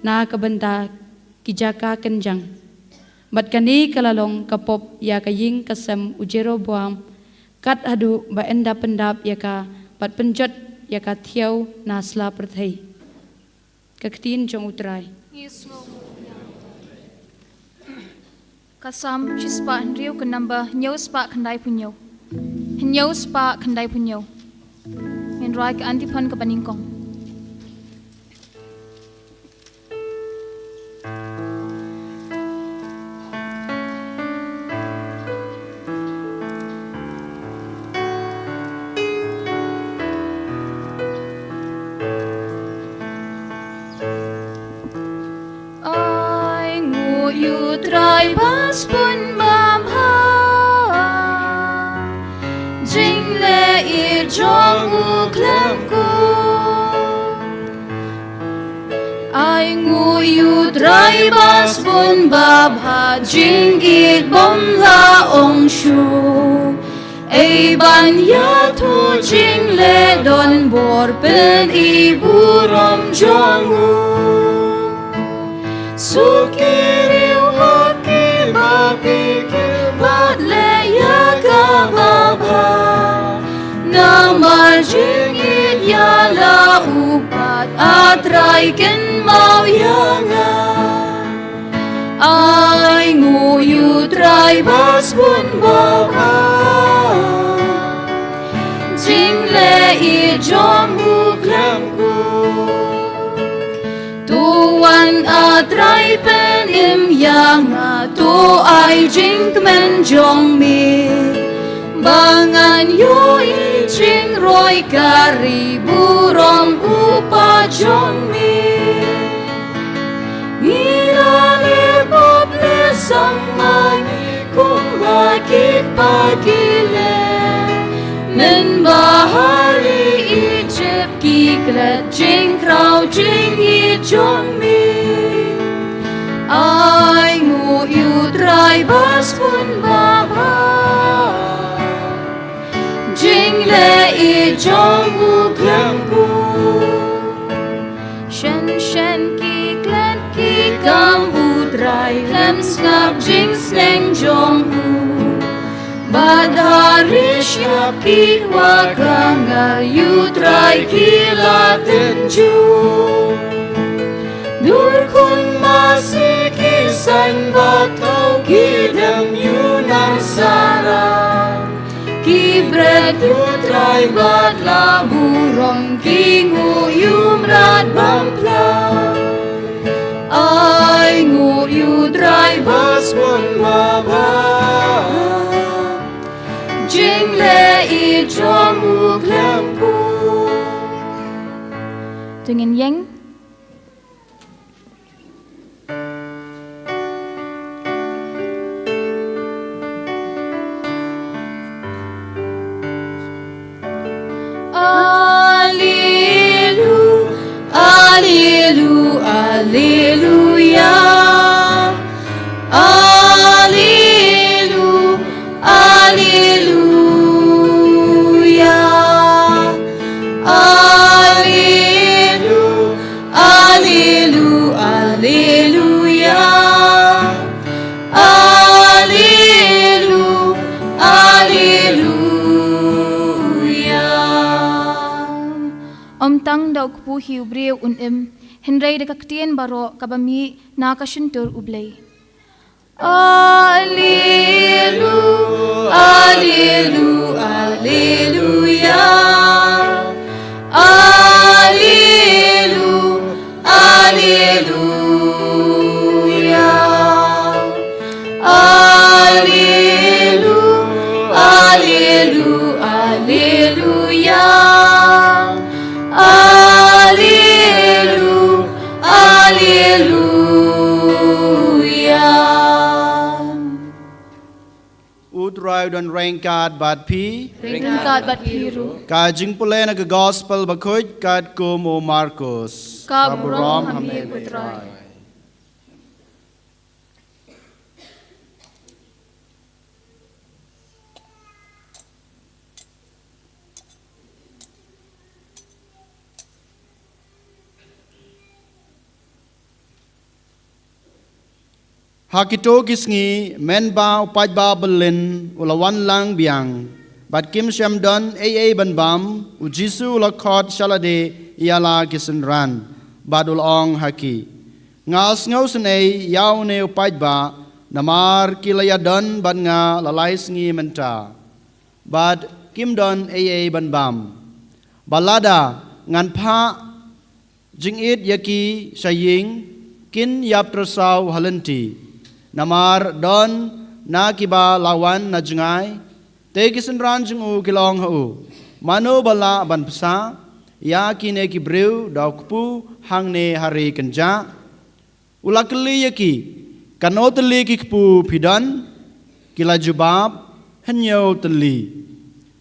na ka bynta ki jaka kynjang. Bad kane ka la long ka pop ïa ka ïing ka sem u Jeroboam, kat haduh ba yn da pyndap ïa ka bad pynjot ïa ka thiaw na sla pyrthei. Ka ktien jong u Trai. Ka Salm shispah hynriew, ka number hynñiew spah khyndaiphew hynñiew. Hynñiew spah khyndaiphew hynñiew. Ngin rwai ka antiphon kaba nyngkong. Ai nguh ïa u Trai ba sbun ba bha, jingleh ïeit jong u khlem kut. Ai nguh ïa u Trai ba sbun ba bha, jingïeit bym lah ong shuh. Ei ban ïathuh jingleh donbor, pyni burom jong u. Suk ki riew ha kiba phi kyrpad, leh ïa kaba bha. Namar Jingïeit ïa la u pat, A Trai kynmaw ïa nga. Ai nguh ïa U Trai ba sbun ba bha. Jingleh ïeit jong u khlem kut. To wan A Trai pynim ïa nga, to ai jingkmen jong me. Ba ngan ïohi jingroi ka ri burom u pa jong me. Ngi la leh pop leh samai kumba ki kpa ki leh. Mynba ha ri Egypt ki klet jingkraw jingïeit jong me. Ai nguh ïa U Trai ba sbun ba bha. Jingleh ïeit jong u khlem kut. Shen shen ki klet ki kam U Trai, khlem sngap jingsneng jong u. Bad ha ri shyiap ki kwah ka ngal, ïa U Trai ki la tynjuh. Dur khun masi ki saiñ ba khaw, ki dem ïa u nong Sara. Ki bret ïa U Trai bad la burom, ki nguh ïa u mrad bym pla. Ai nguh ïa U Trai ba sbun ba bha. Jingleh ïeit jong u khlem kut. To ngin ïeng. Allelu, allelu, alleluia. Allelu, alleluia. Allelu, allelu, alleluia. Allelu, alleluia. Ym tang da u kpu hi u briew un im, hynrei da ka ktien baroh kaba mih na ka shyntur U Blei. Allelu, allelu, alleluia. Allelu, alleluia. Allelu, allelu, alleluia. Allelu, alleluia. U Trai u don ryngkat bad phi. Ryngkat bad phi ruh. Ka jingpule na ka Gospel bakhuid katkum u Markos. Ka burom ha me ko Trai. Ha kito ki sngi, mynba u paidbah byllien u la wan lang biang, bad kim shym don ei ei ban bam, u Jisu u la khot sha lade ïa la ki synran, bad u la ong ha ki, nga sngew synei ïa une u paidbah, namar ki la ïadon bad nga la lai sngi mynta, bad kim don ei ei ban bam. Bad lada ngan phah jingit ïa ki sha ïing, kin ïap tyrsaw ha lynti. Namar don na kiba la wan na jngai. Te ki synran jong u ki la ong ha u, mano ba lah ban pynshah ïa kine ki briew da u kpu hangne ha ri kynjah? U la kylli ïa ki, katno tylli ki kpu phi don? Ki la jubab, hynñiew tylli.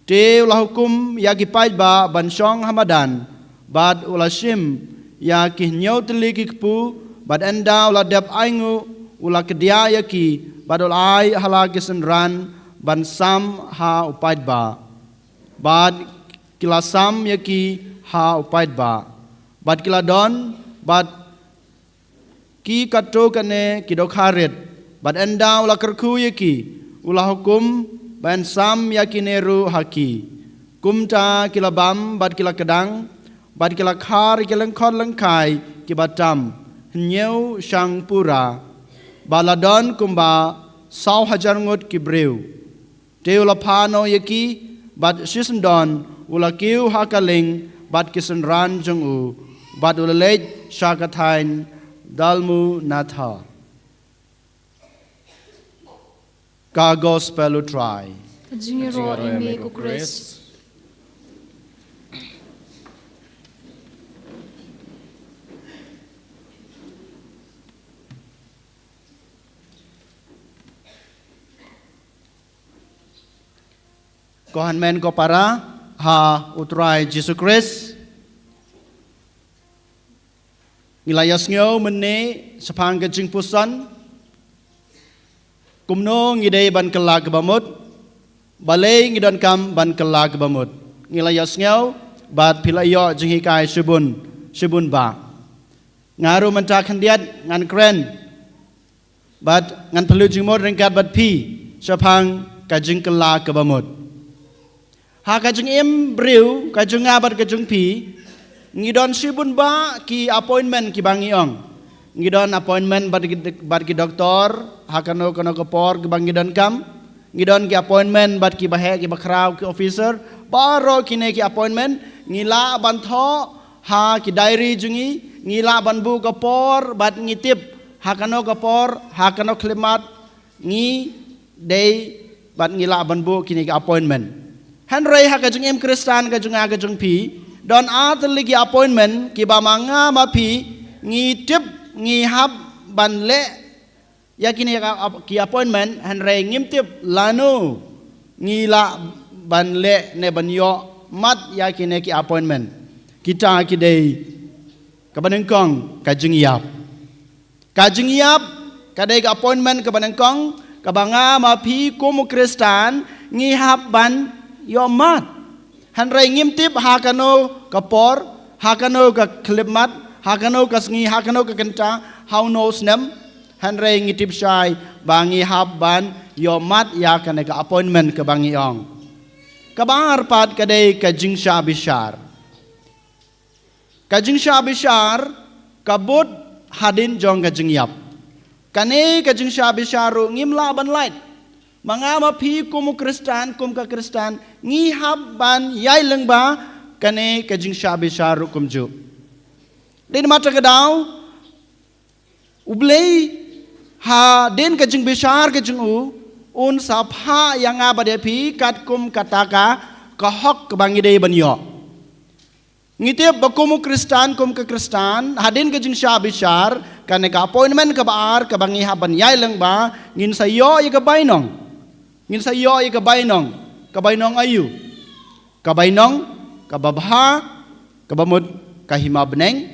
Te u la hukum ïa ki paidbah ban shong ha madan, bad u la shim ïa ki hynñiew tylli ki kpu, bad ynda u la dep ainguh, u la kdiah ïa ki, bad u la ai ha la ki synran ban sam ha u paidbah. Bad ki la sam ïa ki ha u paidbah. Bad ki la don, bad ki katto katne ki dohkha rit, bad ynda u la kyrkhu ïa ki, u la hukum ban sam ïa kine ruh ha ki. Kumta ki la bam bad ki la kdang, bad ki la khar ïa ki lyngkhot lyngkhai kiba tam, hynñiew shang pura, ba la don kumba saw hajar ngut ki briew. Te u la phah noh ïa ki, bad shisyndon u la kiew ha ka lieng bad ki synran jong u, bad u la leit sha ka thaiñ Dalmanutha. Ka Gospel u Trai. Ka jingïaroh ïa me ko Khrist. Ko hynmen ko para ha u Trai Jisu Khrist. Ngi la ïohsngew mynne shaphang ka jingpuson. Kumno ngi dei ban kylla kaba mut. Balei ngi donkam ban kylla kaba mut. Ngi la ïohsngew bad phi la ïoh jinghikai shibun, shibun ba. Nga ruh mynta khyndiat ngan kren. Bad ngan pynlut jingmut ryngkat bad phi shaphang ka jingkylla kaba mut. Ha ka jingim briew, ka jong nga bad ka jong phi, ngi don shibun ba ki appointment kiba ngi ong. Ngi don appointment bad ki, bad ki doktor, ha kano kano ka por kiba ngi donkam. Ngi don ki appointment bad ki baheh, ki bakhraw, ki officer, baroh kine ki appointment, ngi lah ban thoh ha ki diary jong ngi, ngi lah ban buh ka por bad ngi tip ha kano ka por, ha kano khyllipmat ngi dei bad ngi lah ban buh kine ki appointment. Hynrei ha ka jingim Khristan ka jong nga ka jong phi, don ar tylli ki appointment kiba ma nga ma phi ngi tip ngi hap ban leh ïa kine ki ap-, ki appointment, hynrei ngim tip lano ngi lah ban leh ne ban ïoh mat ïa kine ki appointment. Kita ki dei kaba nyngkong ka jingïap. Ka jingïap ka dei ka appointment kaba nyngkong kaba nga ma phi kum u Khristan ngi hap ban ïoh mat. Hynrei ngim tip ha kano ka por, ha kano ka khyllipmat, ha kano ka sngi, ha kano ka kynta, ha uno u snem. Hynrei ngi tip shai ba ngi hap ban ïoh mat ïa kane ka appointment kaba ngi ong. Kaba ar pat ka dei ka jingshah bishar. Ka jingshah bishar ka bud hadien jong ka jingïap. Kane ka jingshah bishar ruh ngim lah ban lait. Ma nga ma phi kum u Khristan, kum ka Khristan, ngi hap ban ïai lyngba kane ka jingshah bishar ruh kumjuh. Dei namar kata ka daw, U Blei hadien ka jingbishar ka jong u, un sa phah ïa nga bad ïa phi katkum kata ka, ka hok kaba ngi dei ban ïoh. Ngi tip ba kum u Khristan, kum ka Khristan, hadien ka jingshah bishar, kane ka appointment kaba ar, kaba ngi hap ban ïai lyngba, ngin sa ïoh ïa ka bainong. Ngin sa ïoh ïa ka bainong, ka bainong aïu. Ka bainong kaba bha, kaba mut ka hima bneng.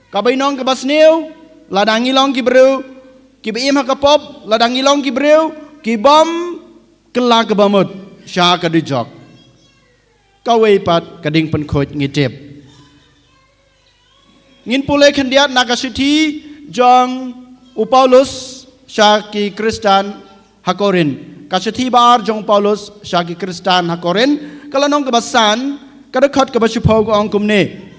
Ka bainong kaba sniew, lada ngi long ki briew kiba im ha ka pop, lada ngi long ki briew kibym kylla kaba mut sha ka dujok. Kawei pat ka ding pynkhuid ngi tip. Ngin pule khyndiat na ka shithi jong u Paulus sha ki Khristan ha Korinth. Ka shithi ba ar jong u Paulus sha ki Khristan ha Korinth, ka lynnong kaba san, ka dkhot kaba shiphew ka ong kumne.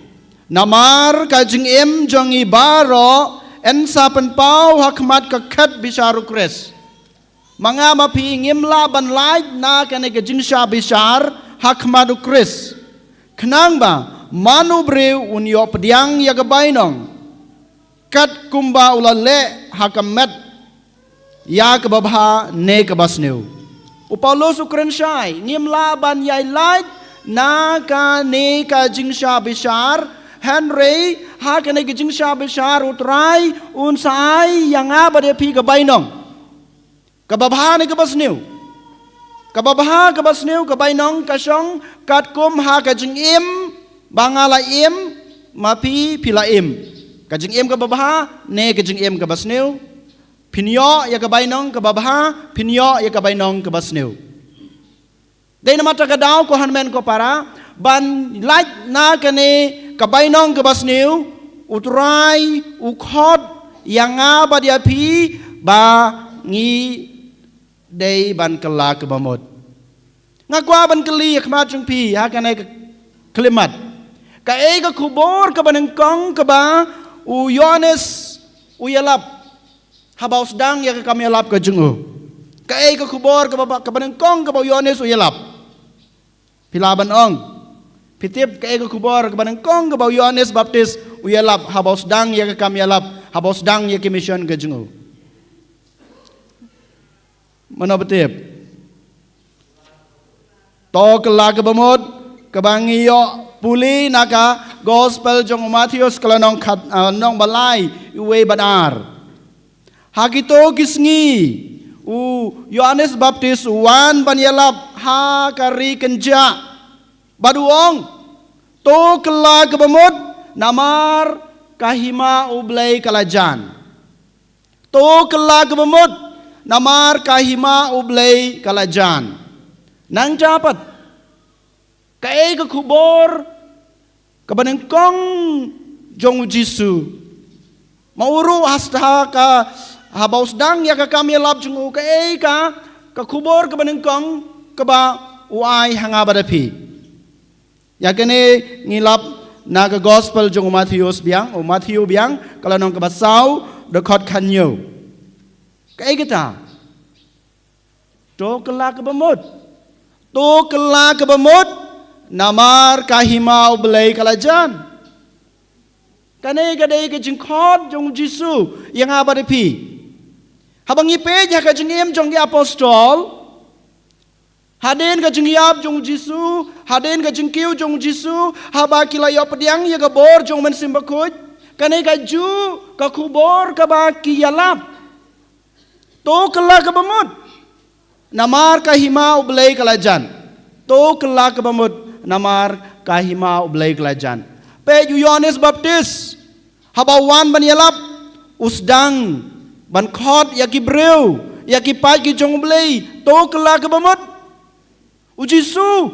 Namar ka jingim jong ngi baroh yn sa pynpaw ha khmat ka khet bishar u Khrist. Ma nga ma phi ngim lah ban lait na kane ka jingshah bishar ha khmat u Khrist. Khnang ba man u briew un ïoh pdiang ïa ka bainong, katkum ba u la leh ha ka met, ïa kaba bha ne kaba sniew. U Paulus u kren shai, ngim lah ban ïai lait na kane ka jingshah bishar, hynrei ha kane ka jingshah bishar u Trai un sa ai ïa nga bad ïa phi ka bainong. Kaba bha ne kaba sniew. Kaba bha kaba sniew ka bainong ka shong katkum ha ka jingim ba nga la im, ma phi phi la im. Ka jingim kaba bha ne ka jingim kaba sniew. Phin ïoh ïa ka bainong kaba bha, phin ïoh ïa ka bainong kaba sniew. Dei namar kata ka daw ko hynmen ko para, ban lait na kane ka bainong kaba sniew, u Trai u khot ïa nga bad ïa phi ba ngi dei ban kylla kaba mut. Nga kwah ban kylli ïa khmat jong phi ha kane ka khyllipmat. Kaei ka khubor kaba nyngkong kaba u Ïoannis u ïalap haba u sdang ïa ka kam ïalap ka jong u? Kaei ka khubor kaba, kaba nyngkong kaba u Ïoannis u ïalap? Phi lah ban ong. Phi tip kaei ka khubor kaba nyngkong kaba u Ïoannis Baptis u ïalap haba u sdang ïa ka kam ïalap, haba u sdang ïa ka mission ka jong u? Mano ba tip? To kylla kaba mut, kaba ngi ïoh pule na ka gospel jong u Mathaios ka lynnong khat, ah, lynnong ba lai, uwei bad ar. Ha kito ki sngi u Ïoannis Baptis u wan ban ïalap ha ka ri kynjah. Bad u ong, to kylla kaba mut, namar ka hima u Blei ka la jan. To kylla kaba mut, namar ka hima u Blei ka la jan. Nangta pat, kaei ka khubor kaba nyngkong jong u Jisu? Ma u ruh ha sdang ka, haba u sdang ïa ka kam ïalap jong u, kaei ka, ka khubor kaba nyngkong kaba u ai ha nga bad ha phi? Ïa kane ngi lap na ka gospel jong u Mathaios biang, u Mathaios biang, ka lynnong kaba saw, dkhot khathynñiew. Kaei kata? To kylla kaba mut. To kylla kaba mut, namar ka hima u Blei ka la jan. Kane ka dei ka jingkhot jong u Jisu ïa nga bad ïa phi. Haba ngi peit ïa ka jingim jong ki apostol, hadien ka jingïap jong u Jisu, hadien ka jingkiew jong u Jisu, haba ki la ïoh pdiang ïa ka bor jong u Mynsiem Bakhuid, kane ka juh ka khubor kaba ki ïalap. To kylla kaba mut, namar ka hima u Blei ka la jan. To kylla kaba mut, namar ka hima u Blei ka la jan. Peit u Ïoannis Baptis, haba u wan ban ïalap, u sdang ban khot ïa ki briew, ïa ki paid ki jong u Blei. To kylla kaba mut. U Jisu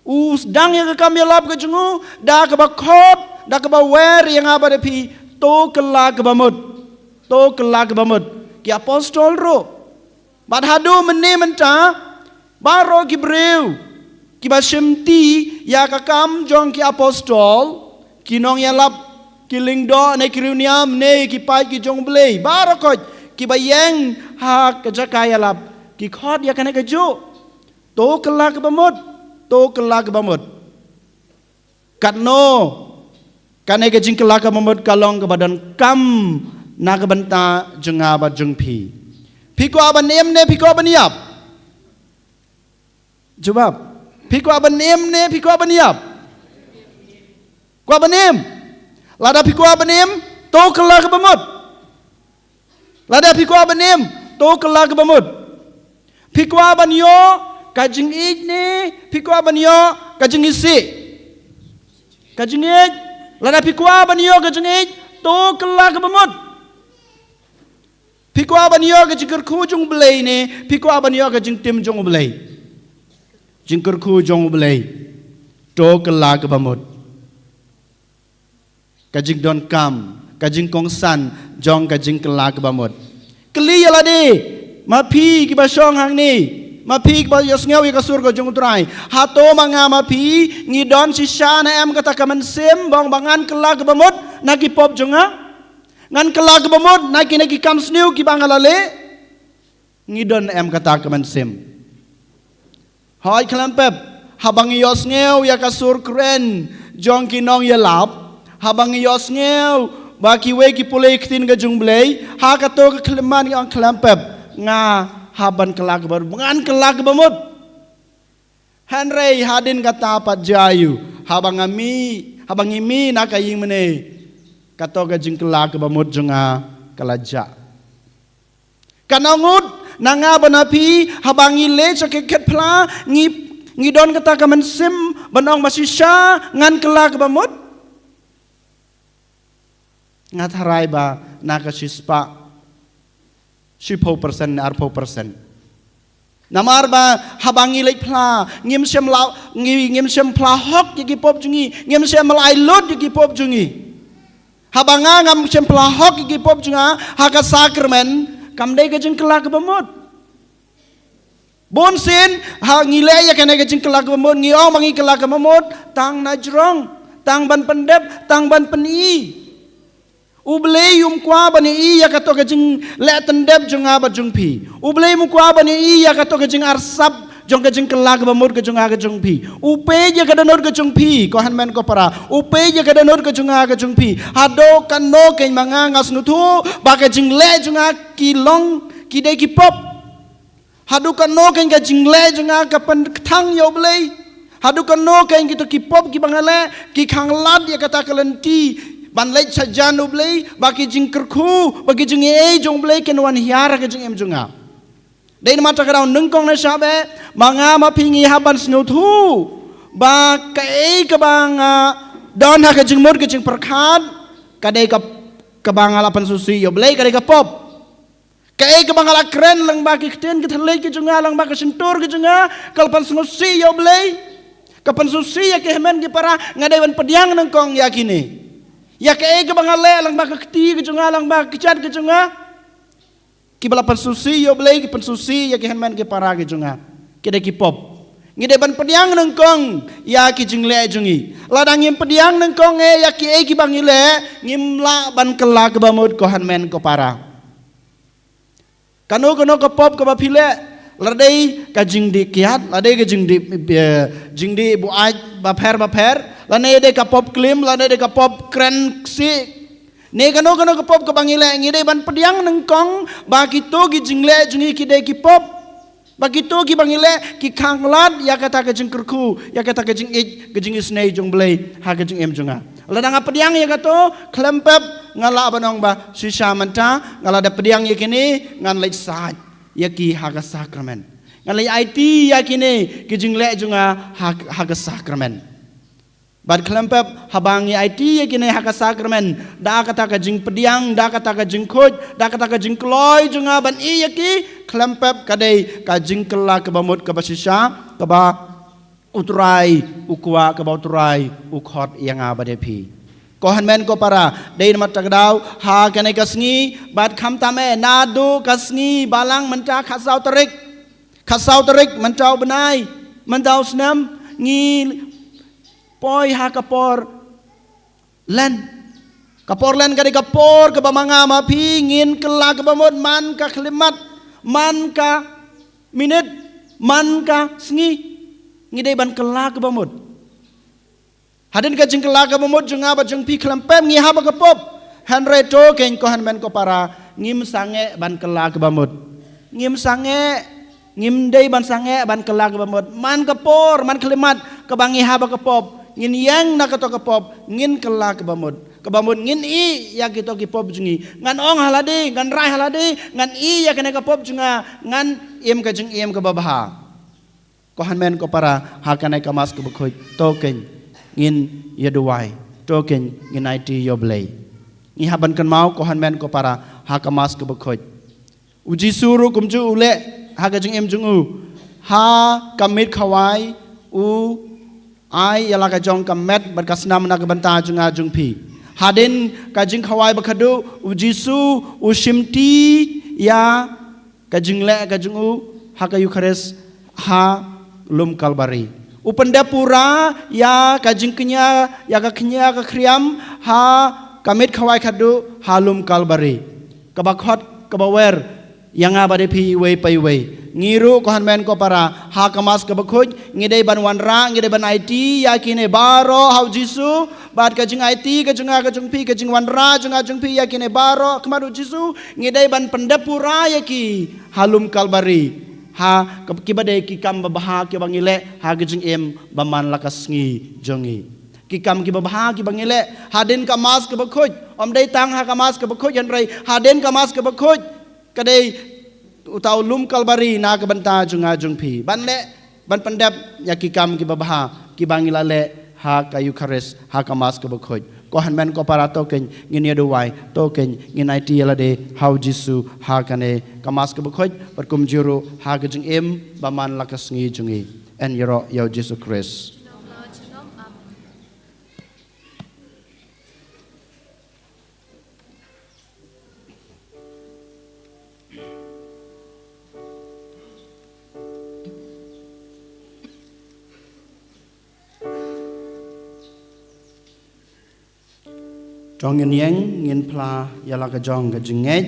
u sdang ïa ka kam ïalap ka jong u da kaba khot, da kaba wer ïa nga bad ïa phi. To kylla kaba mut. To kylla kaba mut. Ki apostol ruh. Bad haduh mynne mynta, baroh ki briew kiba shimti ïa ka kam jong ki apostol, ki nongïalap, ki lyngdoh ne ki riewniam ne ki paid ki jong u Blei, baroh koit kiba ïeng ha ka jaka ïalap, ki khot ïa kane ka juh. To kylla kaba mut, to kylla kaba mut. Katno kane ka jingkylla kaba mut ka long kaba donkam na ka bynta jong nga bad jong phi? Phi kwah ban im ne phi kwah ban ïap? Jubab. Phi kwah ban im ne phi kwah ban ïap? Kwah ban im. Lada phi kwah ban im, to kylla kaba mut. Lada phi kwah ban im, to kylla kaba mut. Phi kwah ban ïoh ka jingïeit ne phi kwah ban ïoh ka jingisih? Ka jingïeit. Lada phi kwah ban ïoh ka jingïeit, to kylla kaba mut. Phi kwah ban ïoh ka jingkyrkhu jong u Blei ne phi kwah ban ïoh ka jingtim jong u Blei? Jingkyrkhu jong u Blei. To kylla kaba mut. Ka jingdonkam, ka jingkongsan jong ka jingkylla kaba mut. Kylli ïa lade, ma phi kiba shong hangne, ma phi kiba ïohsngew ïa ka sur ka jong u Trai, hato ma nga ma phi ngi don shisha ne em kata ka mynsiem ba ong ba ngan kylla kaba mut na ki pop jong nga? Ngan kylla kaba mut na kine ki kam sniew kiba nga la leh? Ngi don em kata ka mynsiem? Hooid khlem pep, haba ngi ïohsngew ïa ka sur kren jong ki nongïalap, haba ngi ïohsngew ba kiwei ki pule ïa ka ktien ka jong u Blei, ha kato ka khyllipmat ngi ong khlem pep, nga hap ban kylla kaba mut, ngan kylla kaba mut. Hynrei hadien kata pat jia aïu, haba nga mih, haba ngi mih na ka ïingmane, kato ka jingkylla kaba mut jong nga ka la jah. Katno ngut na nga bad na phi, haba ngi leit sha ka khet phla, ngi, ngi don kata ka mynsiem ban ong ba shisha ngan kylla kaba mut? Nga tharai ba na ka shispah shiphew percent ne arphew percent. Namar ba haba ngi leit phla, ngim shym la, ngi, ngim shym phla hok ïa ki pop jong ngi, ngim shym la ai lut ïa ki pop jong ngi. Haba nga ngam shym phla hok ïa ki pop jong nga ha ka sakramen, kam dei ka jingkylla kaba mut. Bun sien, ha ngi leh ïa kane ka jingkylla kaba mut, ngi ong ba ngi kylla kaba mut, tang na jrong, tang ban pyndep, tang ban pyni. U Blei um kwah ban ïohi ïa kato ka jingleh tyndep jong nga bad jong phi. U Blei um kwah ban ïohi ïa kato ka jingarsap jong ka jingkylla kaba mut ka jong nga ka jong phi. U peit ïa ka dohnud ka jong phi, ko hynmen ko para. U peit ïa ka dohnud ka jong nga ka jong phi. Haduh katno kein ma nga nga sngewthuh ba ka jingleh jong nga ki long, ki dei ki pop. Haduh katno kein ka jingleh jong nga ka pynkthang ïa U Blei. Haduh katno kein kito ki pop kiba nga leh ki khanglad ïa kata ka lynti ban leit shajan U Blei, ba ki jingkyrkhu, ba ki jingaiei jong U Blei kin wan hiar ha ka jingim jong nga. Dei namar kata ka daw nyngkong ne shaba, ma nga ma phi ngi hap ban sngewthuh ba kaei kaba nga don ha ka jingmut ka jingpyrkhat, ka dei ka, kaba nga la pynsngewsih ïa U Blei, ka dei ka pop. Kaei kaba nga la kren lyngba ki ktien ki thylliej ki jong nga, lyngba ka shyntur ki jong nga, ka la pynsngewsih ïa U Blei, ka pynsngewsih ïa ki hynmen ki para. Nga dei ban pdiang nyngkong ïa kine. Ïa kaei kaba nga leh lyngba ka kti ki jong nga, lyngba ka kjat ki jong nga, kiba la pynsngewsih ïa U Blei, ki pynsngewsih ïa ki hynmen ki para ki jong nga, ki dei ki pop. Ngi dei ban pdiang nyngkong ïa ki jingleh jong ngi. Lada ngim pdiang nyngkong eh ïa kiei kiba ngi leh, ngim lah ban kylla kaba mut, ko hynmen ko para. Kano kano ka pop kaba phi leh, lada dei ka jingdih kiad, lada dei ka jingdih, eh, jingdih buaid bapher bapher, lane dei ka pop klim, lane dei ka pop kren ksih, ne kano kano ka pop kaba ngi leh, ngi dei ban pdiang nyngkong ba kito ki jingleh jong ngi ki dei ki pop. Ba kito kiba ngi leh ki khanglad ïa kata ka jingkyrkhu, ïa kata ka jingïeit, ka jingisynei jong U Blei ha ka jingim jong nga. Lada nga pdiang ïa kato, khlem pep nga lah ban ong ba shisha mynta nga la dep pdiang ïa kine, ngan leit sah ïa ki ha ka sakramen. Ngan leit aiti ïa kine ki jingleh jong nga ha, ha ka sakramen. Bad khlem pep, haba ngi aiti ïa kine ha ka sakramen, da kata ka jingpdiang, da kata ka jingkhuid, da kata ka jingkloi jong nga ban ïeh ïa ki, khlem pep ka dei ka jingkylla kaba mut kaba shisha kaba U Trai u kwah, kaba U Trai u khot ïa nga bad ïa phi. Ko hynmen ko para, dei namar kata ka daw ha kane ka sngi, bad khamtam eh naduh ka sngi balang mynta khatsaw tarik, khatsaw tarik mynta u bnai, mynta u snem, ngi poi ha ka por Lent. Ka por Lent ka dei ka por kaba ma nga ma phi ngin kylla kaba mut, man ka khyllipmat, man ka minit, man ka sngi, ngi dei ban kylla kaba mut. Hadien ka jingkylla kaba mut jong nga bad jong phi, khlem pep ngi hap ha ka pop. Hynrei to kein ko hynmen ko para, ngim sangeh ban kylla kaba mut. Ngim sangeh, ngim dei ban sangeh ban kylla kaba mut. Man ka por, man ka khyllipmat kaba ngi hap ha ka pop, ngin ïeng na kato ka pop, ngin kylla kaba mut. Kaba mut ngin ïeh ïa kito ki pop jong ngi. Ngan ong ha lade, ngan rai ha lade, ngan ïeh ïa kane ka pop jong nga, ngan im ka jingim kaba bha. Ko hynmen ko para, ha kane ka Mass kaba khuid, to kein ngin ïa duwai, to kein ngin aiti ïa U Blei. Ngi hap ban kynmaw ko hynmen ko para, ha ka Mass kaba khuid, U Jisu ruh kumjuh u leh ha ka jingim jong u. Ha ka miet khawai u ai ïa la ka jong ka met bad ka snam na ka bynta jong nga jong phi. Hadien ka jingkhawai ba khatduh, U Jisu u shimti ïa ka jingleh ka jong u ha ka Eukharist ha lum Kalbari. U pyndep pura ïa ka jingkñia, ïa ka kñia ka khriam ha ka miet khawai khatduh ha lum Kalbari. Kaba khot, kaba wer ïa nga bad ïa phi iwei pa iwei. Ngi ruh ko hynmen ko para, ha ka Mass kaba khuid, ngi dei ban wanrah, ngi dei ban aiti ïa kine baroh ha U Jisu, bad ka jingaiti ka jong nga ka jong phi, ka jingwanrah jong nga jong phi ïa kine baroh khmat U Jisu, ngi dei ban pyndep pura ïa ki ha lum Kalbari. Ha, ka, kiba dei ki kam babha kiba ngi leh ha ka jingim ba man la ka sngi jong ngi. Ki kam kiba bha kiba ngi leh hadien ka Mass kaba khuid, ym dei tang ha ka Mass kaba khuid, hynrei hadien ka Mass kaba khuid, ka dei uta u lum Kalbari na ka bynta jong nga jong phi. Ban leh, ban pyndep ïa ki kam kiba bha kiba ngi la leh ha ka Eukharist, ha ka Mass kaba khuid. Ko hynmen ko para, to kein ngin ïa duwai, to kein ngin aiti ïa lade ha U Jisu ha kane ka Mass kaba khuid, bad kumjuh ruh ha ka jingim ba man la ka sngi jong ngi. Yn ïaroh ïa U Jisu Khrist. To ngin ïeng, ngin phla ïa la ka jong ka jingngeit.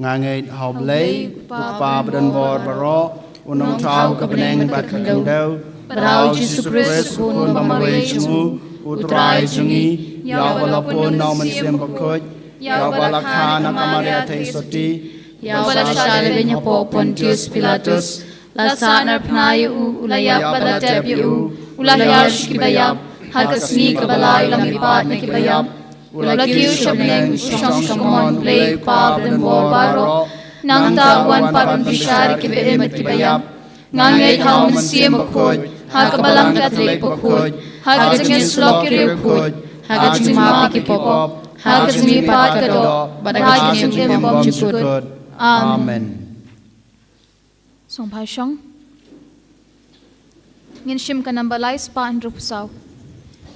Nga ngeit ha U Blei, U Kpa badonbor baroh, U Nongthaw ka bneng bad ka khyndew, bad ha U Jisu Khrist, U Khun ba marwei jong U, U Trai jong ngi, ïa uba la pun na U Mynsiem Bakhuid, ïa uba la kha na ka Maria Theisotti, ïa uba la shah lehbeiñ hapoh Pontius Pilatus, la sahnarphna ïa U, U la ïap bad la tep ïa U, U la hiar sha kiba ïap, ha ka sngi kaba lai U la mihpat na kiba ïap, U la kiew sha bneng, U shong sha ka mon U Blei U Kpa badonbor baroh. Nangta U wan pat ban bishar ïa kiba im bad kiba ïap. Nga ngeit ha U Mynsiem Bakhuid, ha ka Balang Katholik bakhuid, ha ka jingïasyllok ki riewkhuid, ha ka jingmap ïa ki pop, ha ka jingmihpat ka doh, bad ha ka jingim bymjukut. Amen. Sngewbha shong. Ngin shim ka number lai spah hynriewphew saw.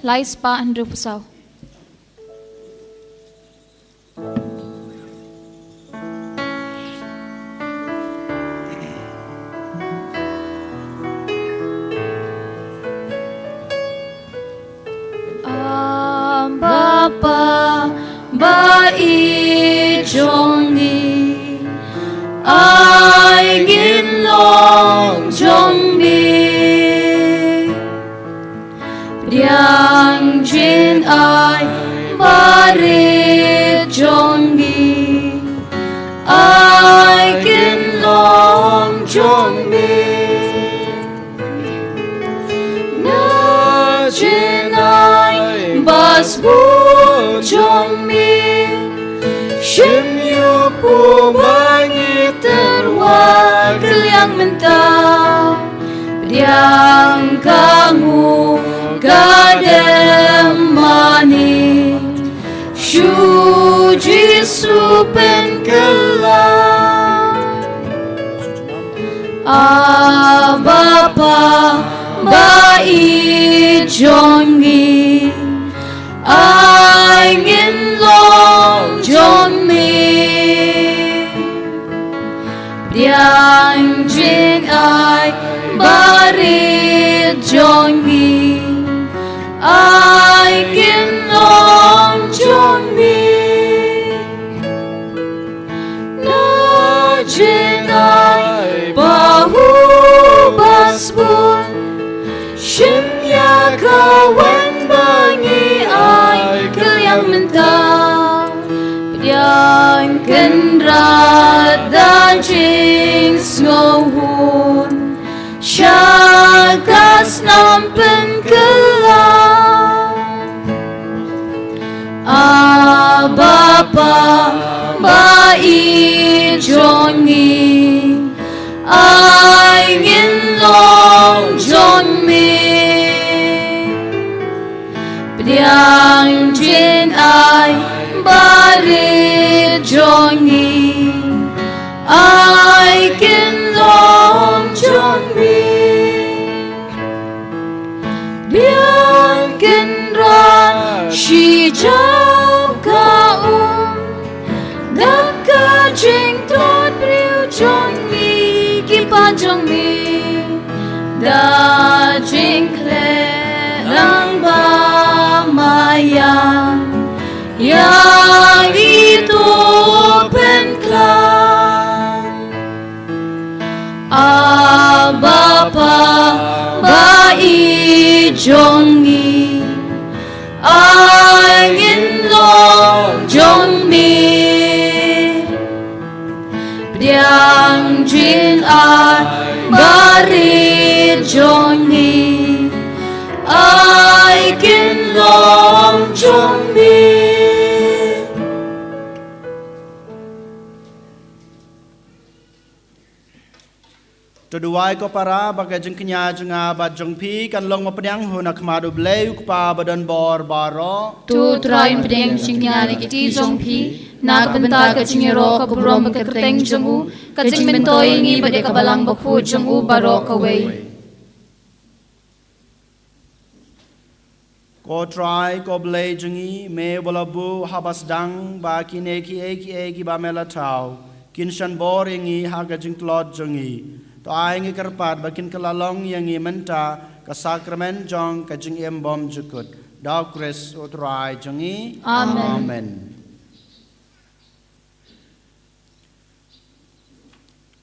Lai spah hynriewphew saw. Abba Pa, Ba-ïeid jong ngi, ai ngin long jong Me. Pdiang jingai barit jong ngi, ai kin long jong Me. Na jingai ba sbun jong Me, shim ïa u ba ngi tyrwa kylliang mynta. Pdiang ka nguh ka dem mane, shu Jisu pynkylla. Abba Pa, Ba-ïeid jong ngi, ai ngin long jong Me. Pdiang jingai barit jong ngi, ai kin long jong Me. Na jingai ba hu ba sbun, shim ïa ka wan ba ngi ai kylliang mynta. Pdiang Kynrad da jingsngewhun sha ka snam pynkylla. Abba Pa, Ba-ïeid jong ngi, ai ngin long jong Me. Pdiang jingai barit jong ngi, ai kin long jong Me. Pdiang Kynrad shi jaw ka um, da ka jingtod briew jong ngi ki paid jong Me, da jingkhleh lang ba maïan ïa ngi to pynkylla. Abba Pa, Ba-ïeid jong ngi, ai ngin long jong Me. Pdiang jingai barit jong ngi, ai kin long jong Me. To duwai ko para ba ka jingkñia jong nga bad jong phi kan long mapdiang ha khmat U Blei U Kpa badonbor baroh. To U Trai un pdiang jingkñia na ka kti jong phi, na ka bynta ka jingïaroh ka burom bad ka kyrteng jong U, ka jingmyntoi ïa ngi bad ïa ka Balang Bakhuid jong U baroh kawei. Ko Trai, ko Blei jong ngi, Me uba la buh ha ba sdang ba kine kiei kiei kiba Me la thaw kin shan bor ïa ngi ha ka jingtlot jong ngi. To ai ngi kyrpad ba kin kylla long ïa ngi mynta Ka sakramen jong ka jingim bymjukut. Da u Khrist u Trai jong ngi. Amen. Amen.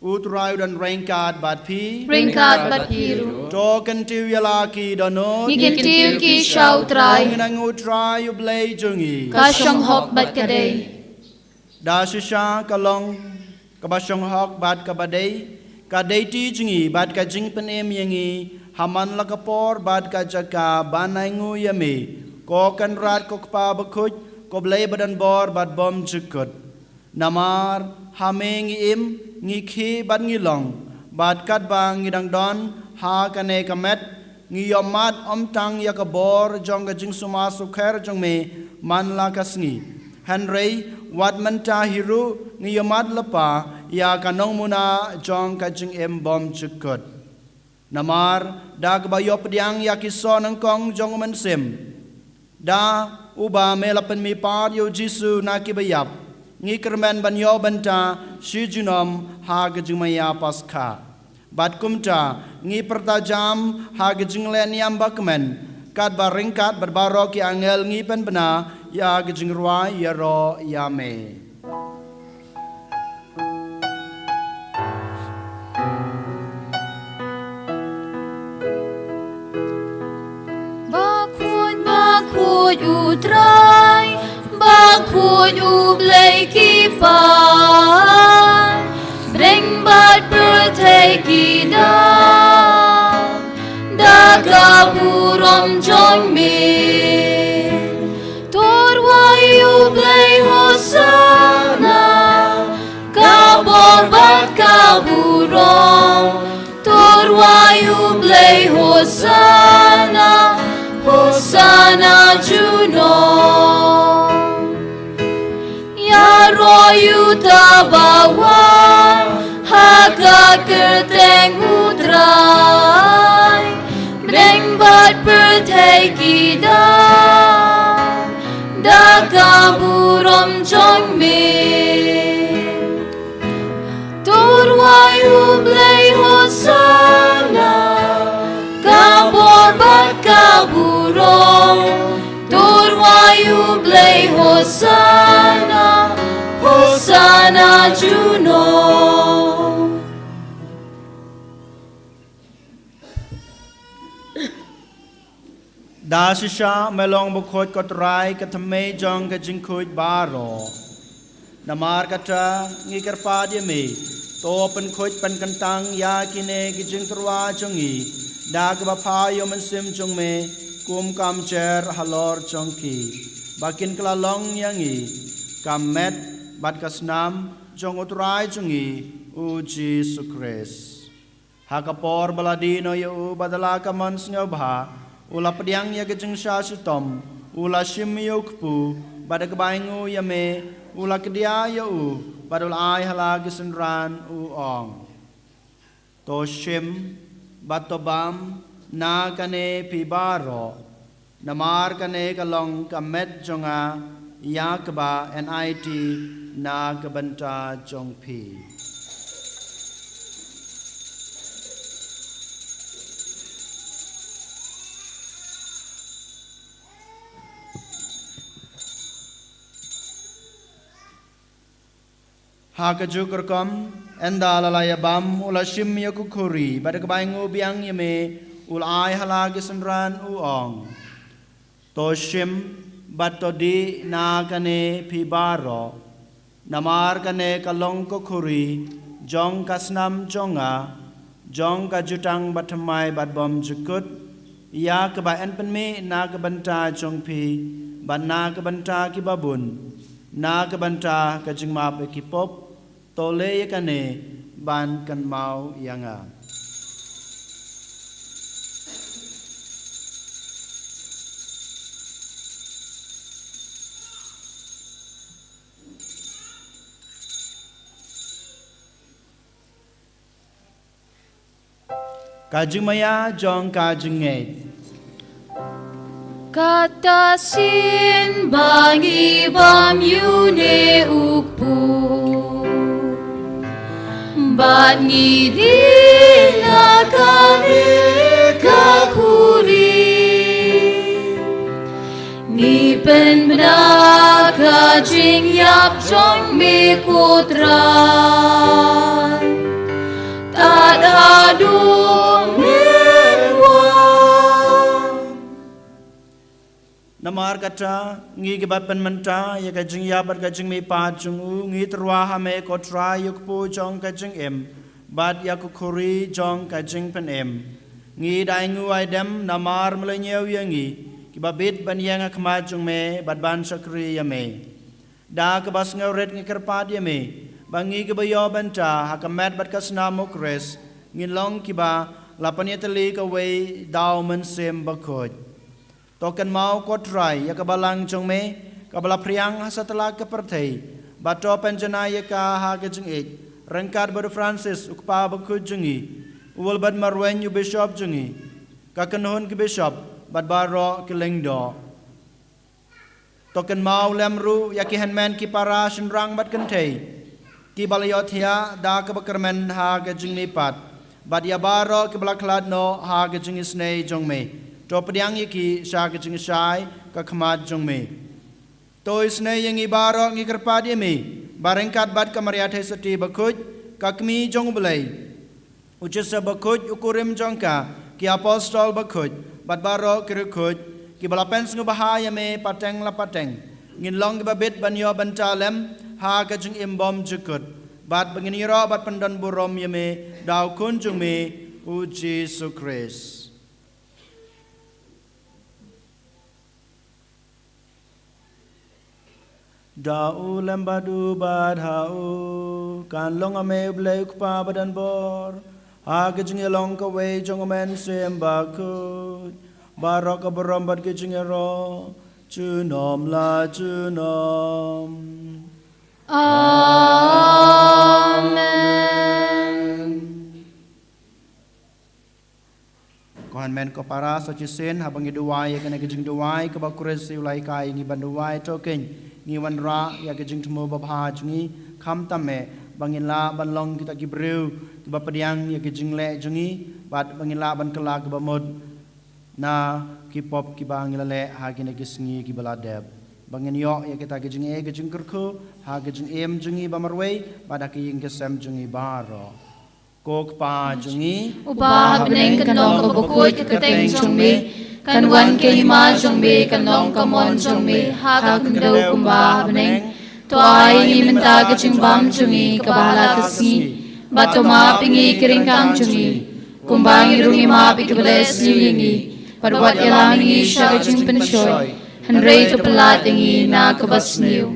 U Trai u don ryngkat bad phi. Ryngkat bad phi ruh. To kyntiew ïa la ki dohnud. Ngi kyntiew ki sha u Trai. Ngi nang u Trai u Blei jong ngi. Ka shong hok bad ka dei. Da shisha ka long kaba shong hok bad kaba dei, ka dei ti jong ngi bad ka jingpynim ïa ngi, ha man la ka por bad ka jaka ban ai nguh ïa me, ko Kynrad ko Kpa bakhuid, ko Blei ba don bor bad bymjukut. Namar ha me ngi im, ngi khih bad ngi long, bad katba ngi dang don ha kane ka met, ngi ïohmad ym tang ïa ka bor jong ka jingsumar sukher jong me man la ka sngi, hynrei wat mynta hi ruh ngi ïohmad lypa ïa ka nongmuna jong ka jingim bymjukut. Namar da kaba ïoh pdiang ïa ki soh nyngkong jong u Mynsiem, da uba me la pynmihpat ïa u Jisu na kiba ïap, ngi kyrmen ban ïoh bynta shi junom ha ka jingmaïa Paskha. Bad kumta ngi pyrta jam ha ka jingleh niam ba kmen, katba ryngkat bad baroh ki angel ngi pynbna ïa ka jingrwai ïaroh ïa me. Bakhuid, bakhuid u Trai, bakhuid u Blei ki paid, bneng bad pyrthei ki dap da ka burom jong me. To rwai u Blei Hosana, ka bor bad ka burom. To rwai u Blei Hosana, Hosana junom. Ïaroh uta ba wan ha ka kyrteng u Trai. Bneng bad pyrthei ki dap da ka burom jong me. To rwai u Blei Hosana, ka bor bad ka burom. To rwai u Blei Hosana, Hosana junom. Da shisha me long bakhuid ko Trai, ka thymmei jong ka jingkhuid baroh. Namar kata ngi kyrpad ïa me, to pynkhuid pynkyntang ïa kine ki jingtyrwa jong ngi da kaba phah ïa u Mynsiem jong me kum ka umjer halor jong ki, ba kin kylla long ïa ngi ka met bad ka snam jong u Trai jong ngi u Jisu Khrist. Ha ka por ba la die noh ïa u bad da la ka mon sngewbha, u la pdiang ïa ka jingshah shitom, u la shim ïa u kpu, bad da kaba ai nguh ïa me, u la kdiah ïa u, bad u la ai ha la ki synran u ong. To shim bad to bam na kane phi baroh. Namar kane ka long ka met jong nga, ïa kaba yn aiti na ka bynta jong phi. Ha kajuh ka rukom, ynda la la ïa bam, u la shim ïa ka khuri, bad da kaba ai nguh biang ïa me, u la ai ha la ki synran u ong. To shim, bad to dih na kane phi baroh. Namar kane ka long ka khuri jong ka snam jong nga, jong ka jutang bathymmai bad bymjukut, ïa kaba yn pynmih na ka bynta jong phi, bad na ka bynta ki babun, na ka bynta ka jingmap ïa ki pop. To leh ïa kane ban kynmaw ïa nga. Ka jingmaïa jong ka jingngeit. Kata sien ba ngi bam ïa une u kpu, bad ngi dih na kane ka khuri. Pynbna ka jingïap jong me ko Trai. Tad haduh mynwan. Namar kata, ngi kiba pynmynta ïa ka jingïap bad ka jingmihpat jong u, ngi tyrwa ha me ko Trai ïa u kpu jong ka jingim bad ïa ka khuri jong ka jingpynim. Ngi da ainguh aidem namar me la ñiew ïa ngi kiba bit ban ïeng ha khmat jong me bad ban shakri ïa me. Da kaba sngewrit ngi kyrpad ïa me ba ngi kiba ïoh bynta ha ka met bad ka snam u Khrist ngin long kiba la pynïatylli kawei da u Mynsiem Bakhuid. To kynmaw ko Trai ïa ka balang jong me kaba la phriang ha satlak ka pyrthei, bad to pynjanai ïa ka ha ka jingïeit, ryngkat bad u Francis u kpa bakhuid jong ngi, u Wilbert Marwein u bishop jong ngi, ka kynhun ki bishop bad baroh ki lyngdoh. To kynmaw lem ruh ïa ki hynmen ki para shynrang bad kynthei kiba la ïohthiah da kaba kyrmen ha ka jingmihpat, bad ïa baroh kiba la khlad noh ha ka jingisynei jong me. To pdiang ïa ki sha ka jingshai ka khmat jong me. To isynei ïa ngi baroh, ngi kyrpad ïa me ba ryngkat bad ka Maria Theisotti Bakhuid, ka Kmie jong u Blei, u Joseph Bakhuid u kurim jong ka, ki apostol bakhuid bad baroh ki riewkhuid kiba la pynsngewbha ïa me pateng la pateng, ngin long kiba bit ban ïoh bynta lem ha ka jingim bymjukut, bad ba ngin ïaroh bad pyndon burom ïa me da u Khun jong me u Jisu Khrist. Da u lem bad u bad ha u kan long ha me u Blei u Kpa badonbor, ha ka jingïalong kawei jong u Mynsiem Bakhuid, baroh ka burom bad ka jingïaroh junom la junom. Amen. Ko hynmen ko para, sa shisien haba ngi duwai ïa kane ka jingduwai kaba u Khrist u la hikai ïa ngi ban duwai, to kein ngi wanrah ïa ka jingthmu babha jong ngi, khamtam eh ba ngin lah ban long kita ki briew kiba pdiang ïa ka jingleh jong ngi, bad ba ngin lah ban kylla kaba mut na ki pop kiba ngi la leh ha kine ki sngi kiba la dep, ba ngin ïoh ïa kita ki jingeh ki jingkyrkhu ha ka jingim jong ngi ba marwei bad ha ka ïing ka sem jong ngi baroh. Ko Kpa jong ngi uba ha bneng, kan long ka bakhuid ka kyrteng jong me, kan wan ka hima jong me, kan long ka mon jong me ha ka khyndew kumba ha bneng. To ai ngi mynta ka jingbam jong ngi kaba ha la ka sngi, bad to map ïa ngi ki ryngkang jong ngi, kumba ngi ruh ngi map ïa kiba leh sniew ïa ngi, bad wat ïalam ïa ngi sha ka jingpynshoi, hynrei to pyllait ïa ngi na kaba sniew.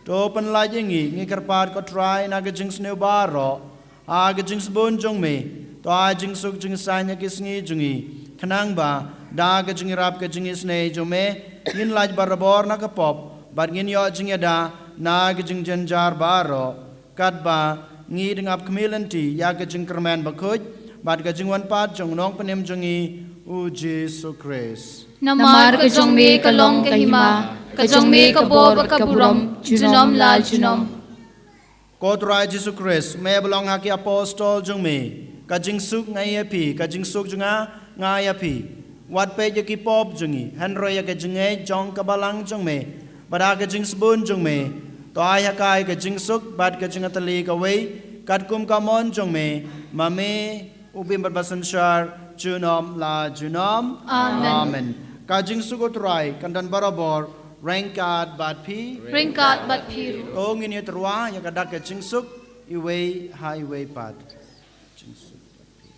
To pyllait ïa ngi, ngi kyrpad ko Trai, na ka jingsniew baroh, ha ka jingsbun jong me, to ai jingsuk jingsaiñ ha ki sngi jong ngi, khnang ba da ka jingïarap ka jingisynei jong me ngin lait barabor na ka pop, bad ngin ïoh jingïada na ka jingjynjar baroh, katba ngi dang ap khmih lynti ïa ka jingkyrmen bakhuid bad ka jingwan pat jong u Nongpynim jong ngi u Jisu Khrist. Namar ka jong me ka long ka hima, ka jong me ka bor bad ka burom junom la junom. Ko Trai Jisu Khrist, me ba long ha ki apostol jong me, ka jingsuk nga ai ïa phi, ka jingsuk jong nga nga ai ïa phi. Wat peit ïa ki pop jong ngi, hynrei ïa ka jingngeit jong ka balang jong me, bad ha ka jingsbun jong me, to ai ha ka ka jingsuk bad ka jingïatylli kawei, katkum ka mon jong me, ma me u bym bad ba synshar junom la junom. Amen. Amen. Ka jingsuk u Trai kan don barabor ryngkat bad phi. Ryngkat bad phi ruh. To ngin ïatyrwa ïa ka dak ka jingsuk iwei ha iwei pat. Jingsuk bad phi.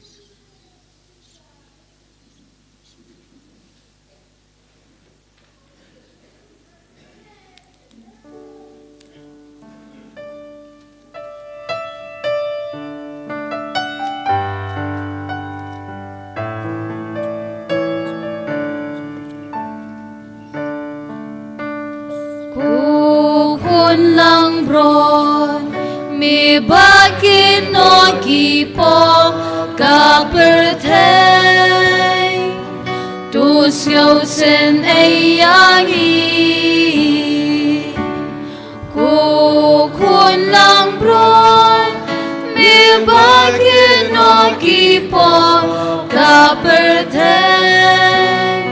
Ko Khun langbrot, me ba kynnoh ki pop ka pyrthei, to sngewsynei ïa ngi. Ko Khun langbrot, me ba kynnoh ki pop ka pyrthei,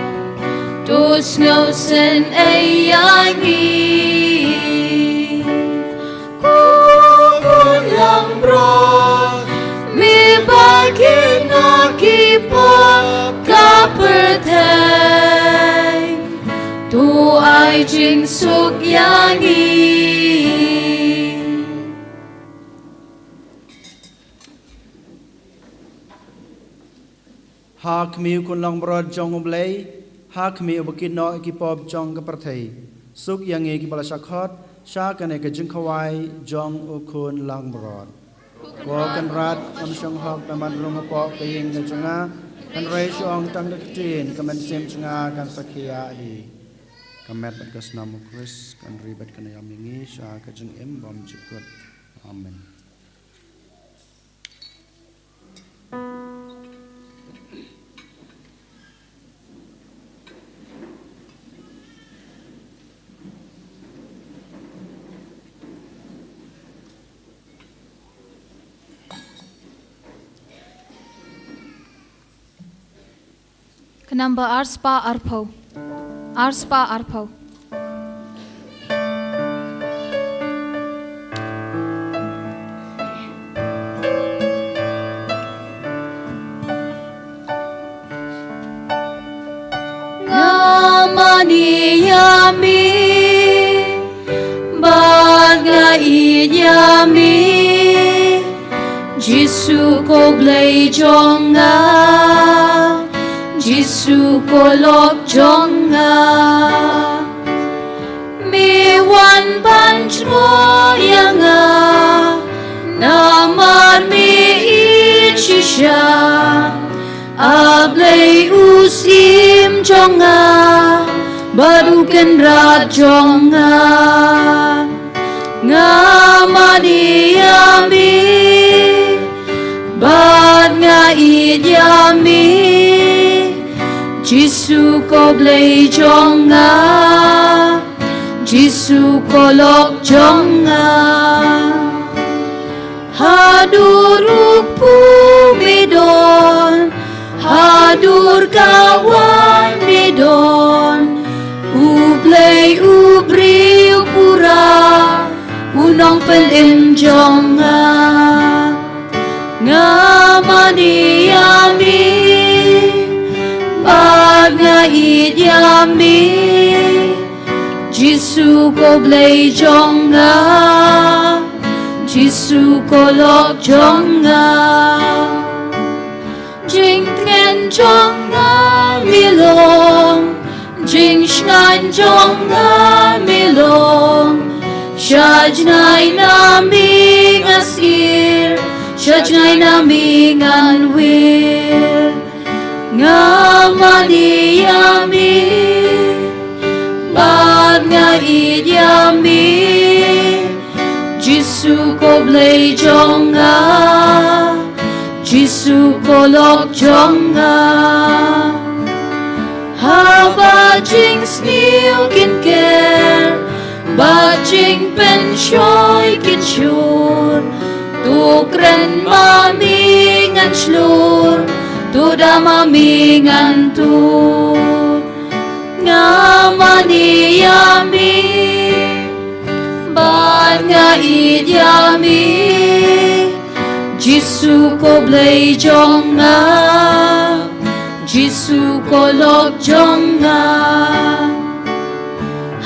to Sngewsynei ïa ngi. Ko Khun langbrot, me ba kynnoh ki pop ka pyrthei, to ai jingsuk ïa ngi. Ha khmih, Khun langbrot jong U Blei, ha khmih uba kynnoh ïa ki pop jong ka pyrthei, suk ïa ngi ki ba la shah khot sha kane ka jingkhawai jong U Khun langbrot. Ko Kynrad, ym shong hok da man rung hapoh ka ïing ka jong nga, hynrei shu ong tang da ka ktien, ka mynsiem jong nga kan sa khia hi. Ka met bad ka snam U Khrist kan ri bad kan ïam ïa ngi sha ka jingim bymjukut. Amen. Ka number ar spah arphew. Ar spah arphew. Nga mane ïa me, bad nga ïeit ïa me, Jisu ko Blei jong nga, Jisu ko lok jong nga. Me wan ban jngoh ïa nga, namar me ïeit shisha, A Blei u syiem jong nga, bad u Kynrad jong nga. Nga mane ïa me, bad nga ïeit ïa me, Jisu ko Blei jong nga, Jisu ko lok jong nga. Haduh u kpu me don, haduh ka wan me don, U Blei u briew pura, u nongpynim jong nga. Nga mane ïa me, bad nga ïeit ïa me, Jisu ko Blei jong nga, Jisu ko lok jong nga. Jingtngen jong nga me long, jingshngaiñ jong nga me long, sha jngai na me ngan sir, sha jngai na me ngan wir. Nga mane ïa me, bad nga ïeit ïa me, Jisu ko Blei jong nga, Jisu ko lok jong nga. Haba jingsniew kin ker, bad jingpynshoi kin shun, to kren ma me ngan shlur, to da ma me ngan tur. Nga mane ïa me, bad nga ïeit ïa me, Jisu ko Blei jong nga, Jisu ko lok jong nga.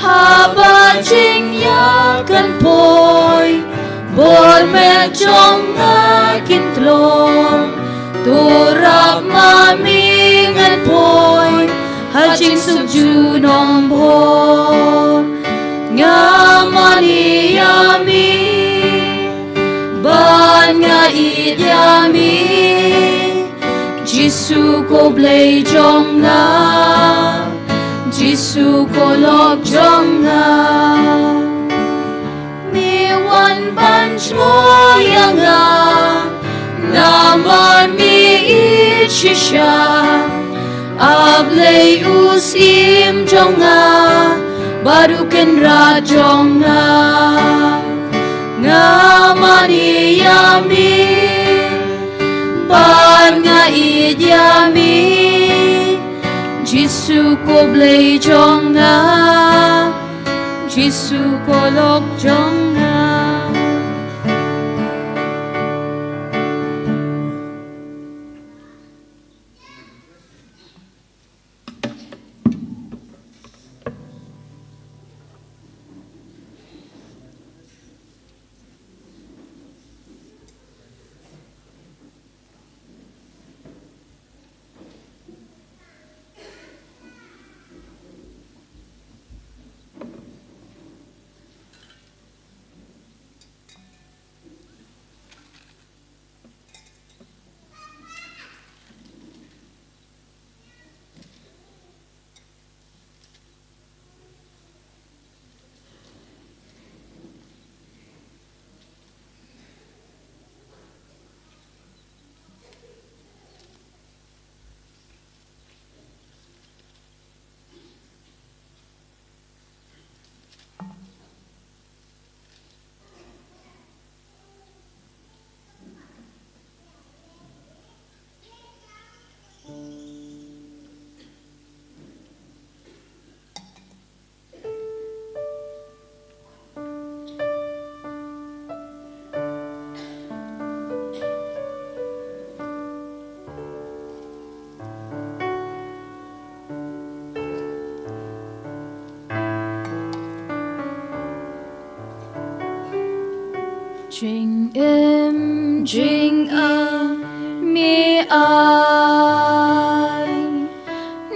Haba jingïaid kan poi, bor met jong nga kin tlot, to rap ma me ngan poi, ha jingsuk junom bor. Nga mane ïa me, bad nga ïeit ïa me, Jisu ko Blei jong nga, Jisu ko lok jong nga. Me wan ban jngoh ïa nga, namar me ïeit shisha, A Blei u syiem jong nga, bad u Kynrad jong nga. Nga mane ïa me, bad nga ïeit ïa me, Jisu ko Blei jong nga, Jisu ko lok jong nga. Jingim jingim me ai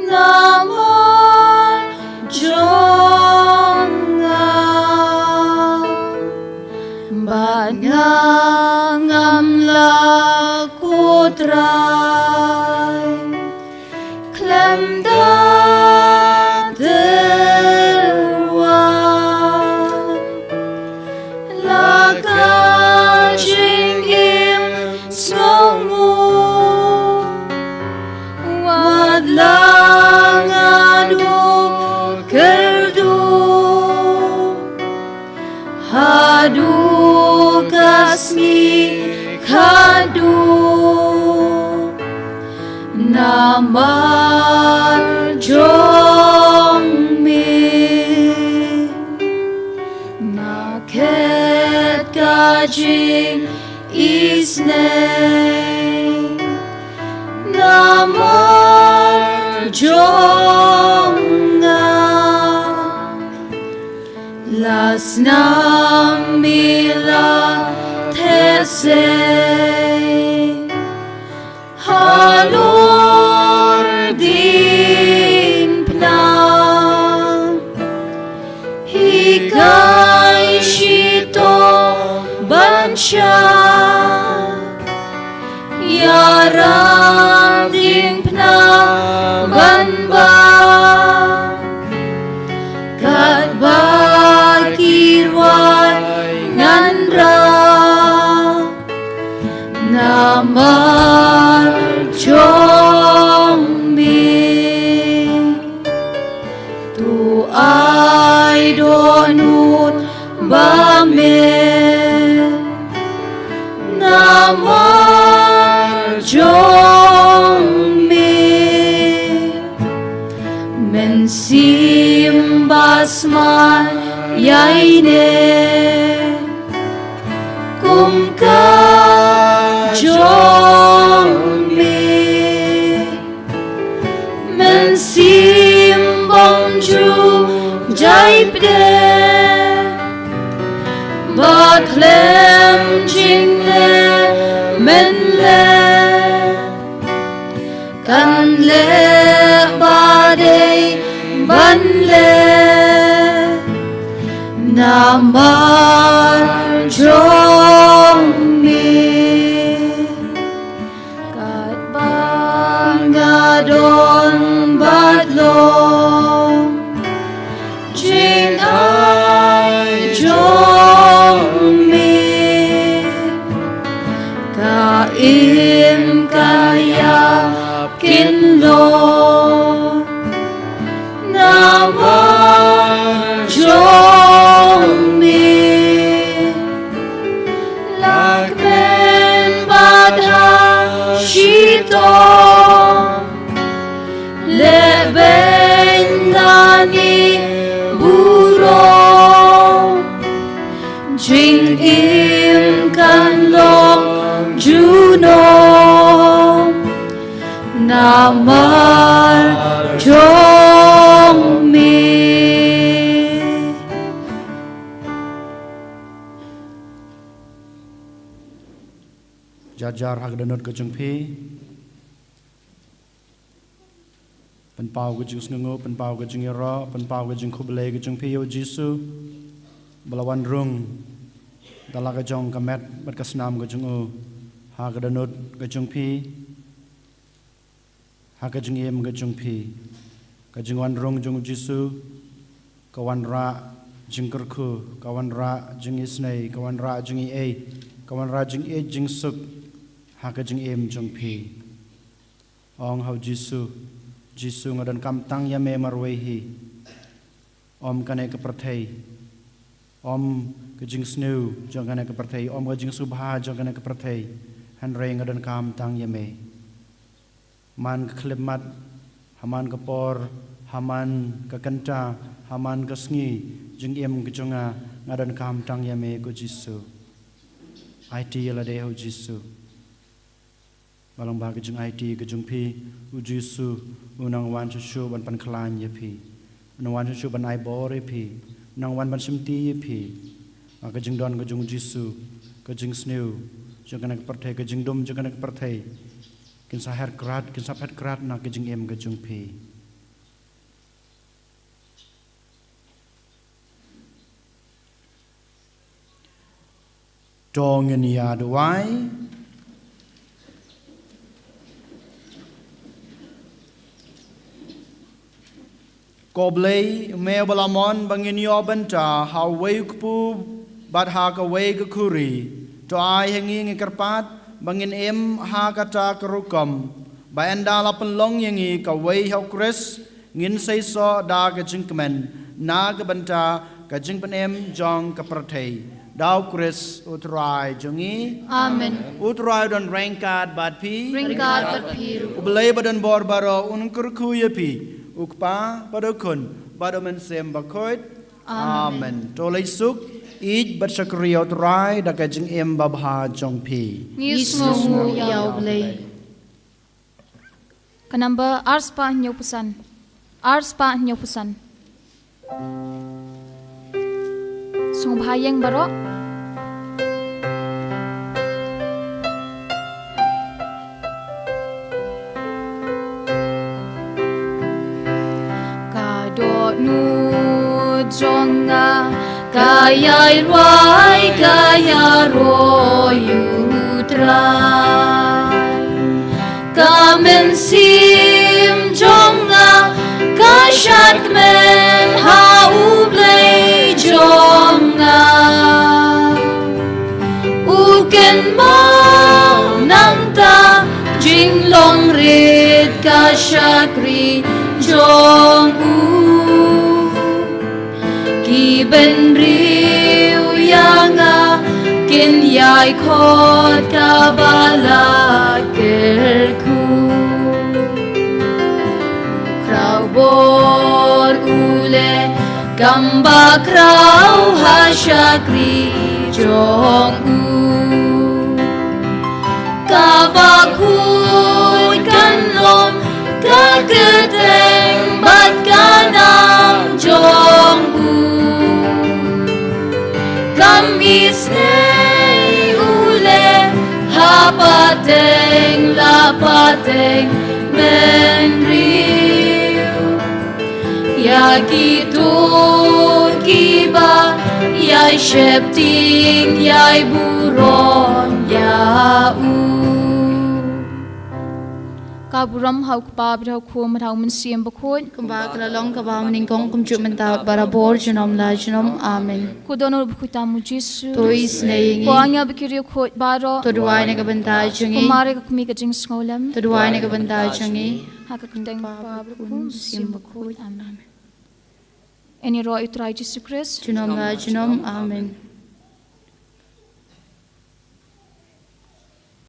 namar jong nga, bad nga ngam lah, ko Trai, khlem da tyrwa la ka jingim sngewnguh, wat la ngan kyrduh haduh ka sngi khatduh. Namar jong me nga khet ka jingisynei. Namar jong nga la snam me la theh sei halor diengphna. Hikai shitom ban shad ïarap diengphna ban bam, katba ki rwai ngan rah. Namar jong me to ai dohnud ba me. Namar jong me mynsiem ba smart ïa ine, kum ka jong me mynsiem bym ju jai pdeng, ba khlem jingleh mynleh kan leh ba dei ban leh. Namar jong me katba nga don bad long, jingai jong me ka im ka ïap kin long. Namar jong me la kmen bad ha shitom. Jingim kan long junom namar jong me. Jar jar ha ka dohnud ka jong phi. Pynpaw ka jingsngewnguh, pynpaw ka jingïaroh, pynpaw ka jingkhublei ka jong phi ïa u Jisu ba la wan rung da la ka jong ka met bad ka snam ka jong u ha ka dohnud ka jong phi, ha ka jingim ka jong phi. Ka jingwan rung jong u Jisu ka wanrah jingkyrkhu, ka wanrah jingisynei, ka wanrah jingïeit, ka wanrah jingïeit jingsuk ha ka jingim jong phi. Ong ha u Jisu, Jisu, nga donkam tang ïa me marwei hi. Ym kane ka pyrthei, ym ka jingsniew jong kane ka pyrthei, ym ka jingsngewbha jong kane ka pyrthei, hynrei nga donkam tang ïa me. Man ka khyllipmat, ha man ka por, ha man ka kynta, ha man ka sngi jingim ka jong nga, nga donkam tang ïa me ko Jisu. Aiti ïa lade ha u Jisu. Ba long ba ka jingaiti ka jong phi, u Jisu u nang wan shuh shuh ban pynkhlaiñ ïa phi, u nang wan shuh shuh ban ai bor ïa phi, u nang wan ban shimti ïa phi. Ka jingdon ka jong u Jisu, ka jingsniew jong kane ka pyrthei, ka jingdum jong kane ka pyrthei, kin sa her krad, kin sa phet krad na ka jingim ka jong phi. To ngin ïa duwai. Ko Blei, me ba la mon ba ngin ïoh bynta ha uwei u kpu bad ha kawei ka khuri, to ai ha ngi, ngi kyrpad, ba ngin im ha kata ka rukom ba ynda la pynlong ïa ngi kawei ha u Khrist, ngin seisoh da ka jingkmen na ka bynta ka jingpynim jong ka pyrthei. Da u Khrist u Trai jong ngi. Amen. U Trai u don ryngkat bad phi. Ryngkat bad phi ruh. U Blei ba don bor baroh un kyrkhu ïa phi, u Kpa bad u Khun bad u Mynsiem Bakhuid. Amen. Amen. To leit suk, ïeit bad shakri ïa u Trai da ka jingim babha jong phi. Ngi sngewnguh ïa u Blei. Ka number ar spah hynñiew phew san. Ar spah hynñiew phew san. Sngewbha ïeng baroh. Ka dohnud jong nga ka ïai rwai, ka ïaroh ïa u Trai. Ka mynsiem jong nga ka shad kmen ha u Blei jong nga. U kynmaw nangta jinglong rit ka shakri jong u. Ki bynriew ïa nga kin ïai khot kaba la kyrkhu. Khraw bor u leh kam ba khraw ha shakri jong u. Ka bakhuid kan long ka kyrteng bad ka nam jong u. Kam isynei u leh ha pateng la pateng bynriew. Ïa kito kiba ïai sheptieng ïai burom ïa u. Ka burom ha u Kpa bad ha u Khun bad ha u Mynsiem Bakhuid. Kumba ka la long kaba ha nyngkong kumjuh mynta barabor junom la junom. Amen. Ko Dohnud Bakhuid tam u Jisu. To isynei ïa ngi. Ko angel bad ki riewkhuid baroh. To duwai na ka bynta jong ngi. Ko Mari ka kmie ka jingsngewlem. To duwai na ka bynta jong ngi. Ha ka kyrteng u Kpa bad u Khun bad u Mynsiem Bakhuid. Amen. Yn ïaroh ïa u Trai Jisu Khrist. Junom la junom. Amen.